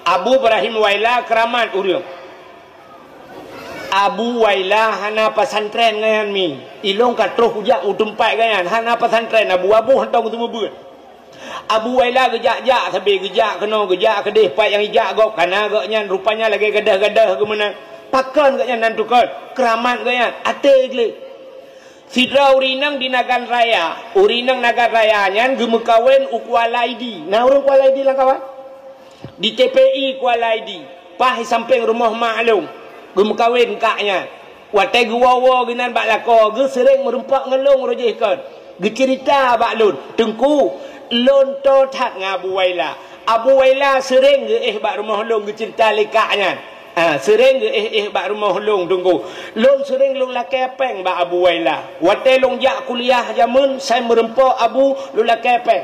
Abu Ibrahim Waila keuramat ureuëng. Abu Waila hana pesantren ngon nyan mi. Ilôn ka troh kujak u teumpat gobnyan. Hana pesantren Abu, Abu hantom geuteumeubeuet. Abu Waila geujak-jak sabe, geujak keunoe, geujak keudeh, pat nyang jijak gob kana gobnyan, rupanya lagèe gadôh-gadôh geumeunang. Pakon gobnyan nan tukot? Keuramat gobnyan, até gleh. Sidroe ureuëng inong di Nagan Raya. Ureuëng inong Nagan Raya nyan geumeukawen u Kuala Idi. Na ureuëng Kuala Idi lam kawan? Di T P I Kuala Idi. Paih sampéng rumoh mak lôn. Geumeukawen kak nyan. Watèe geuwoe-woe geunan bak lakoe, geuh seuréng meurumpok ngon lôn uroe jih kon. Geuceurita bak lôn, "Teungku, lôn toe that ngon Abu Waila. Abu Waila seuréng geuéh bak rumoh lôn," geuceurita lé kak nyan. Ha, seuréng geuéh-éh bak rumoh lôn, Teungku. Lôn seuréng lôn lakèe pèng bak Abu Waila. Watèe lôn jak kuliah jameun, sai meurumpok Abu, lôn lakèe pèng.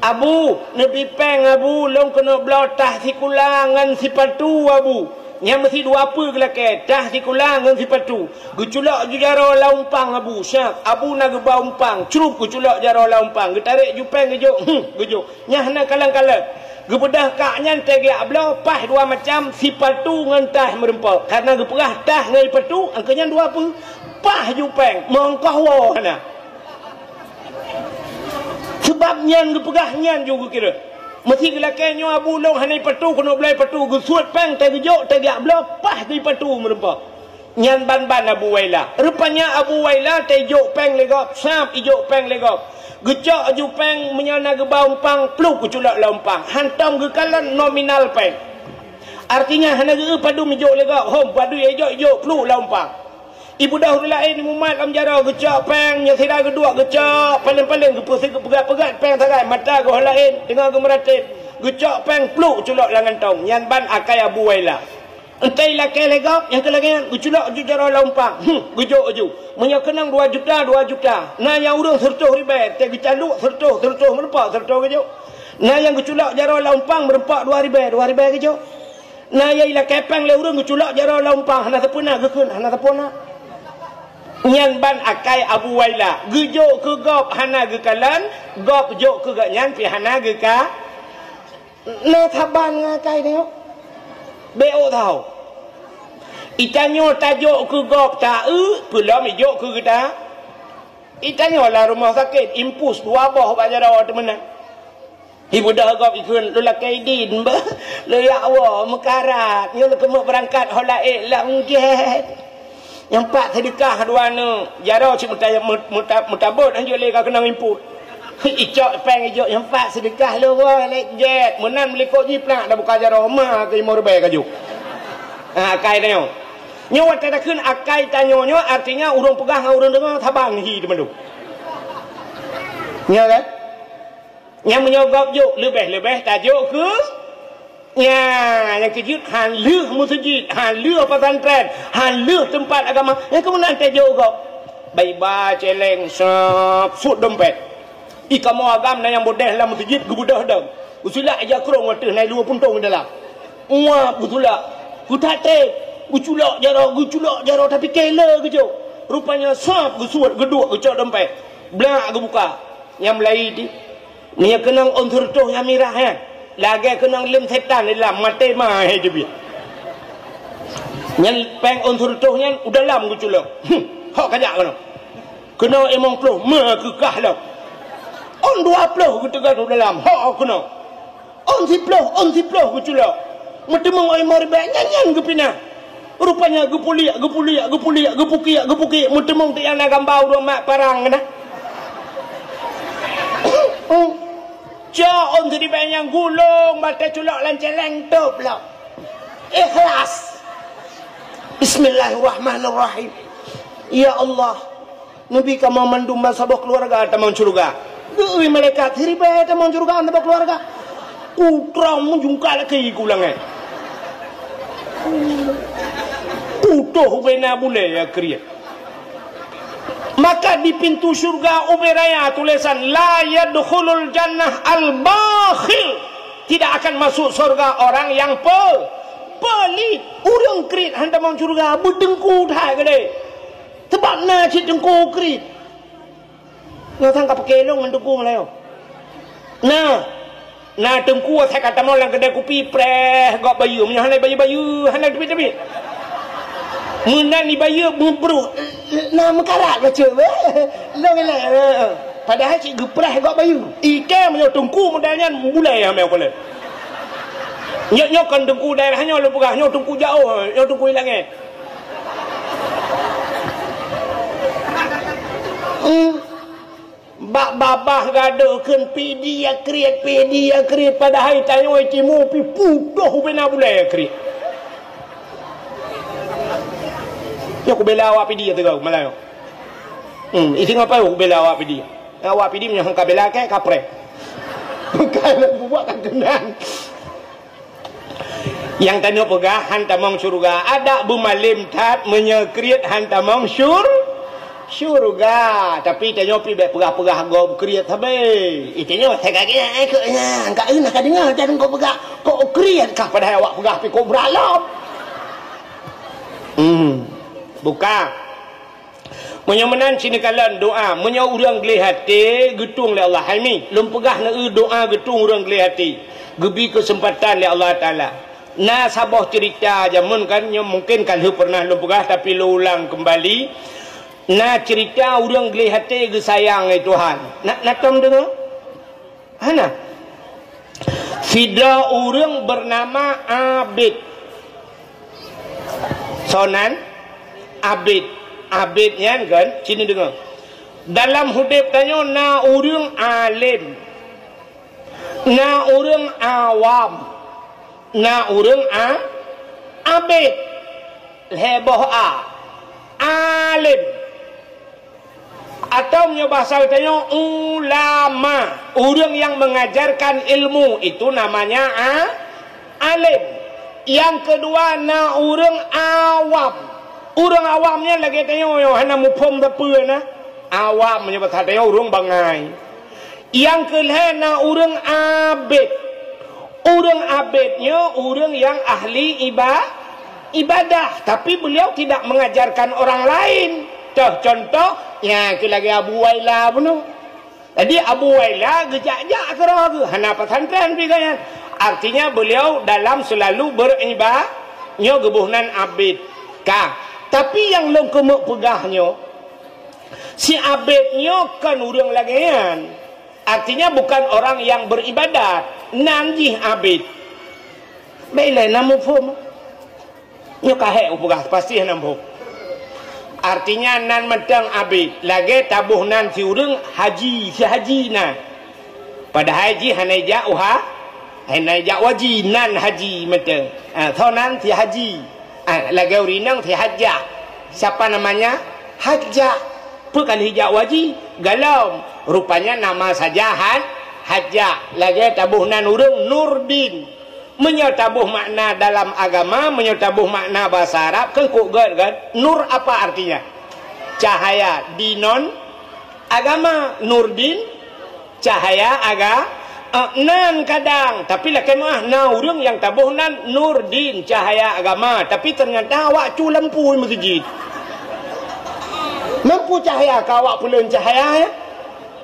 "Abu, neubi pèng, Abu, lôn keuneuk bloe tah sikula ngon sipatu, Abu." Nyan meusi dua peue geulakèe, tah sikula ngon sipatu. Geuculok ju jaroe lam umpang Abu, siap. Abu na geuba umpang, crup geuculok jaroe lam umpang. Geutarek ju pèng geujok, hmm, geujok. Nyan hana kalon-kalon. Geubeudôh kak nyan teugiak bloe, paih dua macam, sipatu ngon tah meurumpok. Karena geupeugah tah ngon sipatu, angkeu nyan dua peue. Paih ju pèng, mongkoh woe hana. Seubab nyan geupeugah nyan ju geukira. Meusi geulakèe nyoe Abu lôn hana sipatu, keuneuk bloe sipatu, geusuet pèng teugeujok teugiak bloe, paih sipatu meurumpok. Nyan ban-ban Abu Waila. Rupanya Abu Waila teujok pèng lé gob, sab ijok pèng lé gob. Geucok ju pèng meunyoe na geuba umpang, pluek geuculok lam umpang. Hantom geukalon nominal pèng. Artinya hana geu padum ijok lé gob, hom padum ijok, ijok pluek lam umpang. Ibeudôh ureueng laén imumat lam jaroe, geucok pèng, nyang sira geuduek geucok, paléng-paléng geupeusi geupeugah-peugah pèng sagai, mata geuh laén teungoh geumeuratéb. Geucok pèng pluek geuculok lam gantong, nyan ban akai Abu Waila. Entai lakèe lé gob nyang keu lagèe nyan geuculok ju jaroe lam umpang. Hmm, geujok ju. Meunyoe keunong dua juta, dua juta. Na nyang ureueng seureutôh ribèe, teuh geucaluk seureutôh, seureutôh meurumpok, seureutôh geujok. Na nyang geuculok jaroe lam umpang meurumpok dua ribèe, dua ribèe geujok. Na nyang ilakèe pèng lé ureueng geuculok jaroe lam umpang, hana sapeue na geukheun, hana sapeue na. Nyan ban akai Abu Waila. Geujok keu gob hana geukalon, gob jok keu gobnyan pih hana geuka. Na saban ngon akai nyoe. Bék ôk tau. Itanyoe tajok keu gob ta-eu, peulom ijok keu geuta. Itanyoe lam rumoh sakét, impus dua boh bak jaroe teuh meunan. Ibeudôh gob ikheun, "Lôn lakèe idin, beuh, lôn jak woe meukarat, nyoe lôn keumeuk beurangkat ho laén lam gét." Nyang pat seudeukah dua neuk, jaroe cit meuta-, meuta-, meutabot hanjeuet lé ka keunong impot. Icok pèng ijok nyang pat seudeukah lôn woe lé gét, meunan meulikot jiplak dak buka jaroe ma keu limong ribèe ka jok. Ha, akai tanyoe. Nyoe watèe takheun akai tanyoe nyoe, artinya ureueng peugah ngon ureueng deungoe saban hi teumandum. Nyoe kan? Nyang meunyoe gob jok, leubeh-leubeh tajok keu, nya, nyang keujeuet han lheueh meuseujid, han lheueh pesantren, han lheueh teumpat agama, nyang keu meunan tajok gob. Bak iba cèlèng, sab, sut dompet. Ih, kamoe agam na nyang bodeh lam meuseujid geubeudôh dong. Geusulak ija krông ateueh na i luwa puntông dalam. Muap geusulak. Geutat trép. Geuculok jaroe, geuculok jaroe, tapi kèe le geujok. Rupanya sab geusuet, geuduek, geucok dompet. Blak geubuka. Nyang meulayi di. Meunyoe keunong ôn seureutôh nyang mirah nyan, lagèe keunong lem setan di dalam, maté ma he jeubiet. Nyan pèng ôn seureutôh nyan u dalam geuculok. Huh, hok kajak keunoe. Keunoe limong ploh, meukeukah lom. Ôn dua ploh geuteugon u dalam, ho keunoe. Ôn siploh, ôn siploh geuculok. Meuteumong ôn limong ribèe, nyan-nyan geupinah. Rupanya geupuliek, geupuliek, geupuliek, geupukiek, geupukiek. Meuteumong teuk nyang na gamba ureueng mat parang keunan. Cok ôn siribèe nyan gulong, batèe culok lam cèlèng, tôb lom. Ikhlas. Bismillahirrahmanirrahim. Ya Allah, neubi kamoe mandum bansaboh keuluwarga tamong syeuruga. Geui malaikat siribèe tamong syeuruga saboh keuluwarga. Kutrong meujungkal lagi ku langèt. Kutoh ubena bulèe ya kriet. Maka di pintu syurga ubé raya tulésan, "La yadkhulul jannah al-bakhil." Tidak akan masuk surga orang yang pe-, pelit. Ureueng kriet han tamong syurga, beuteungku that keudéh. Sebab na cit teungku kriet. Nyoe sang ka peukelong ngon teungku meulayeue. Nah, na teungku asai ka tamong lam keudè kupi, preh gob bayeue. Meunyoe hana bayeue-bayeue, hana teubiet-teubiet. Meunan ibayeue meubruh, na meukarat bacut. Lôn ilèe. Padahai cit geupreh gob bayeue. Ikèe meunyoe teungku model nyan bulèe hamé kulét. Nyoe, nyoe kon teungku daerah nyoe lôn peugah, nyoe teungku jiôh, nyoe teungku ilangèt. Hmm. Bak babah gadôh kheun pidi ya kriet, pidi ya kriet, padahai tanyoe timu pi putoh ubena bulèe ya kriet. Nyoe kubela awak pidi ya teuga meulayeue. Hmm, isi ngapai kubela awak pidi? Awak pidi meunyoe han kabela kèe kapreh. Bukan buat kan keunan. Nyang tanyoe peugah han tamong syeuruga, adak beumalém that meunyoe kriet han tamong syur-, syeuruga. Tapi tanyoe pi bèk peugah-peugah gob kriet sabe. Itanyoe sai ka geuh, eh, keu nyan, ka eunah ka deungoe, tanyoe kok peugah, kok kriet kah padahai awak peugah pi kok brat lom. Hmm. Buka. Meunyoe meunan, ci neukalon doa. Meunyoe ureueng gleh até geutueng lé Allah, hai mi, lôn peugah neueu doa geutueng ureueng gleh até, geubi keuseumpatan lé Allah Taala. Na saboh ceurita jameun kan, nyoe mungken ka lheueh peureunah lôn peugah, tapi lôn ulang keumbali. Na ceurita ureueng gleh até geusayang lé Tuhan. Na, na tom deungoe? Hana. Sidroe ureueng beunama Abid. Soe nan? Abid. Abid nyan kan, ci neudeungoe. Dalam udép tanyoe na ureueng além, na ureueng awam, na ureueng a-, abid. Lhèe boh a. Além. Atau meunyoe bahasa geutanyoe, ulama, ureueng nyang mengajarkan ilmu, itu namanya a-, alim. Nyang keudua na ureueng awam. Ureueng awam nyan lagèe tanyoe nyoe hana muphom sapeue na. Awam meunyoe bahasa tanyoe ureueng bangai. Nyang keulhèe na ureueng abid. Ureueng abid nyoe ureueng nyang ahli iba-, ibadah, tapi beliau tidak mengajarkan orang lain. Toh contoh, nyan keu lagèe Abu Waila bunoe. Jadi Abu Waila geujak-jak keudroe geuh, hana pesantren pi gobnyan. Artinya beliau dalam selalu beriba-, nyoe geuboh nan abid. Ka. Tapi nyang lôn keumeuk peugah nyoe, si abid nyoe kon ureueng lagèe nyan. Artinya bukan orang yang beribadat, nan jih abid. Bèk ilèe na muphom. Nyoe ka hék kupeugah, pasti na muphom. Artinya nan mantong abid, lagèe taboh nan si ureueng haji, si haji nan. Padahai jih hana ijak u ha-, hana ijak u haji, nan haji mantong. Ha, soe nan si haji. Ah, lagèe ureueng inong si Hajjah. Siapa namanya? Hajjah. Peue ka lheueh jak u haji? Golom. Rupanya nama saja Han-, Hajjah. Lagèe taboh nan ureueng Nurdin. Meunyoe taboh makna dalam agama, meunyoe taboh makna bahasa Arab, kan kok gèt kan? Nur apa artinya? Cahaya. Din non agama, Nurdin, cahaya aga-, eh, nan kadang, tapi lakèe meu'ah na ureueng nyang taboh nan Nurdin, cahaya agama, tapi ternyata awak cu lampu meuseujid. Lampu cahaya ka awak peuleuen cahaya, ya?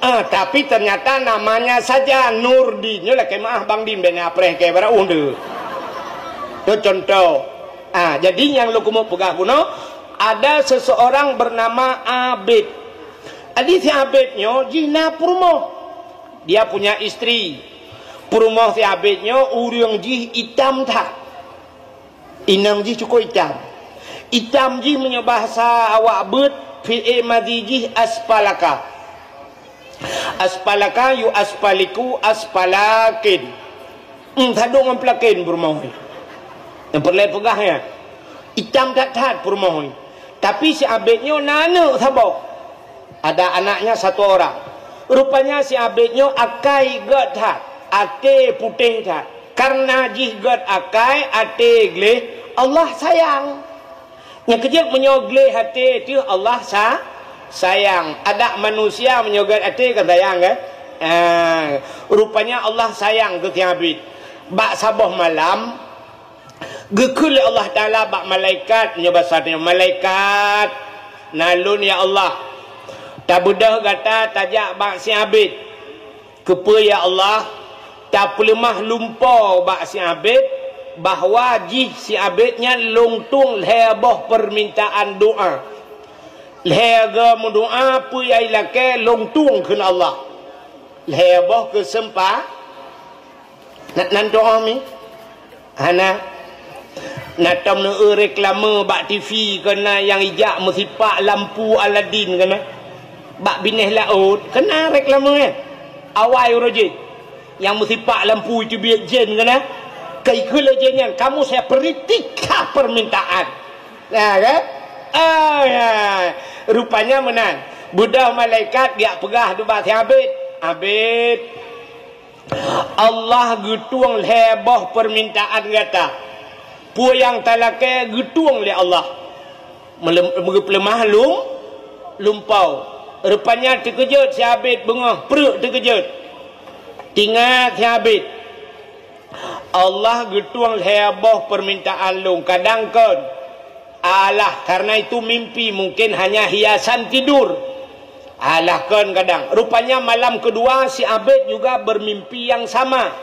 Ah, tapi ternyata namanya saja Nurdin. Nyoe lakèe meu'ah Bang Din bèk neuapreh keu barô deuh. Nyoe contoh. Ah, jadi nyang lôn keumeuk peugah bunoe, ada seseorang bernama Abid. Jadi si Abed nyoe jih na peurumoh. Dia punya istri. Peurumoh si Abed nyoe ureuëng jih itam that. Inong jih cukup itam. Itam jih meunyoe bahasa awak beuet, fi'il madhi jih aspalaka. Aspalaka yu aspaliku aspalakin. Hmm, sadok ngon pelakin peurumoh. Nyang peureulée peugah nyan. Itam that-that peurumoh. Tapi si Abed nyoe na aneuëk saboh. Ada anaknya satu orang. Rupanya si Abed nyoe akai gét that, até putéh that. Karena jih gét akai, até gleh, Allah sayang. Nyang keujeuet meunyoe gleh até teuh Allah sa-, sayang. Adak manusia meunyoe gét até kan sayang, kan? Ah, rupanya Allah sayang keu si Abed. Bak saboh malam, geukheun lé Allah Taala bak malaikat, nyoe basa tanyoe, "Malaikat, na lôn ya Allah, tabeudôh gata tajak bak si Abed." "Keupeue ya Allah?" "Tapeuleumah lumpoe bak si Abed, bahwa jih si Abed nyan lôn tueng lhée boh peumintaan doá. Lhée geuh meudoá peue nyang ilakée lôn tueng kheun Allah. Lhée boh keuseumpa-" Na, nan toh mi? Hana. Na tom neu reklame bak T V keunan nyang ijak meusipak lampu Aladin keunan. Bak binéh laôt keunan reklame, eh. Awai uroe jih. Nyang meusipak lampu itu biet jén keunan. Kai keu lé jén nyan, kamu saya beri tiga permintaan. Nah, kan? Ah, ya. Rupanya meunan. Beudôh malaikat geujak peugah duba si Abed. Abed. Allah geutueng lhée boh peumintaan gata. Peue nyang talakée geutueng lé Allah. Meulem-, meugeupeuleumoh lum-, lumpoe. Rupanya teukeujot si Abed beungoh, preuek teukeujot. Tingat si Abed. Allah geutueng lhée boh peumintaan lôn, kadang kon. Alah, karena itu mimpi mungkin hanya hiasan tidur. Alah, kon kadang. Rupanya malam kedua si Abed juga bermimpi yang sama.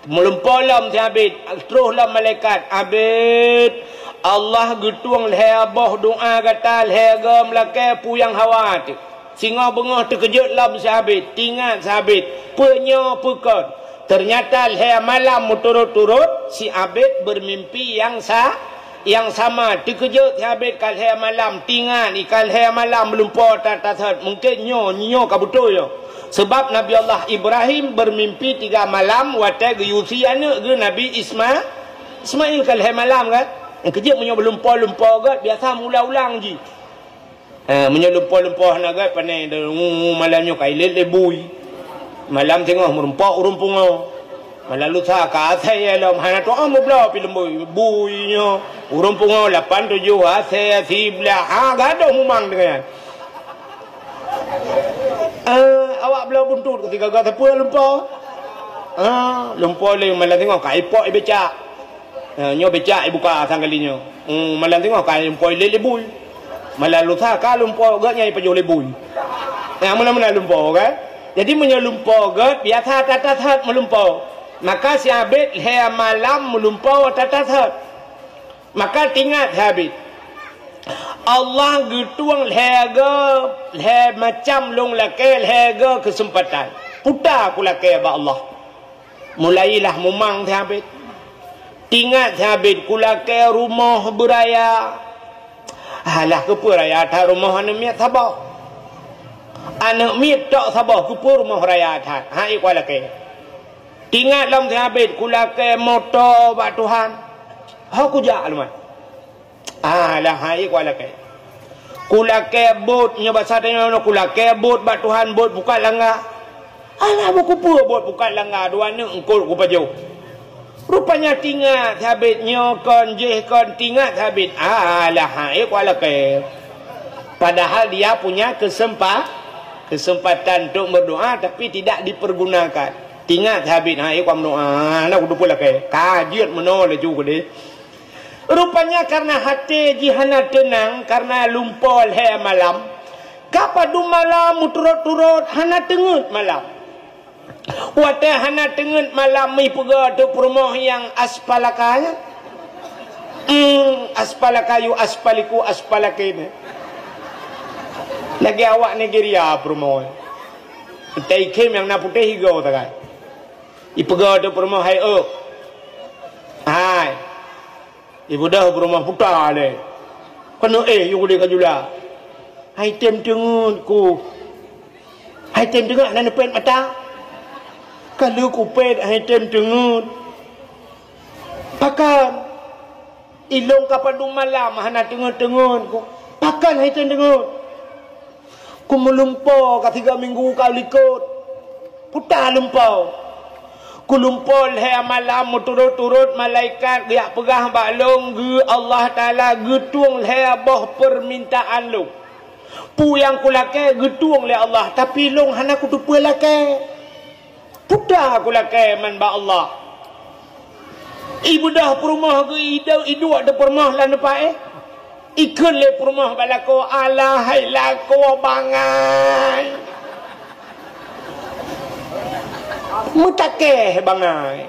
Meulumpoe lom si Abed, troh lom malaikat, "Abed, Allah geutueng lhée boh doá gata lhée goe meulakée peue nyang hawa teuh." Singoh beungoh teukeujot lom si Abed, tingat si Abed, peue nyoe peue kon. Teunyata lhée malam meuturot-turot si Abed beurmimpi nyang sa-, nyang sama. Teukeujot si Abed ka lhée malam, tingat i ka lhée malam meulumpoe that-that. Mungken nyoe, nyoe ka beutôi nyoe. Seubab Nabi Allah Ibrahim beurmimpi tiga malam watée geuyue sie aneuëk geuh Nabi Isma-, Ismail ka lhée malam kan. Keujeuet meunyoe beulumpoe-lumpoe gét biasa meuulang-ulang jih. Eh, meunyoe lumpoe-lumpoe hana gét, pane, ngu-, ngu-, malam nyoe ka ilét lé bui. Malam singoh meureumpok ureuëng pungoe. Malam lusa ka asai lom, hana tu'oh meubloe pi leumbui. Bui nyoe, ureuëng pungoe lapan tujoh asai siblaih. Ha, gadôh mumang deungon nyan. Eh, awak bloe buntut keutiga gata peue lumpoe. Ha, lumpoe lé malam singoh ka ipok ibecak. Ha, nyoe becak ibuka sang kali nyoe. Hmm, malam singoh ka lumpoe lé lé bui. Malam lusa ka lumpoe gét nyang ipajoh lé bui. Ha, meunan-meunan lumpoe kan. Jadi meunyoe lumpoe gét biasa that-that meulumpoe. Maka si Abed lhée malam meulumpoe that-that. Maka tingat si Abed. Allah geutueng lhée goe, lhée macam lôn lakée lhée goe keuseumpatan. Puta kulakée bak Allah. Mulailah mumang si Abed. Tingat si Abed kulakée rumoh beuraya. Alah, keupeue raya that rumoh aneuëk miet saboh. Aneuëk miet tok saboh, keupeue rumoh raya that. Ha, ikua lakée. Tingat lom si Abed kulakée moto bak Tuhan. Ho kujak lom. Alah, hai, kulakée. Kulakée bot, nyoe basa tanyoe, kulakée bot bak Tuhan, bot pukat langga. Alah, bukeupeue bot pukat langga, dua aneuëk eungkot kupajoh. Rupanya tingat si Abed nyoe kon, jih kon, tingat si Abed. Alah, hai, kulakée. Padahal dia punya kesempa-, kesempatan untuk berdoa, tapi tidak dipergunakan. Tingat si Abed, hai, kua meudoa, na kuteupeu lakée. Ka jeuet meunoe laju keudeh. Rupanya karena até jih hana teunang karena lumpoe lhée malam, ka padum malam meuturot-turot hana teungeut malam. Watée hana teungeut malam, mi peugah teuk peurumoh nyang aspalaka nyan. Hmm, aspalaka yu aspaliku aspalakin. Lagèe awak Nigeria peurumoh. Teuikhem nyang na putéh igoe sagai. Ipeugah teuh peurumoh, "Hai, ôk." "Hai." Ibeudôh peurumoh, "Puta lé." "Keuneuk éh yue gulé ka jula." "Hai tem teungeut ku." "Hai tem teungeut hana neupet mata." "Ka lheueh kupet hai tem teungeut." "Pakon?" "Ilôn ka padum malam hana teungeut-teungeut ku." "Pakon hai tem teungeut?" "Ku meulumpoe ka tiga minggu ka likot." "Puta lumpoe." "Ku lumpoe lhèe malam meuturot-turot, malaikat geujak peugah bak lôn geu Allah Taala geutueng lhèe boh peumintaan lôn. Peue nyang kulakèe geutueng lé Allah, tapi lôn hana kuteupeue lakèe. Puta kulakèe man bak Allah." Ibeudôh peurumoh geu, iduek teuh peurumoh lam teumpat éh. Ikheun lé peurumoh bak lakoe, "Alah hai lakoe bangai. Meutakèe bangai.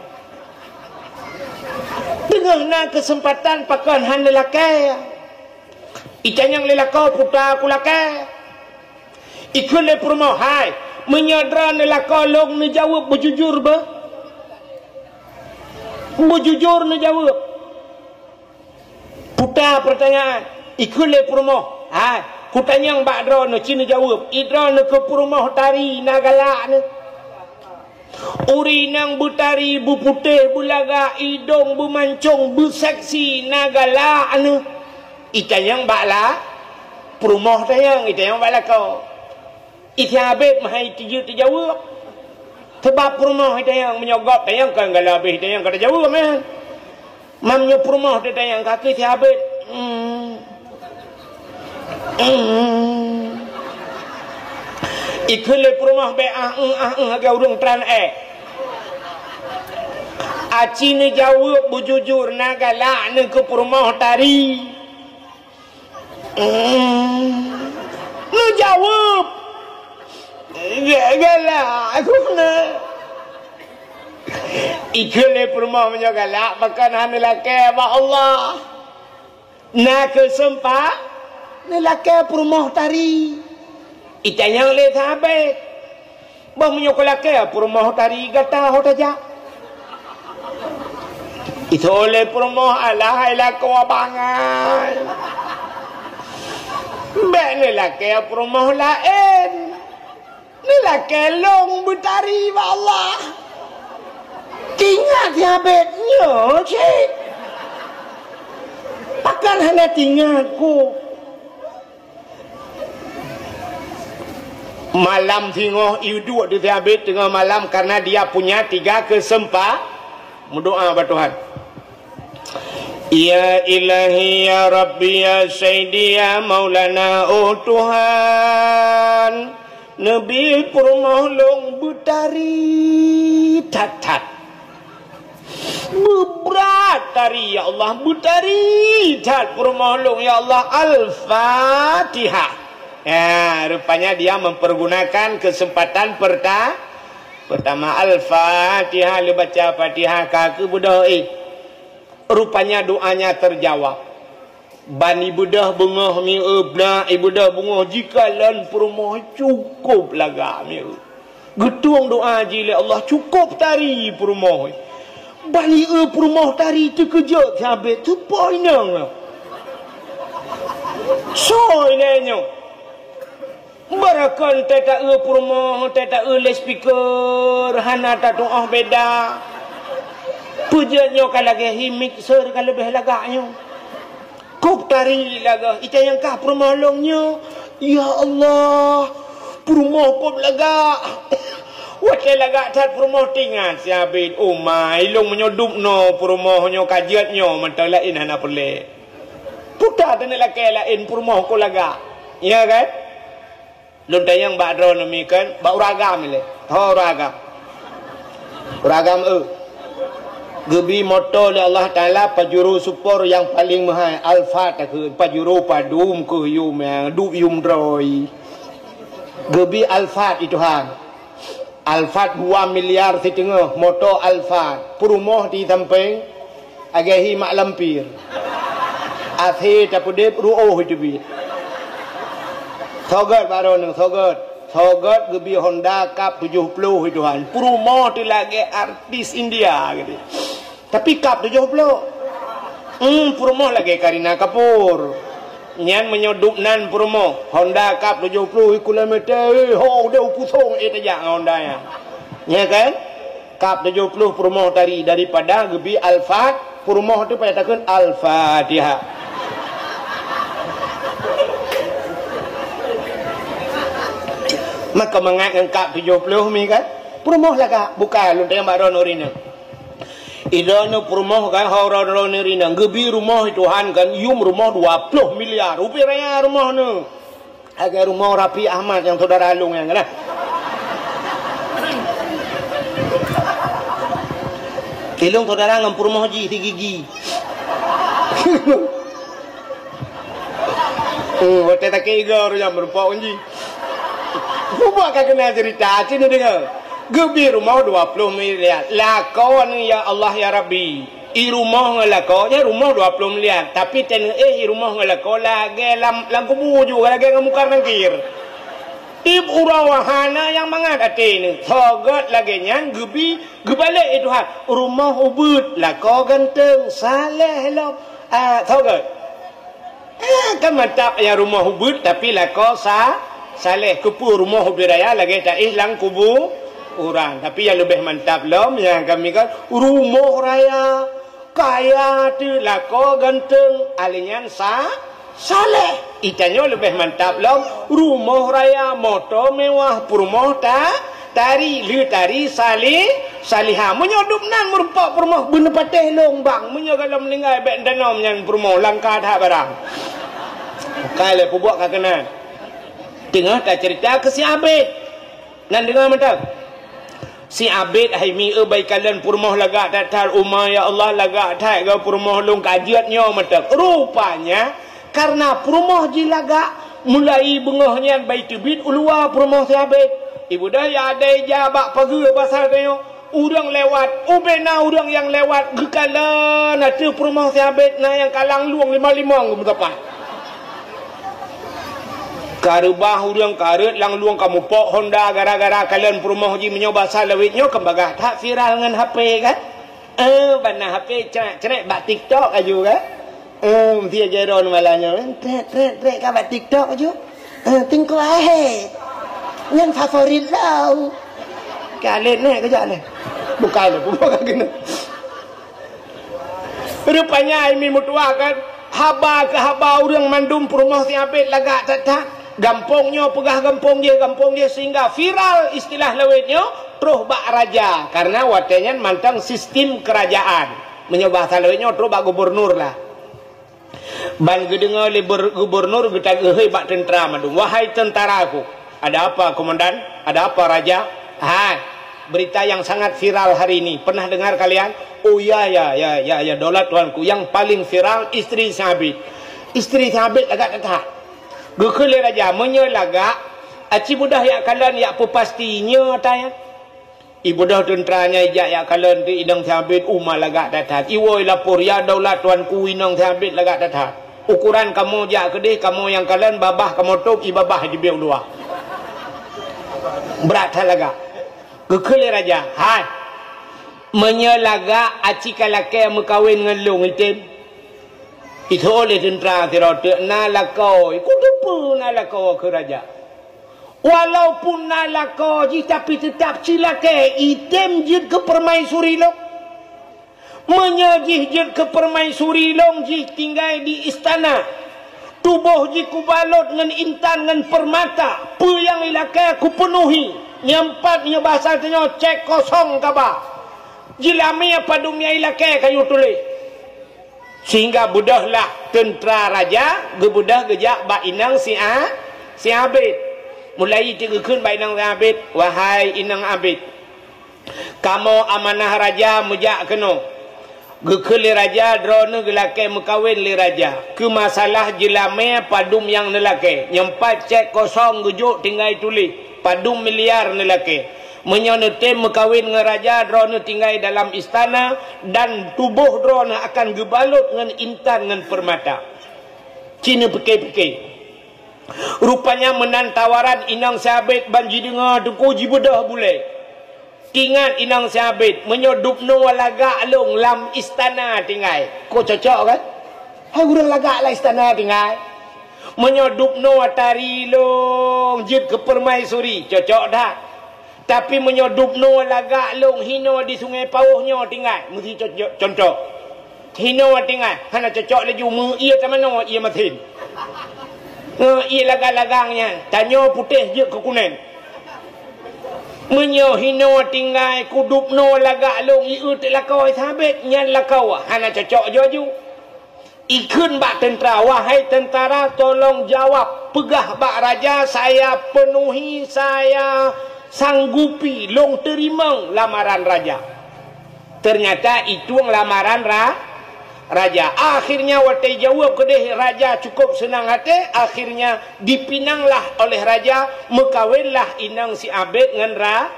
Teungoh na keuseumpatan pakon hana lakèe." Itanyong lé lakoe, "Puta kulakèe?" Ikheun lé peurumoh, "Hai, meunyoe droeneuh lakoe lôn neujaweueb beujujur beuh? Beujujur neujaweueb." Puta peurtanyaan. Ikheun lé peurumoh, "Hai, kutanyong bak droeneuh, ci neujaweueb. Idroeneuh keu peurumoh tari na galak neuh? Ureueng inong beutari, beuputéh, beulagak, idong beumancong, beuseksi, na galak neuh?" Itanyong bak la-, peurumoh tanyong, itanyong bak lakoe. Isi habéh meuhai tijeuet teujaweueb. Sabab peurumoh itanyong, meunyoe gob tanyong kon galak habéh itanyong ka teujaweueb, man. Man meunyoe peurumoh teutanyong ka keuh sihabéh. Hmm. Hmm. Ikheun lé peurumoh, "Bèk ah, eung, ah, eung, lagèe ureueng tran èk." Aci neujaweueb beujujur, na galak neuh keu peurumoh tari. Hmm. Neujaweueb. Ga-, galak aku na. Ikheun lé peurumoh, "Meunyoe galak, pakon hana lakèe bak Allah? Na keuseumpa-, neulakèe peurumoh tari." Itanyong lé sahabé, "Bah meunyoe kulakèe peurumoh tari gata ho tajak?" Itu'oh lé peurumoh, "Alah hai lakoe bangai. Bèk neulakèe peurumoh laén. Neulakèe lôn beutari bak Allah." Tingat sahabé nyoe cit. Pakon hana tingat ku. Malam singoh iduek di sahabé teungoh malam karena dia punya tiga keuseumpa-, meudoa bak Tuhan. Ya Ilahi, ya Rabbi, ya Sayyidi, ya Maulana, oh Tuhan, neubi peurumoh lôn beutari that-that. Beubrat tari, ya Allah, beutari that peurumoh lôn, ya Allah. Al-Fatihah. Ya, rupanya dia mempergunakan kesempatan perta-, pertama. Al-Fatihah, lheuh baca Fatihah, ka keuh beudôh, eh. Rupanya doanya terjawab. Ban ibeudôh beungoh mieu, blah ibeudôh beungoh jikalon peurumoh cukôp lagak mieu. Geutueng doa jih lé Allah, cukôp tari peurumoh. Ban ieu peurumoh tari teukeujot sabe teupoi inong. Soe ilèe nyoe? Barakon teuta-eu peurumoh, teuta-eu loudspeaker, hana tatu'oh beda. Peue jeuet nyoe ka lagèe hi mixer ka leubeh lagak nyoe. Kôp tari lagak, ita nyang kah peurumoh lôn nyoe. Ya Allah, peurumoh kôp lagak. Watèe lagak that peurumoh teuingat siabit, "Oh ma, ilôn meunyoe dub noe peurumoh nyoe ka jeuet nyoe mantong laén hana peureulèe." Puta teuneuk lakèe laén peurumoh kôp lagak. Ya kan? Lôn tanyong bak droeneuh mi kan, bak ureueng agam ilèe. Ho ureueng agam. Ureueng agam, eh. Geubri moto lé Allah Taala Pajero Sport nyang paleng meuhai, Alphard takheun, Pajero padum keuh yum nyang duek yum droe. Geubri Alphard i Tuhan. Alphard dua miliar siteungoh, moto Alphard. Peurumoh di sampéng, lagèe hi mak lampir. Asé tapeudeb, ruoh teubiet. Sogot baroe nyoe, sogot. Sogot geubi Honda Cup tujoh ploh, hai Tuhan. Peurumoh teuh lagèe artis India gitu. Tapi Cup tujoh ploh. Hmm, peurumoh lagèe Kareena Kapoor. Nyan meunyoe dub nan peurumoh, Honda Cup tujoh ploh kilometer, eh, ho, udeh u pusong, eh, tajak ngon Honda nyan. Ya kan? Cup tujoh ploh peurumoh tari daripada geubi Alphard, peurumoh tu payah takheun Al-Fatihah. Maka mangat ngon Cup tujoh ploh mi kan? Peurumoh lagak, bukan lôn tanyong bak droeneuh rineueng. Idroeneuh peurumoh kan, ho droeneuh rineueng. Geubi rumoh Tuhan kan, yum rumoh dua ploh miliar. Ubé raya rumoh nyoe. Lagèe rumoh Raffi Ahmad nyang saudara lôn nyan lah. Ilôn saudara ngon peurumoh jih di Gigi. Hmm, watèe sakét igoe ureueng nyan meurumpok ngon jih. Mubuat ka keunong cerita, ci neudeungö. Geubi rumoh dua ploh miliar. Lakoe nyoe, ya Allah, ya Rabbi. I rumoh ngon lakoe, jeh rumoh dua ploh miliar, tapi teuneuk éh i rumoh ngon lakoe lagèe lam, lam kubu ju, lagèe ngon Mungkar Nangkir. Tiep uroe hana nyang mangat até nyoe. Sogot lagèe nyan geubi, geubalek, eh Tuhan, rumoh ubeuet, lakoe ganteng, saleh lom. Ah, sogot. Eh, kan mantap ya rumoh ubeuet, tapi lakoe sa-, saleh. Keupeue rumoh ubeuet raya lagèe taéh lam kubu urang. Tapi nyang leubeh mantap lom, nyang kami kan rumoh raya, kaya teuh, lakoe ganteng, alèh nyan sa-, saleh. Itanyoe leubeh mantap lom, rumoh raya, moto mewah, peurumoh ta-, tari, lé tari sali-, salihah. Meunyoe dub nan meurumpok peurumoh, beuneupatéh lôn bang. Meunyoe gohlom meuninggai bèk tanom nyan peurumoh, langka that barang. Kai lé peubuet ka keunan. Teungoh taceurita keu si Abed. Nan deungö mantong. Si Abed hai mi eu bai kalon peurumoh lagak that-that, uma ya Allah lagak that geu peurumoh lôn ka jeuet nyoe mantong. Rupanya Kareuna peurumoh jih lagak, mulai beungoh nyan bai teubiet u luwa peurumoh si Abed. Ibu dah ya ada ija bak pageue basa tanyoe, ureuëng lewat, ubena ureuëng nyang lewat geukalon ateueh peurumoh si Abed na nyang kalang lueng limong-limong geumeusapat. Kareubah ureuëng kareuet lang lueng ka mupok honda gara-gara kalon peurumoh jih meunyoe basa lawét nyoe kan bagah that viral ngon H P kan? Eh, bana H P crek-crek bak TikTok laju kan? Eh, mesti aja ron malam nyoe kan? Trek, trek, trek ka bak TikTok laju. Eh, tingkuk akhé. Nyang favorit lau. Kalet neh kejak neh. Bukan le, bukan kena. Rupanya ai mi meutuah kan? Haba keu haba ureuëng mandum peurumoh si Abed lagak that-that. Gampông nyoe peugah gampông jih, gampông jih sehingga viral istilah lawét nyoe troh bak raja. Karena watée nyan mantong sistem kerajaan. Meunyoe bahasa lawét nyoe troh bak gubernur lah. Ban geudeungoe lé ber-, gubernur geutageuhôi bak teuntara mandum, "Wahai teuntaraku!" "Ada apa, komandan? Ada apa, raja?" "Hai, berita yang sangat viral hari ini. Pernah dengar kalian?" "Oh ya, ya, ya, ya, ya, daulat tuanku, yang paling viral istri si Abed." "Istri si Abed lagak that-that?" Geukheun lé raja, "Meunyoe lagak, aci beudoh jak kalon jak peupasti nyoe ata nyan." Ibeudôh teuntara nyan ijak jak kalon teuk inong si Abed, uma lagak that-that. Iwoe ilapor, "Ya daulat tuanku, inong si Abed lagak that-that. Ukoran kamoe jak keudeh, kamoe nyang kalon, babah kamoe tôb, i babah jibiet u luwa." Brat that lagak. Geukheun lé raja, "Hai, meunyoe lagak aci ka lakée meukawen ngon lôn item?" Itôh lé teuntara sidroe teuk, "Na lakoe." "Kuteupeue na lakoe," kheun raja. "Walaupun na lakoe jih, tapi teutap ci lakée, item jeuet keu peurumaisuri lôn. Meunyoe jih jeuet keu peurumaisuri lôn, jih tinggai di istana. Tuboh jih kubalot ngon intan ngon peurmata, peue nyang ilakée kupeunuhi. Nyan pat nyoe basa tanyoe cek kosong kaba. Jilamé padum nyang ilakée kayue tuléh." Sehingga beudôhlah teuntara raja geubeudôh geujak bak inong si A-, si Abed. Mulai teuk geukheun bak inong si Abed, "Wahai inong Abed, kamoe amanah raja meujak keunoe." Geukheun lé raja, "Droeneuh geulakée meukawen lé raja. Keu masalah jilamé padum nyang neulakée, nyoe pat cek kosong geujok tinggai tuléh padum miliar neulakée. Meunyoe neutem meukawen ngon raja, droeneuh tinggai dalam istana dan tuboh droeneuh akan geubalot ngon intan ngon peurmata." Ci neupike-pike. Rupanya meunan tawaran inong si Abed ban jideungoe teungku jibeudôh bulée. Tingat inong si Abed, meunyoe dubnoe lagak lôn lam istana tinggai, ko cocok kan? Hai ureuëng lagak lam istana tinggai. Meunyoe dubnoe tari lôn jeuet keu permaisuri, cocok that. Tapi meunyoe dubnoe lagak lôn hinoe di Sungai Pauh nyoe tinggai, meusti co-, co-, contoh. Hinoe tinggai, hana cocok laju meu ié tamanoe ié masin. Ngon ié lagang-lagang nyan, tanyoe putéh jeuet keu kunén. Meunyoe hinoe tinggai kudubnoe lagak lôn ié teuk lakoe sabet nyan lakoe, hana cocok laju. Ikheun bak teuntara, "Wahai teuntara, tolong jawab, peugah bak raja, saya penuhi, saya sanggupi, lôn teurimong lamaran raja." Ternyata itueng lamaran ra-, raja. Akhirnya watée jaweueb keudeh raja cukup seunang até, akhirnya dipinanglah oleh raja, meukawinlah inong si Abed ngon ra-,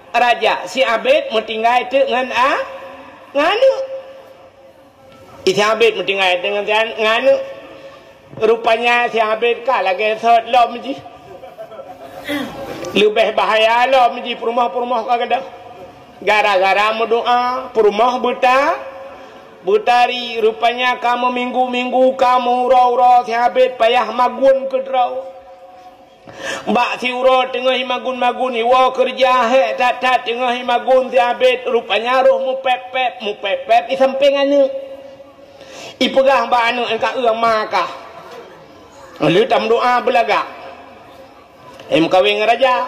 raja. Si Abed meutinggai teuk ngon a-, ngon aneuk. Si Abed meutinggai deungon si an-, ngon aneuk. Rupanya si Abed ka lagée sot lom jih. Leubeh bahaya lom jih peurumoh-peurumoh ka gadôh. Gara-gara meudoá, peurumoh beuta-, beutari. Rupanya ka meuminggu-minggu ka meuuroe-uroe si Abed payah magun keudroe. Bak siuroe teungoh imagun-magun iwoe keureuja hék that-that teungoh imagun si Abed, rupanya roh meupép-pép, meupép-pép i sampéng aneuk. Ipeugah bak aneuk, "Engka eu ma kah." Lheueh tameudoá beulagak. Imeukawen ngon raja.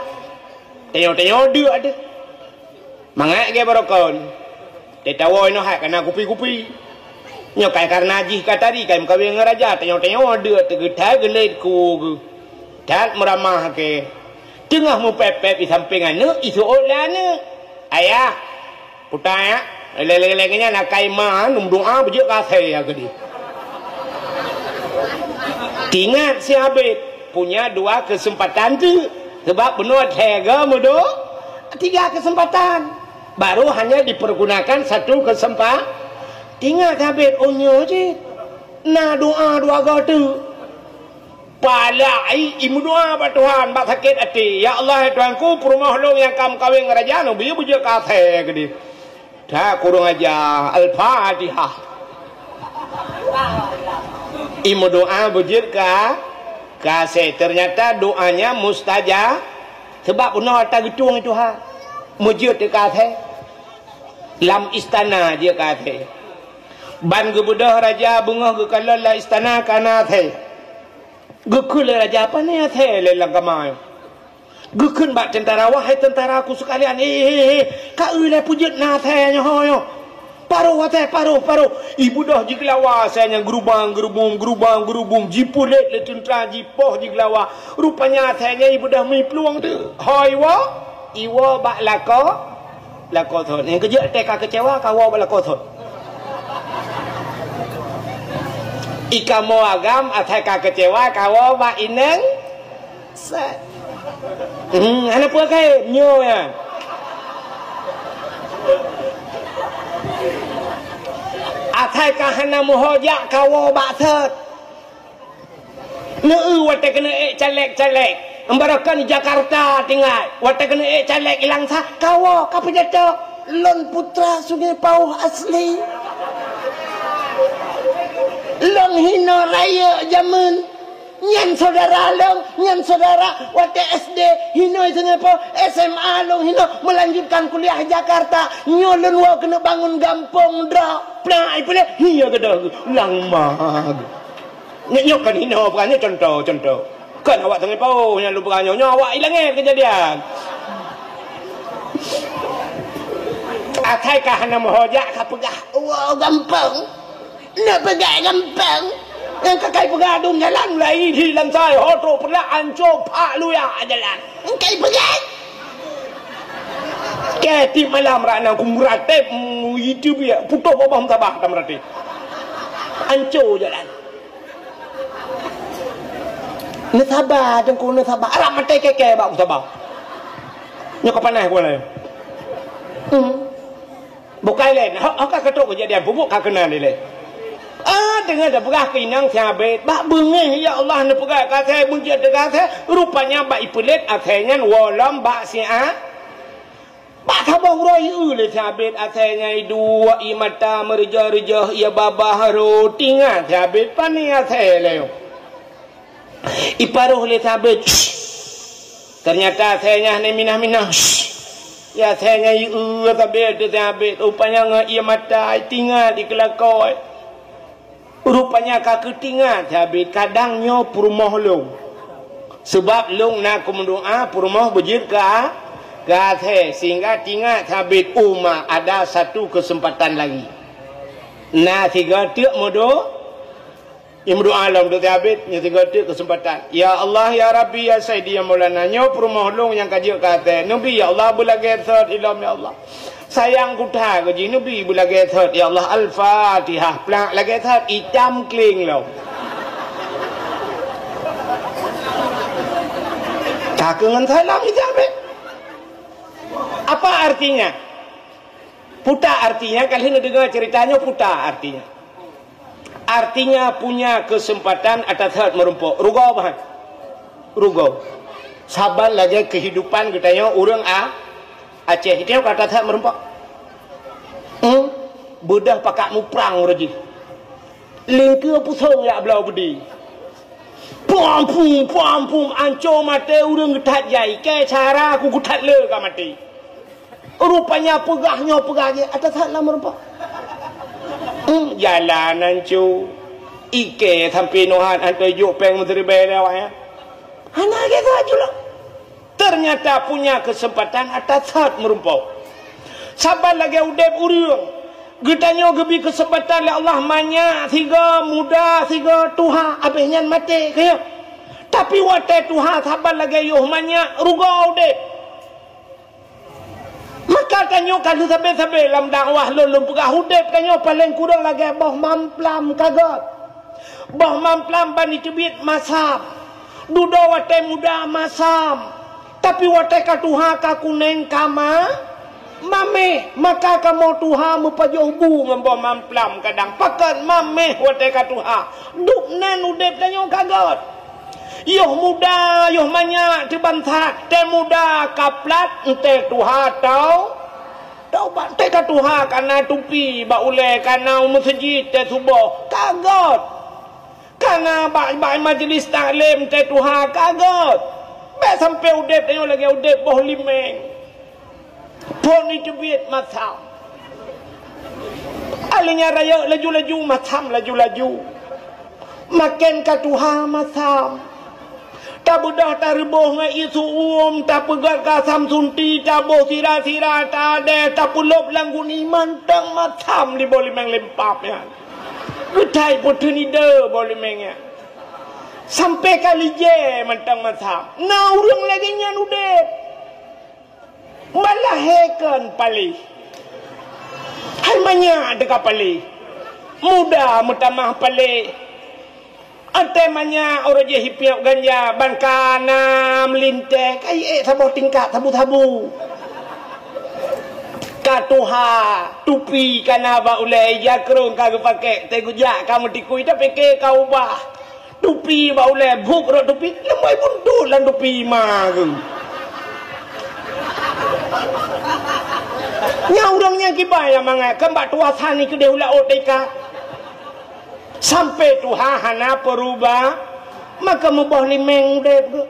Tanyoe-tanyoe deuk deuh. Mangat gée barokon. Teuh tawoe inoe hai kana kupi-kupi. Nyoe kai kareuna jih ka tari kai meukawen ngon raja, tanyoe-tanyoe deuk teugeutai geulet ku geuh. That meuramah ke. Teungoh meupép-pép i sampéng aneuk, iseuôt lé aneuk. "Ayah, puta ya, lé-lé-lé nyan akai ma neumeudoá beujeuet keu asèe ya keudeh." Tingat si Abed punya dua keuseumpatan teuk, sabab bunoe lhèe go meudo-, tiga keuseumpatan. Baru hanya dipergunakan satu keuseumpatan. Tingat si Abed, oh nyoe cit na doá dua go teuk. Palai imeudoá bak Tuhan bak sakét até, "Ya Allah, ya Tuhanku, peurumoh lôn nyang ka meukawen ngon raja nyoe beujeuet keu asèe keudeh." That kurang aja. Al-Fatihah. Imeudoá beujeuet ka, keu asèe. Ternyata doanya mustajab. Sabab bunoe ata geutueng Tuhan. Meujeuet keu asèe. Lam istana jeuet keu asèe. Ban geubeudôh raja beungoh geukalon lam istana kana asèe. Geukheun lé raja, "Pane asèe lé lam kama nyoe?" Geukheun bak teuntara, "Wahai teuntara ku seukalian, he, he, he, ka eu lé peujeuet na asèe nyoe ho nyoe. Paroh asèe, paroh, paroh." Ibeudôh jigeulawa asèe nyan geurubang-geurubum, geurubang-geurubum, jipulet lé teuntara, jipoh jigeulawa. Rupanya asèe nyan ibeudôh miplueng teuk. Ho iwoe, iwoe bak lakoe. Lakoe thon. Nyang keujeuet teuh ka keucewa, kawoe bak lakoe thon. Ikamoe agam asai ka keucewa, kawoe bak inong sat. Hmm, hana peue kayém nyoe nyan. Asai ka hana meuhojak, kawoe bak sot. Neu watée keuneuk ék caleg-caleg, barokon Jakarta tinggai. Watée keuneuk ék caleg i Langsa, kawoe ka peujatok. Lôn putra Sungai Pauh asli. Lôn hinoe rayeuk jameun. Nyan syedara lôn, nyan syedara watée S D hinoe Sungai Pauh, S M A lôn hinoe meulanjutkan kuliah Jakarta. Nyoe lôn woe keuneuk bangun gampông droe. Plak, ipeuleh, iya gadôh, lang ma. Nyoe, nyoe kon hinoe, bukan nyoe contoh, contoh. Kon awak Sungai Pauh nyang lôn peugah nyoe, nyoe awak i langét keujadian. Asai ka hana meuhojak ka peugah, "Woe gampông." Neupeugah gampông. Nyang ka kai peugah dum jalan mulai di Langsa ho trok Peureulak ancô phak luya jalan. Nyang kai peugah. Keu tiep malam rak nang ku meuratéb, mm, itu biak putôh babah meutabah ka meuratéb. Ancô jalan. Neusaba, Teungku, neusaba. Arab maté kèe-kèe bak kusaba. Nyoe ka panas ku laén. Hmm. Bukai laén. Ho, ho ka keutôk keujadian, peubuet ka keunan ilée. Ah, teungoh tapeugah keu inong si Abed, bak beungéh, ya Allah, neupeugah keu asèe, beunjeuet teuka asèe, rupanya bak ipeulet asèe nyan woe lom bak si A-, bak saboh uroe ieu lé si Abed asèe nyan, iduek, ié mata meureujoh-reujoh, ié babah rhot, tingat si Abed, pane asèe lé. Iparoh lé si Abed. Teunyata asèe nyan hana minah-minah. Ya, asèe nyan ieu sabe teuh si Abed. Rupanya ngon ié mata, itingat, ikeulakoe. Rupanya ka keutingat si Abed, kadang nyoe peurumoh lôn. Seubab lôn na keu meudoa peurumoh beujeuet keu a-, keu asèe, sehingga tingat si Abed, uma ada satu kesempatan lagi. Na sigoe teuk meudo-, Imeudoa lom, teuk si Abed, nyoe sigoe teuk keuseumpatan. Ya Allah, ya Rabbi, ya Saidi, ya Maulana, nyoe peurumoh lôn nyang ka jeuet keu asèe. Neubi, ya Allah, beulagèe sot ilom, ya Allah. Sayang kuta keu jih, neubi beulagèe sot, ya Allah. Al-Fatihah, plak, lagèe sot, itam kling lom. Ka keu ngon salam, itam, eh. Apa artinya? Puta artinya, kalian dengar ceritanya, puta artinya. Artinya punya kesempatan ata that meurumpok. Rugoe bah. Rugoe. Saban lagèe kehidupan geutanyoe ureueng A-, Aceh. Itu kata that meurumpok. Hmm? Beudah pakat muprang uroe jih. Lingkeue pusong jak bloe beudé. Pum, pum, pum, pum, anco maté ureueng geuthat jai. Keu cara ku geuthat le ka maté. Rupanya peugah nyoe peugah jih, ata that lam rupa. Hmm, jalan anco. Ikèe sampoe nohat, hantom jok pèng meusiribèe lé awaknyan. Hana lagèe that jih lom. Ternyata punya kesempatan ata that meurumpok. Saban lagèe udép ureueng. Geutanyoe geubi kesempatan lé Allah manyak sigoe muda, sigoe tuha, abéh nyan maté, keu nyoe. Tapi watèe tuha saban lagèe yoh manyak, rugoe udép. Maka tanyoe ka lheueh sabé-sabé lam dakwah lôn, lôn peugah udép tanyoe paleng kureueng lagèe boh mamplam ka göt. Boh mamplam ban jiteubiet masam. Dudoe watèe muda masam. Tapi watèe ka tuha ka kunèng ka ma-, maméh. Maka kamoe tuha meupajoh bu ngon boh mamplam kadang. Pakon maméh watèe ka tuha. Dubnan udép tanyoe ka göt. Yoh muda, yoh manyak teuh ban that, tée muda ka plat, tée tuha tau, taubat, tée ka tuha ka na tupi bak ulée, ka na u meuseujid tée suboh, ka göt. Ka na bak, bak majlis taklim tée tuha, ka göt. Bék sampoe udeb tanyoe lagée udeb boh limeng. Phon jiteubiet masam. Akhé nyan rayeuk laju-laju masam laju-laju. Maken ka tuha masam. Tabeudôh tareuboh ngon ié su'uem, tapeugét keu asam sunti, taboh sira-sira, taadeh, tapeulôb lam guni, mantong masam di boh limeng limpab nyan. Geuthai peuteun ideh boh limeng nyan. Sampoe ka lijée mantong masam. Na ureuëng lagée nyan udeb. Malahé kon paléh. Hai manyak teuka paléh. Muda meutamah paléh. Até manyak uroe jih ipiôb ganja ban ka na meulintée, ka iék saboh tingkat sabu-sabu. Ka tuha, tupi ka na bak ulée, ija krong ka geupaké, teugeujak ka meutikui, tapike ka ubah. Tupi bak ulée, buet rot tupi, leumai buntut lam tupi ma geuh. Nyan ureuëng nyang kiban nyang mangat, kan bak tuha sani keudeh u laôt teuka. Sampoe tuha hana peurubah, maka muboh limeng udeb geuh.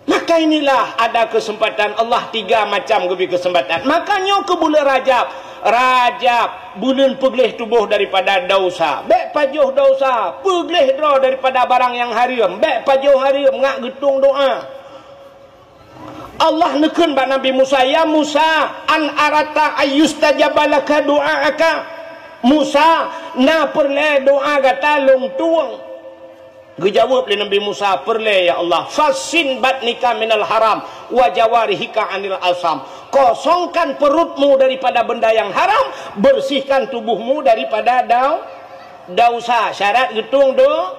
Maka inilah ada kesempatan Allah, tiga macam geubri kesempatan. Maka nyoe keu buleuen Rajab. Rajab, buleuen peugleh tuboh daripada dosa. Bék pajoh dosa, peugleh droe daripada barang nyang hareuem. Bék pajoh hareuem, ngat geutueng doa. Allah neukheun bak Nabi Musa, "Ya Musa, an arata ayyustajaba laka du'aaka." Musa, na peureulée doa gata lôn tueng. Geujaweueb lé Nabi Musa, "Peureulée, ya Allah, fassin batnika minal haram, wa jawarihika anil asam." Kosongkan perutmu daripada benda yang haram, bersihkan tubuhmu daripada dau-, dosa. Syarat geutueng do-,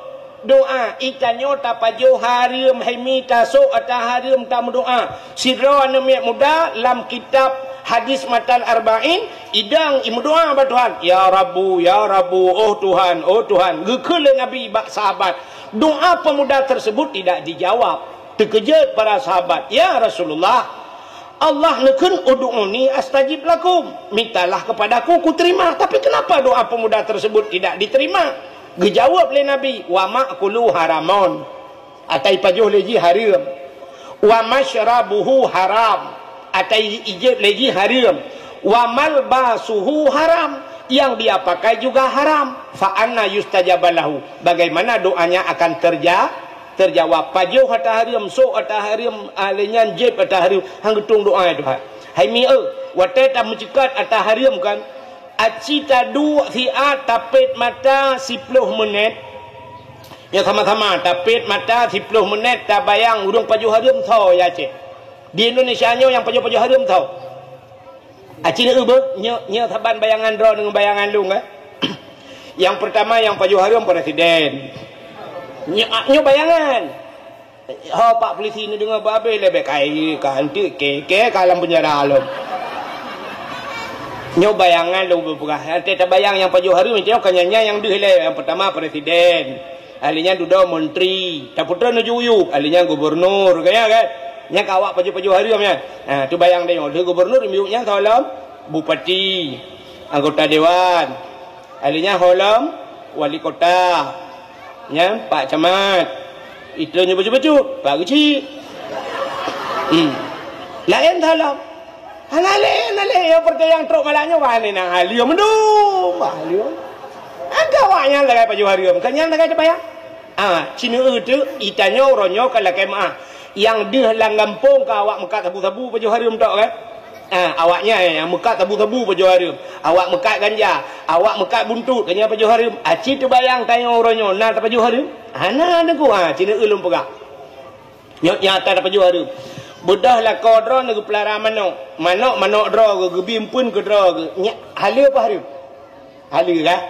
doa. Itanyoe tapajoh hareuem, hai mi tasok ata hareuem tameudoa. Sidroe aneuk miet muda lam kitab Hadis matan Arba'in, idang imeudoa bak Tuhan, "Ya Rabbu, ya Rabbu, oh Tuhan, oh Tuhan." Geukheun lé Nabi bak sahabat, doa pemuda tersebut tidak dijawab. Teukeujot para sahabat, "Ya Rasulullah, Allah neukheun, 'Ud'uni astajib lakum,' mintalah kepadaku, kuterima. Tapi kenapa doa pemuda tersebut tidak diterima?" Geujaweueb lé Nabi, "Wa ma'kuluhu haramun," atai pajoh lé jih hareuem. "Wa masyrabuhu haram," atai ijieb lé jih hareuem. "Wa malbasuhu haram," yang dia pakai juga haram. "Fa anna yustajabu lahu," bagaimana doanya akan terja-, terjawab? Pajoh ata hareuem, sôk ata hareuem, ah, lé nyan jieb ata hareuem, han geutueng doa, "Ya Tuhan." Hai mieu, watée tameuceukat ata hareuem kan, aci taduek siat tapét mata siploh meunet. Ya sama-sama tapét mata siploh meunet, tabayang ureuëng pajoh hareuem soe ya cit. Di Indonesia nyoe nyang pajoh-pajoh hareuem soe? Aci neueu beuh, nyoe, nyoe saban bayangan droe deungon bayangan lôn, eh. Nyang peurtama nyang pajoh hareuem presiden. Nyoe, nyoe bayangan. Ho pak polisi neudeungoe babeh leubeh kai ka anteuk ke, ke ka lam penjara lom. Nyoe bayangan lôn beupeugah. Até tabayang nyang pajoh hareuem nyoe ka nyan-nyan nyang deuh lé. Nyang peurtama presiden. Ahli nyan dudoe menteri. Tapeutrön ujuk-ujuk. Ahli nyan gubernur. Ka nyan kan? Nyan ka awak pajoh-pajoh hareuem nyan. Ha, tu bayang tanyoe. Lheueh gubernur, miyueb nyan soe lom? Bupati. Anggota dewan. Ahli nyan soe lom? Wali kota. Nyan, pak camat. Itu nyoe bacut-bacut. Pak geuchik. Hmm. Laén soe lom? Hana laén, hana laén. Nyang peurtanyaan trok malam nyoe, wah, ni na ahli mandum. Ahli. Angka awak nyan lagée pajoh hareuem. Ka nyan lagée tabayang. Ah, ci neueu teuk, itanyoe uroe nyoe ka lakée meuáh. Nyang deuh lam gampông ka awak meukat sabu-sabu pajoh hareuem tok, kan? Ah, awak nyan nyang meukat sabu-sabu pajoh hareuem. Awak meukat ganja, awak meukat buntut, ka nyan pajoh hareuem. Aci teubayang tanyoe uroe nyoe na tapajoh hareuem? Hana, Teungku. Ah, ci neueu lôn peugah. Nyoe nyata tapajoh hareuem. Beudôh lakoe droe neugeupeulara manök. Manök, manök droe geuh, geubi eumpeuen keu droe geuh. Nyan haleue peue hareuem? Haleue, kan?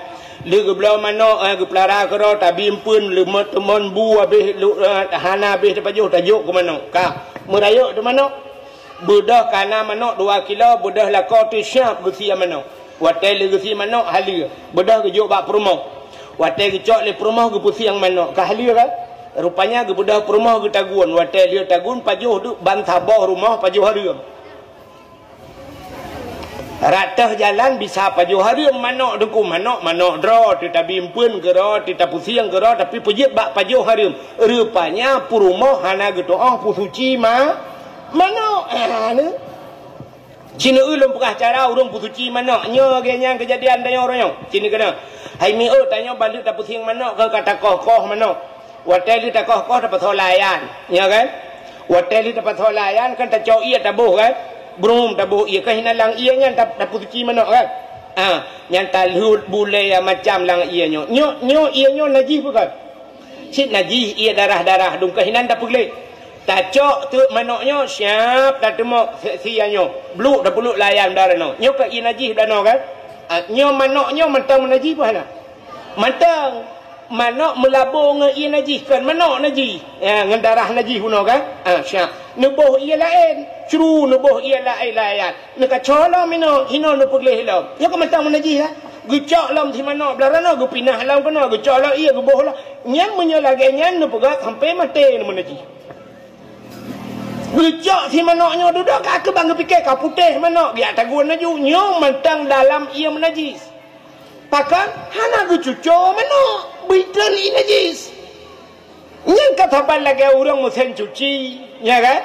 Lheueh geubloe manök, eh, geupeulara keudroe, tabi eumpeuen, leumoh teumon bu habéh, lu-, eh, hana habéh tapajoh, tajok keu manök. Ka, meurayeuk teuh manök. Beudôh ka na manök dua kilo, beudôh lakoe teuh siab geusie manök. Watée lheueh geusie manök, haleue. Beudôh geujok bak peurumoh. Watée geucok lé peurumoh, geupeusieng manök. Ka haleue, kan? Rupanya geubeudôh peurumoh geutagun. Watée lheueh tagun, pajoh duek ban saboh rumoh pajoh hareuem. Rot teuh jalan bisa pajoh hareuem manök, Teungku. Manök, manök droe, teuh tabi eumpeuen keudroe, teuh tapeusieng keudroe, tapi peujeuet bak pajoh hareuem. Rupanya peurumoh hana geutuoh peusuci ma-, manök. Ah, ni. Ci neueu lôn peugah cara ureuëng peusuci manök. Nyoe lagée nyan keujadian tanyoe uroe nyoe. Ci neueu keunoe. Hai mieu, tanyoe bandum tapeusieng manök ka, ka takoh-koh manök. Watée lheueh takoh-koh tapasoe layan, ya kan? Watée lheueh tapasoe layan kan tacok ié taboh kan? Brum taboh ié kan hinan lam ié nyan ta-, tapeusuci manök kan? Ah, nyan talheuet bulée ya macam lam ié nyoe. Nyoe, nyoe ié nyoe najih bukan? Cit najih ié darah-darah dum kan hinan tapeugléh. Tacok teuk manök nyoe siab tateumok seksi ya nyoe. Bluk tapeuleuk layan darah nyoe. Nyoe kan ié najih darah nyoe kan? Ah, nyoe manök nyoe mantong najih bukan? Mantong. Manök meulabô ngon ié najih, kon manök najih. Ya, ngon darah najih bunoe kan? Ha, siap. Neuboh ié laén, cru neuboh ié laén-laén. Neukaco lom inoe, hinoe neupeugléh lom. Nyoe kon mantong najih, ya. Geucok lom si manök blah ranoe, geupinah lom keunoe, geucok lom ié, geuboh lom. Nyan meunyoe lagée nyan neupeugah sampoe maté neumeunajih. Geucok si manök nyoe dudoe ka keubang geupike ka putéh manök, geujak tagun laju. Nyoe mantong dalam ié meunajih. Pakon hana geucuco manök, beuiton ié najis. Nyan ka saban lagée ureuëng meusén cuci, nya kan?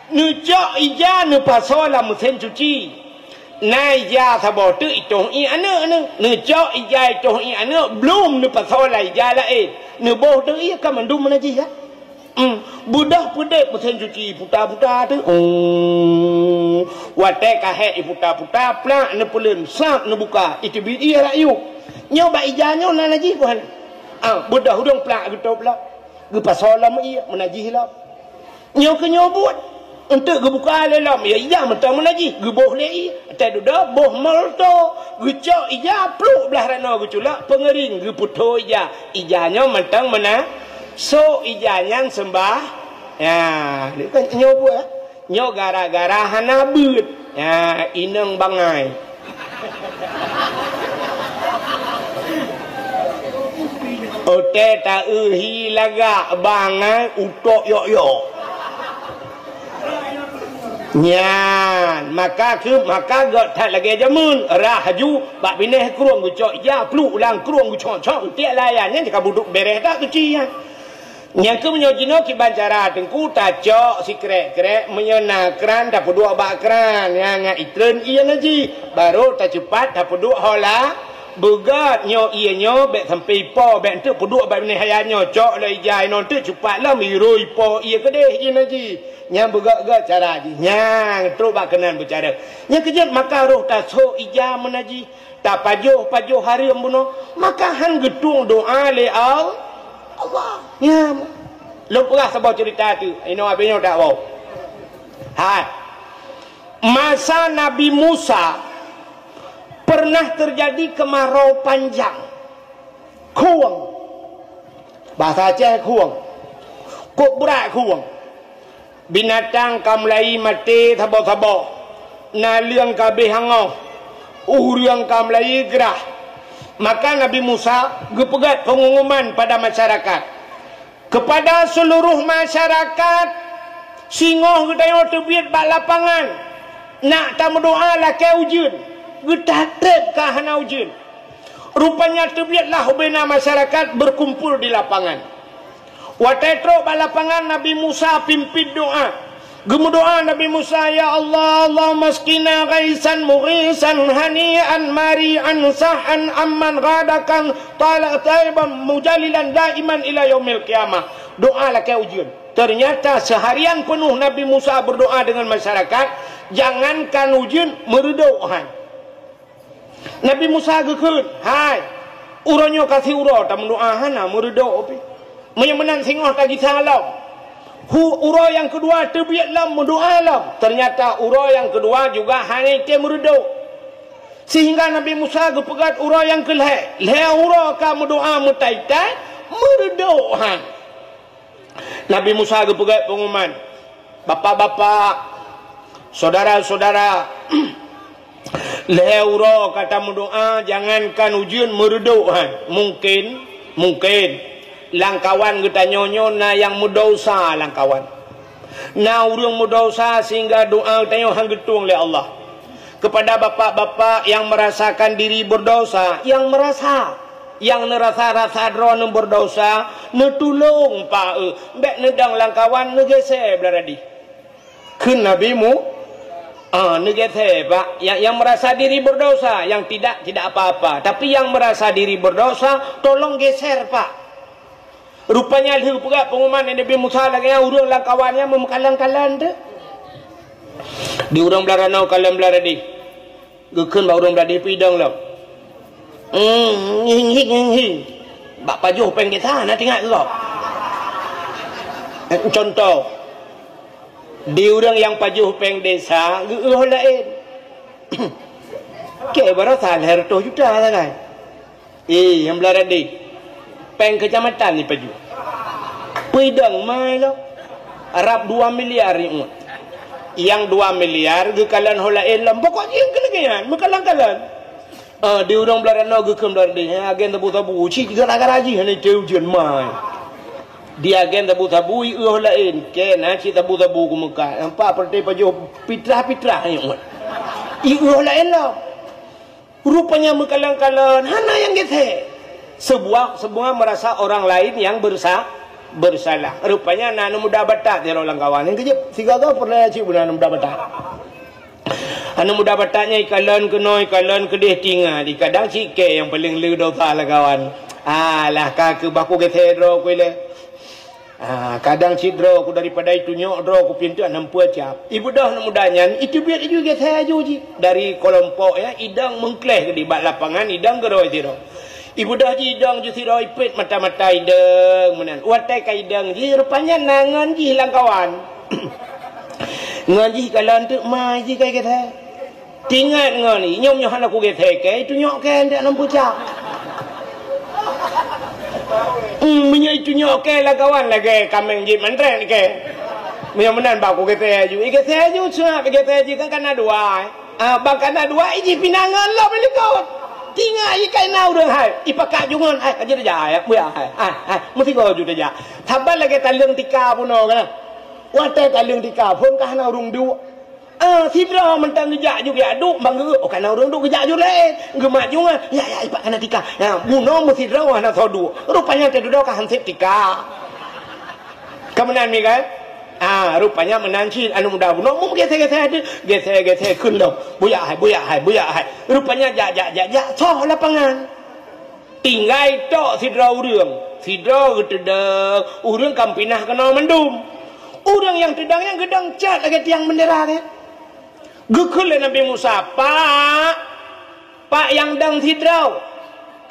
Neucok ija neupasoe lam meusén cuci. Na ija saboh teuk itoh ié aneuëk neuh. Neucok ija itoh ié aneuëk, blum neupasoe lam ija laén. Neuboh teuk ié ka mandum meunajih, kan? Hmm, beudôh peudép meusén cuci puta-puta teuh. Hmm, watée ka hék iputa-puta, plak neupeuleuen, sab neubuka, iteubiet ié rayueb. Nyoe bak ija nyoe na najih buhan. Ah, beudôh udong plak geutôb lom. Geupasoe lom ié, meunajih lom. Nyoe keu nyoe buet. Eunteuk geubuka lé lom, ya ija mantong meunajih, geuboh lé ié. Watée dudoe boh molto, geucok ija, pluk blah ranoe geuculok, peungeuring, geupeutho ija. Ija nyoe mantong meuna-, Sôk ija nyan seumbah. Ya, kan nyoe buet. Nyoe gara-gara hana beuet. Ya, inong bangai. Ote ta-eu hi lagak bangai utok yok-yok. Nyan, maka keu, maka gét that lagée jameun, rhah ju bak binéh krueng geucok ija, pluek lam krueng geucok-cok, tiek layan nyan ka budok bereh that keuci nyan. Nyang keu meunyoe jinoe kiban cara teungku tacok sikrek-krek, meunyoe na kran tapeuduek bak kran, nyan ngat itreun ié na jih, barô taceupat tapeuduek hola. Beugét nyoe ié nyoe bék sampai ipo, bék enteuk peuduek bak binéh ayah nyoe, cok lé ija inoe enteuk cupat lom irui ipo ié keudeh ié na jih. Nyan beugét-gét cara jih. Nyang trok bak keunan beucara. Nyang keujeuet maka roh tasok ija meunan jih. Tapajoh-pajoh hareuem bunoe, maka han geutueng doa lé Al-, Allah. Nyan. Lôn peugah saboh cerita tu. Inoe abéh nyoe dak woe. Hai. Masa Nabi Musa pernah terjadi kemarau panjang. Khueng. Bahasa Aceh khueng. Kok brat khueng. Binatang ka mulai maté saboh-saboh. Naleueng ka abéh angoh. Ureuëng ka mulai grah. Maka Nabi Musa geupeugét pengumuman pada masyarakat. Kepada seluruh masyarakat, singoh geutanyoe teubiet bak lapangan. Nak tameudoa lakée ujeuen. Geutatreb ka hana ujeuen. Rupanya teubietlah ubena masyarakat berkumpul di lapangan. Watée trok bak lapangan, Nabi Musa pimpin doa. Geumeudoa Nabi Musa, "Ya Allah, Allahumma askina ghaisan mughisan hani'an mari'an sa'an amman ghadakan talak taiban mujalilan daiman ila yaumil qiyamah." Doa lakée ujeuen. Ternyata seharian penuh Nabi Musa berdoa dengan masyarakat, jangankan ujeuen, meureudok han. Nabi Musa geukheun, "Hai, uroe nyoe ka siuroe tameudoa hana meureudok pih. Meunyoe meunan singoh tagisa lom." Hu-, uroe nyang keudua teubiet lom meudoa lom. Ternyata uroe nyang keudua juga hana item meureudok. Sehingga Nabi Musa geupeugét uroe nyang keulhée, lhée uroe ka meudoa meutai-tai, meureudok han. Nabi Musa geupeugét pengumuman, "Bapak-bapak, saudara-saudara, lhée uroe ka tameudoa, jangankan ujeuen meureudok han. Mungkin, mungkin, lam kawan geutanyoe nyoe na nyang meudesya lam kawan. Na ureuëng meudesya sehingga doa geutanyoe han geutueng lé Allah." Kepada bapak-bapak yang merasakan diri berdosa, yang merasa, yang neurasa-rasa droe neubeurdosa, neutulông, Pak, eh, bék neudong lam kawan, neugése blah radih. Kheun Nabi Mu-, ah, neugése, Pak. Yang, yang merasa diri berdosa, yang tidak, tidak apa-apa. Tapi yang merasa diri berdosa, tolong geser, Pak. Rupanya lheueh peugah pengumuman Nabi Musa lagée nyan, ureuëng lam kawan nyan meumeukalon-kalon teuh. Di ureuëng blah ranoe kalon blah radih. Geukheun bak ureuëng blah radih, "Peue idong lom?" "Hmm, hing, hing, hing, hing." Bak pajoh péng desa na teuingat keu gob. Eh, contoh, di ureuëng nyang pajoh péng desa, geuôh laén. Keu baroesa lhée reutôh juta sagai. Eh, nyang blah radih. Péng keucamatan jipajoh. Peue idong mai lom. Rab dua miliar jiôt. Nyang dua miliar geukalon ho laén lom. Pokok jih keu lagée nyan, meukalon-kalon. Ah, di ureuëng blah ranoe geukheun blah radih. Nyang agen sabu-sabu, cit gara-gara jih hana item ujeuen mai. Di agen sabu-sabu, jiôh laén. Keu na cit sabu-sabu keu Meukah. Nampak peureute pajoh pitrah-pitrah jiôt. Jiôh laén lom. Rupanya meukalon-kalon, hana nyang geusé. Sebuah, semua merasa orang lain yang bersa-, bersalah. Rupanya na aneuk muda Batak sidroe lam kawan. Nyang keujeuet, sigoe-goe peureulée cit beuna aneuk muda Batak. Aneuk muda Batak nyan ikalon keunoe, ikalon keudeh, teuingat, kadang cit kée nyang paleng le dosa lam kawan. Alah, ka keu bah kugeuseue droe ku ilée. Ah, kadang cit droe ku daripada itunyok droe ku pintoe hana meupeue cap. Ibeudôh aneuk muda nyan, iteubiet iju geusé aju jih. Dari keulompok nyan, idong meungkléh keudeh bak lapangan, idong keudroe sidroe. Ibeudôh jih idong ju sidroe, ipét mata-mata idong meunan. Watée ka idong jih, rupanya na ngon jih lam kawan. Ngon jih kalon teuk ma jih ka geusé. Teuingat ngon i, nyoe meunyoe hana kugeusé kée, itunyok kée ndak lom pucak. Hmm, meunyoe itunyok kée lam kawan lagée kaméng jieb mantrek kée. Meunyoe meunan bak ku geusé aju. I geusé aju, seungab i geusé aju kan kana dua, eh. Ah, bak kana dua, i jih pinang ngon lom i likot. Tinggai i kaina ureuëng hai. I pakat jungon hai. Aja tajak hai. Buya hai. Ah, ah. Meusigoe ju tajak. Saban lagée taleueng tika bunoe kan. Watée taleueng tika, phon ka hana ureuëng duek. Ah, sidroe mantong geujak ju geujak duek, bang geuh, oh, kana ureuëng duek geujak ju laén. Geumat jungon. Ya, ya, i pakat kana tika. Ya, bunoe meusidroe hana soe duek. Rupanya teududoe ka hanseb tika. Ka meunan mi kan? Ah, rupanya meunan cit aneuk muda bunoe meugeusé-geusé atu, geusé-geusé kheun lom. Buya hai, buya hai, buya hai. Rupanya jak, jak, jak, jak, soh lapangan. Tinggai tok sidroe ureuëng. Sidroe geuteudong, ureuëng ka pinah keunoe mandum. Ureuëng nyang teudong nyan geudong cot lagée tiang bendera nyan. Geukheun lé Nabi Musa, "Pak, pak nyang dong sidroe.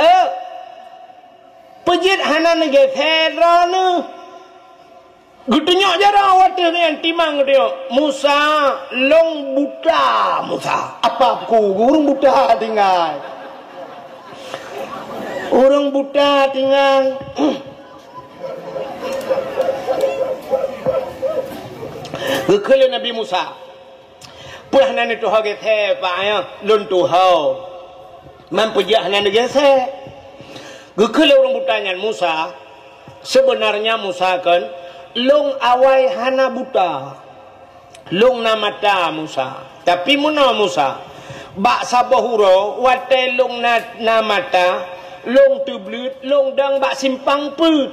Eh, peujeuet hana neugeusé droeneuh." Geutunyok jaroe watée nyan timang geutunyok. "Musa, lôn buta, Musa." Apa ku, ureuëng buta tinggai. Ureuëng buta tinggai. Geukheun lé Nabi Musa, "Peue hana neutuho geusé, Pak, ya? Lôn tuho. Man peujeuet hana neugeusé." Geukheun lé ureuëng buta nyan, "Musa, sebenarnya Musa kan, lôn awai hana buta. Lôn na mata, Musa. Tapi meunoe, Musa, bak saboh uroe watée lôn na, na mata, lôn teubleuet, lôn dong bak simpang peuet."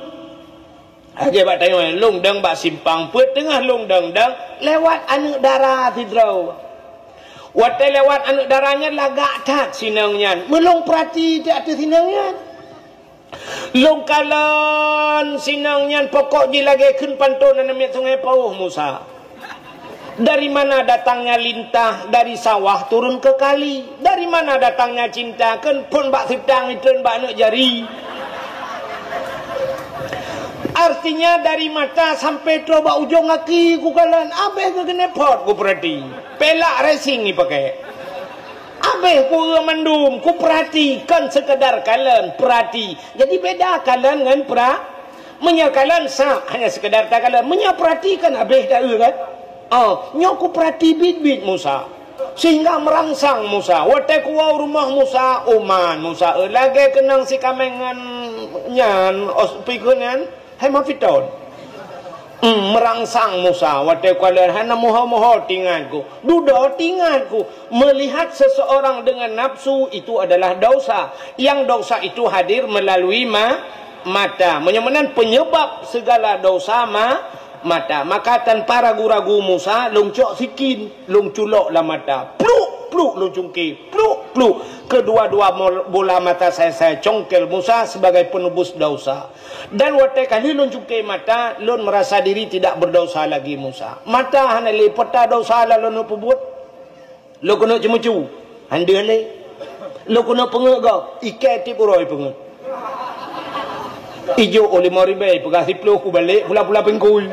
Lagée bak tanyoe, lôn dong bak simpang peuet, teungoh lôn dong-dong, lewat aneuk dara sidroe. Watée lewat aneuk dara nyan lagak that sinong nyan. Meulôn peurati that ateueh sinong nyan. Lôn kalon sinong nyan pokok jih lagée kheun panton aneuk miet Sungai Pauh, Musa. Dari mana datangnya lintah dari sawah turun ke kali? Dari mana datangnya cinta kan phon bak seutang itreun bak aneuk jari? Artinya dari mata sampai troh bak ujong gaki ku kalon, abéh keu keuneuk phot ku peurati. Pelak racing ipakai. Abéh ku eu mandum, ku peurati, kon sekedar kalon, peurati. Jadi beda kalon ngon pera-, meunyoe kalon sah, hanya sekedar takalon. Meunyoe peurati kan abéh ta eu kan? Oh, nyoe ku peurati biet-biet Musa. Sehingga merangsang Musa. Watée ku woe rumoh Musa, uman Musa, eh, lagée keunong si kaméng ngon nyan, os-, pikon nyan, hai mafiton. Hmm, merangsang Musa, watée ku lheueh hana moho-moho tingat ku. Dudoe tingat ku. Melihat seseorang dengan nafsu itu adalah dosa. Yang dosa itu hadir melalui ma-, mata. Meunyoe meunan penyebab segala dosa ma-, mata. Maka tanpa ragu-ragu Musa lôn cok sikin, lôn culok lam mata. Pluk, pluk lôn cungke. Pluk, pluk. Kedua-dua mol-, bola mata saya, saya congkel Musa sebagai penebus dosa. Dan watée ka lheueh lôn cungke mata, lôn merasa diri tidak berdosa lagi, Musa. Mata hana lé peuta dosa la lôn peubuet. Lôn keuneuk ceumeucue, han deuh lé. Lôn keuneuk peungeut gob, iké tiep uroe peungeut. Ijok oh limong ribée, peugah siplôh ku balek pula-pula pingkui.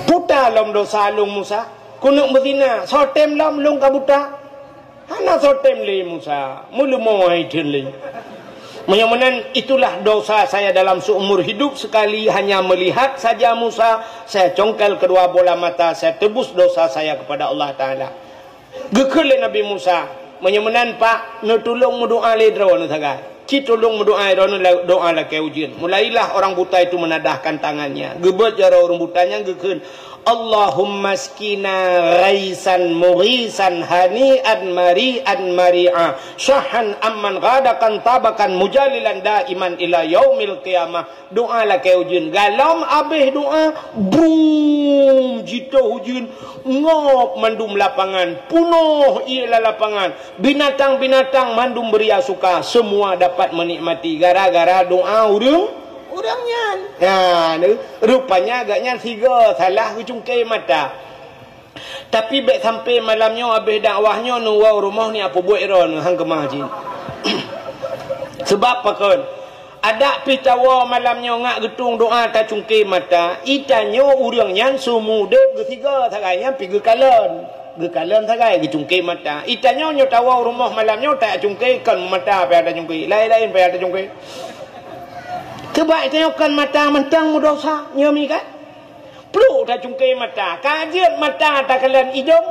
Peuta lom dosa lôn, Musa. Keuneuk meuzina, soe tem lom lôn ka buta. Hana soe tem lé Musa, meuleumo hai theun lé. Meunyoe meunan, itulah dosa saya dalam seumur hidup, sekali hanya melihat saja Musa, saya congkel kedua bola mata, saya tebus dosa saya kepada Allah Taala. Geukheun lé Nabi Musa, "Meunyoe meunan, Pak, neutulông meudoá lé droeneuh sagai." Ci tulông meudoá droeneuh la-, doá lakée ujeuen. Mulailah orang buta itu menadahkan tangannya. Geubeuet jaroe ureuëng buta nyan geukheun, "Allahumma askina ghaisan mughisan hani'an mari'an mari'a, syahan amman ghadaqan tabakan mujalilan daiman ila yaumil qiyamah." Doá lakée ujeuen. Galom abéh doá, brum, jitoh ujeuen, ngop mandum lapangan, punoh ié lam lapangan. Binatang-binatang mandum beuria suka, semua dapat menikmati gara-gara doá ureuëng, ureuëng nyan. Nah, rupanya agak nyan sigoe salah geucungke mata. Tapi bék sampai malam nyoe abéh dakwah nyoe neuwoe rumoh ni apa buet droeneuh hang keumah jih. Sebab pakon? Adak pih tawoe malam nyoe ngak geutung doá tacungke mata, itanyoe ureuëng nyan seumudeb geusigoe sagai nyan pih geukalon. Geukalon sagai geucungke mata. Itanyoe nyoe tawoe rumoh malam nyoe tacungke kon mata pih tacungke. Laén-laén pih tacungke. Sebab itanyoe kon mata mantong meudosa nyoe mi kan? Pluk tacungke mata, ka jeuet mata takalon idong.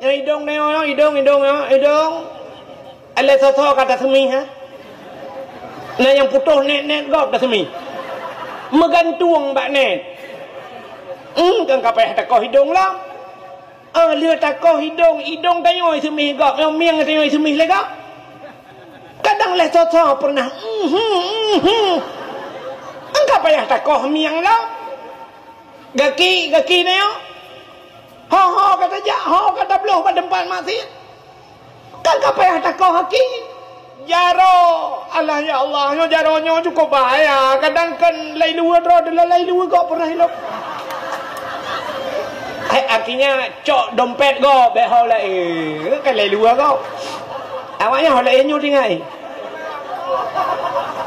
Nyoe idong nyoe, idong, idong nyoe, idong. Alah soe-soe ka taseumih, ha? Na nyang putôh nét-nét gob taseumih. Meugantung bak nét. Hmm, kan ka payah takoh idong lom. Ah, lheueh takoh idong, idong tanyoe seumih gob, nyang mieng tanyoe seumih lé gob. Kadang lé soe-soe pernah, mhm, mhm. Engka payah takoh mieng lom. Gaki, gaki nyoe. Ho-ho ka tajak, ho ka tabloh bak teumpat maksiat. Kan ka payah takoh gaki. Jaroe, alah ya Allah, nyoe jaroe nyoe cukup bahaya. Kadang kan lai luwa droe, lai luwa gob pernah ilok. Hai, artinya cok dompet gob, bèk ho laén. Kan lai luwa gob. Awaknyan ho laén nyoe tinggai.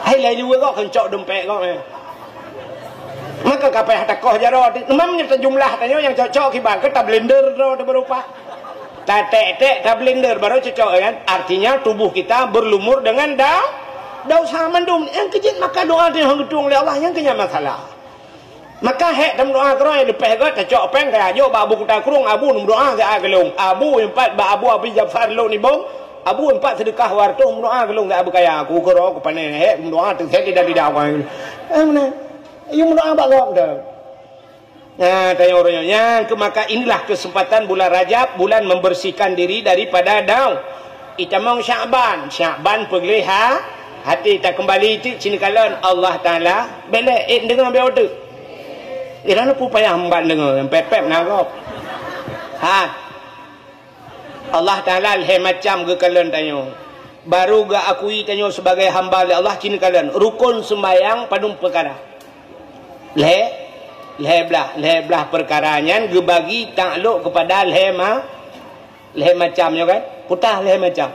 Hai, lai luwa gob kan cok dompet gob, eh. Maka ka payah takoh jaroe. Memang nyoe jumlah tanyoe nyang cocok kiban ke tablender droe teuh beurupah. Tatek-tek, tablender, baru cocok, kan? Artinya, tubuh kita berlumur dengan da-, dosa mandum. Nyang keujeuet maka doa teuh hana geutueng lé Allah, nyang keunyan masalah. Maka hék tameudoa keudroe, leupah gét tacok péng, tajok bak Abu Kuta Krueng, Abu, neumeudoa siat keu lôn. Abu, nyoe pat bak Abu Abi Jafar lôn nibong, Abu, nyoe pat seudeukah dua ratus, meudoa keu lôn siat beukaya. Aku keudroe, kupané, hék meudoa teuh sét lidah-lidah. Eh, meunan. Yue meudoa bak gob teuh. Nah, tanyoe uroe nyoe. Nyang keu maka inilah kesempatan bulan Rajab, bulan membersihkan diri daripada dau-, itamong Syakban. Syakban peugleh ha-, hati takeumbali cit sinikalon Allah Taala. Bèk lé, eh, deungoe bèk oteuk. Eh, lalu peue payah meubat deungoe, pép-pép na gob. Ha. Allah Taala lhèe macam geukalon tanyoe. Baru geuakui tanyoe sebagai hamba lé Allah, cit neukalon. Rukon seumbahyang padum peukara? Lhèe, lhèe blaih, lhèe blaih peukara nyan geubagi taklok keupada lhèe ma-, lhèe macam nyoe kan? Peue tah lhèe macam?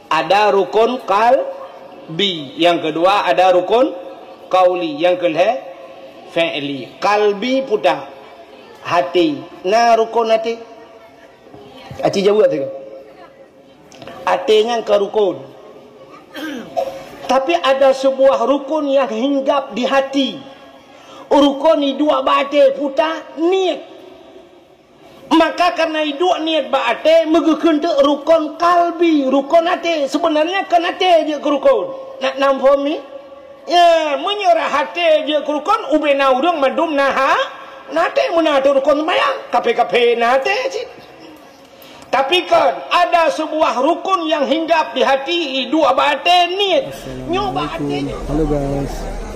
Ada rukon qalbi, nyang keudua ada rukon qauli, nyang keulhèe fi'li. Qalbi peue tah? Hati. Na rukon hati? Aci jaweueb sigoe. Até nyan ka rukon. Tapi ada sebuah rukon yang hinggap di hati. Rukon iduek bak até, peue tah? Niet. Maka karena iduek niet bak até, meugeukheun teuk rukon kalbi, rukon até. Sebenarnya kon até jeuet keu rukon. Nak nam phom ni? Ya, meunyoe rot até jeuet keu rukon, ubé na ureuëng mandum na ha-, na até, meunan teuk rukon seumayang. Kaphé-kaphé na até cit. Tapi kan ada sebuah rukun yang hinggap di hati, iduek bak até, niet. Nyoe bak até. Assalamualaikum. Halo guys,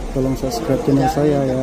tolong subscribe channel saya ya.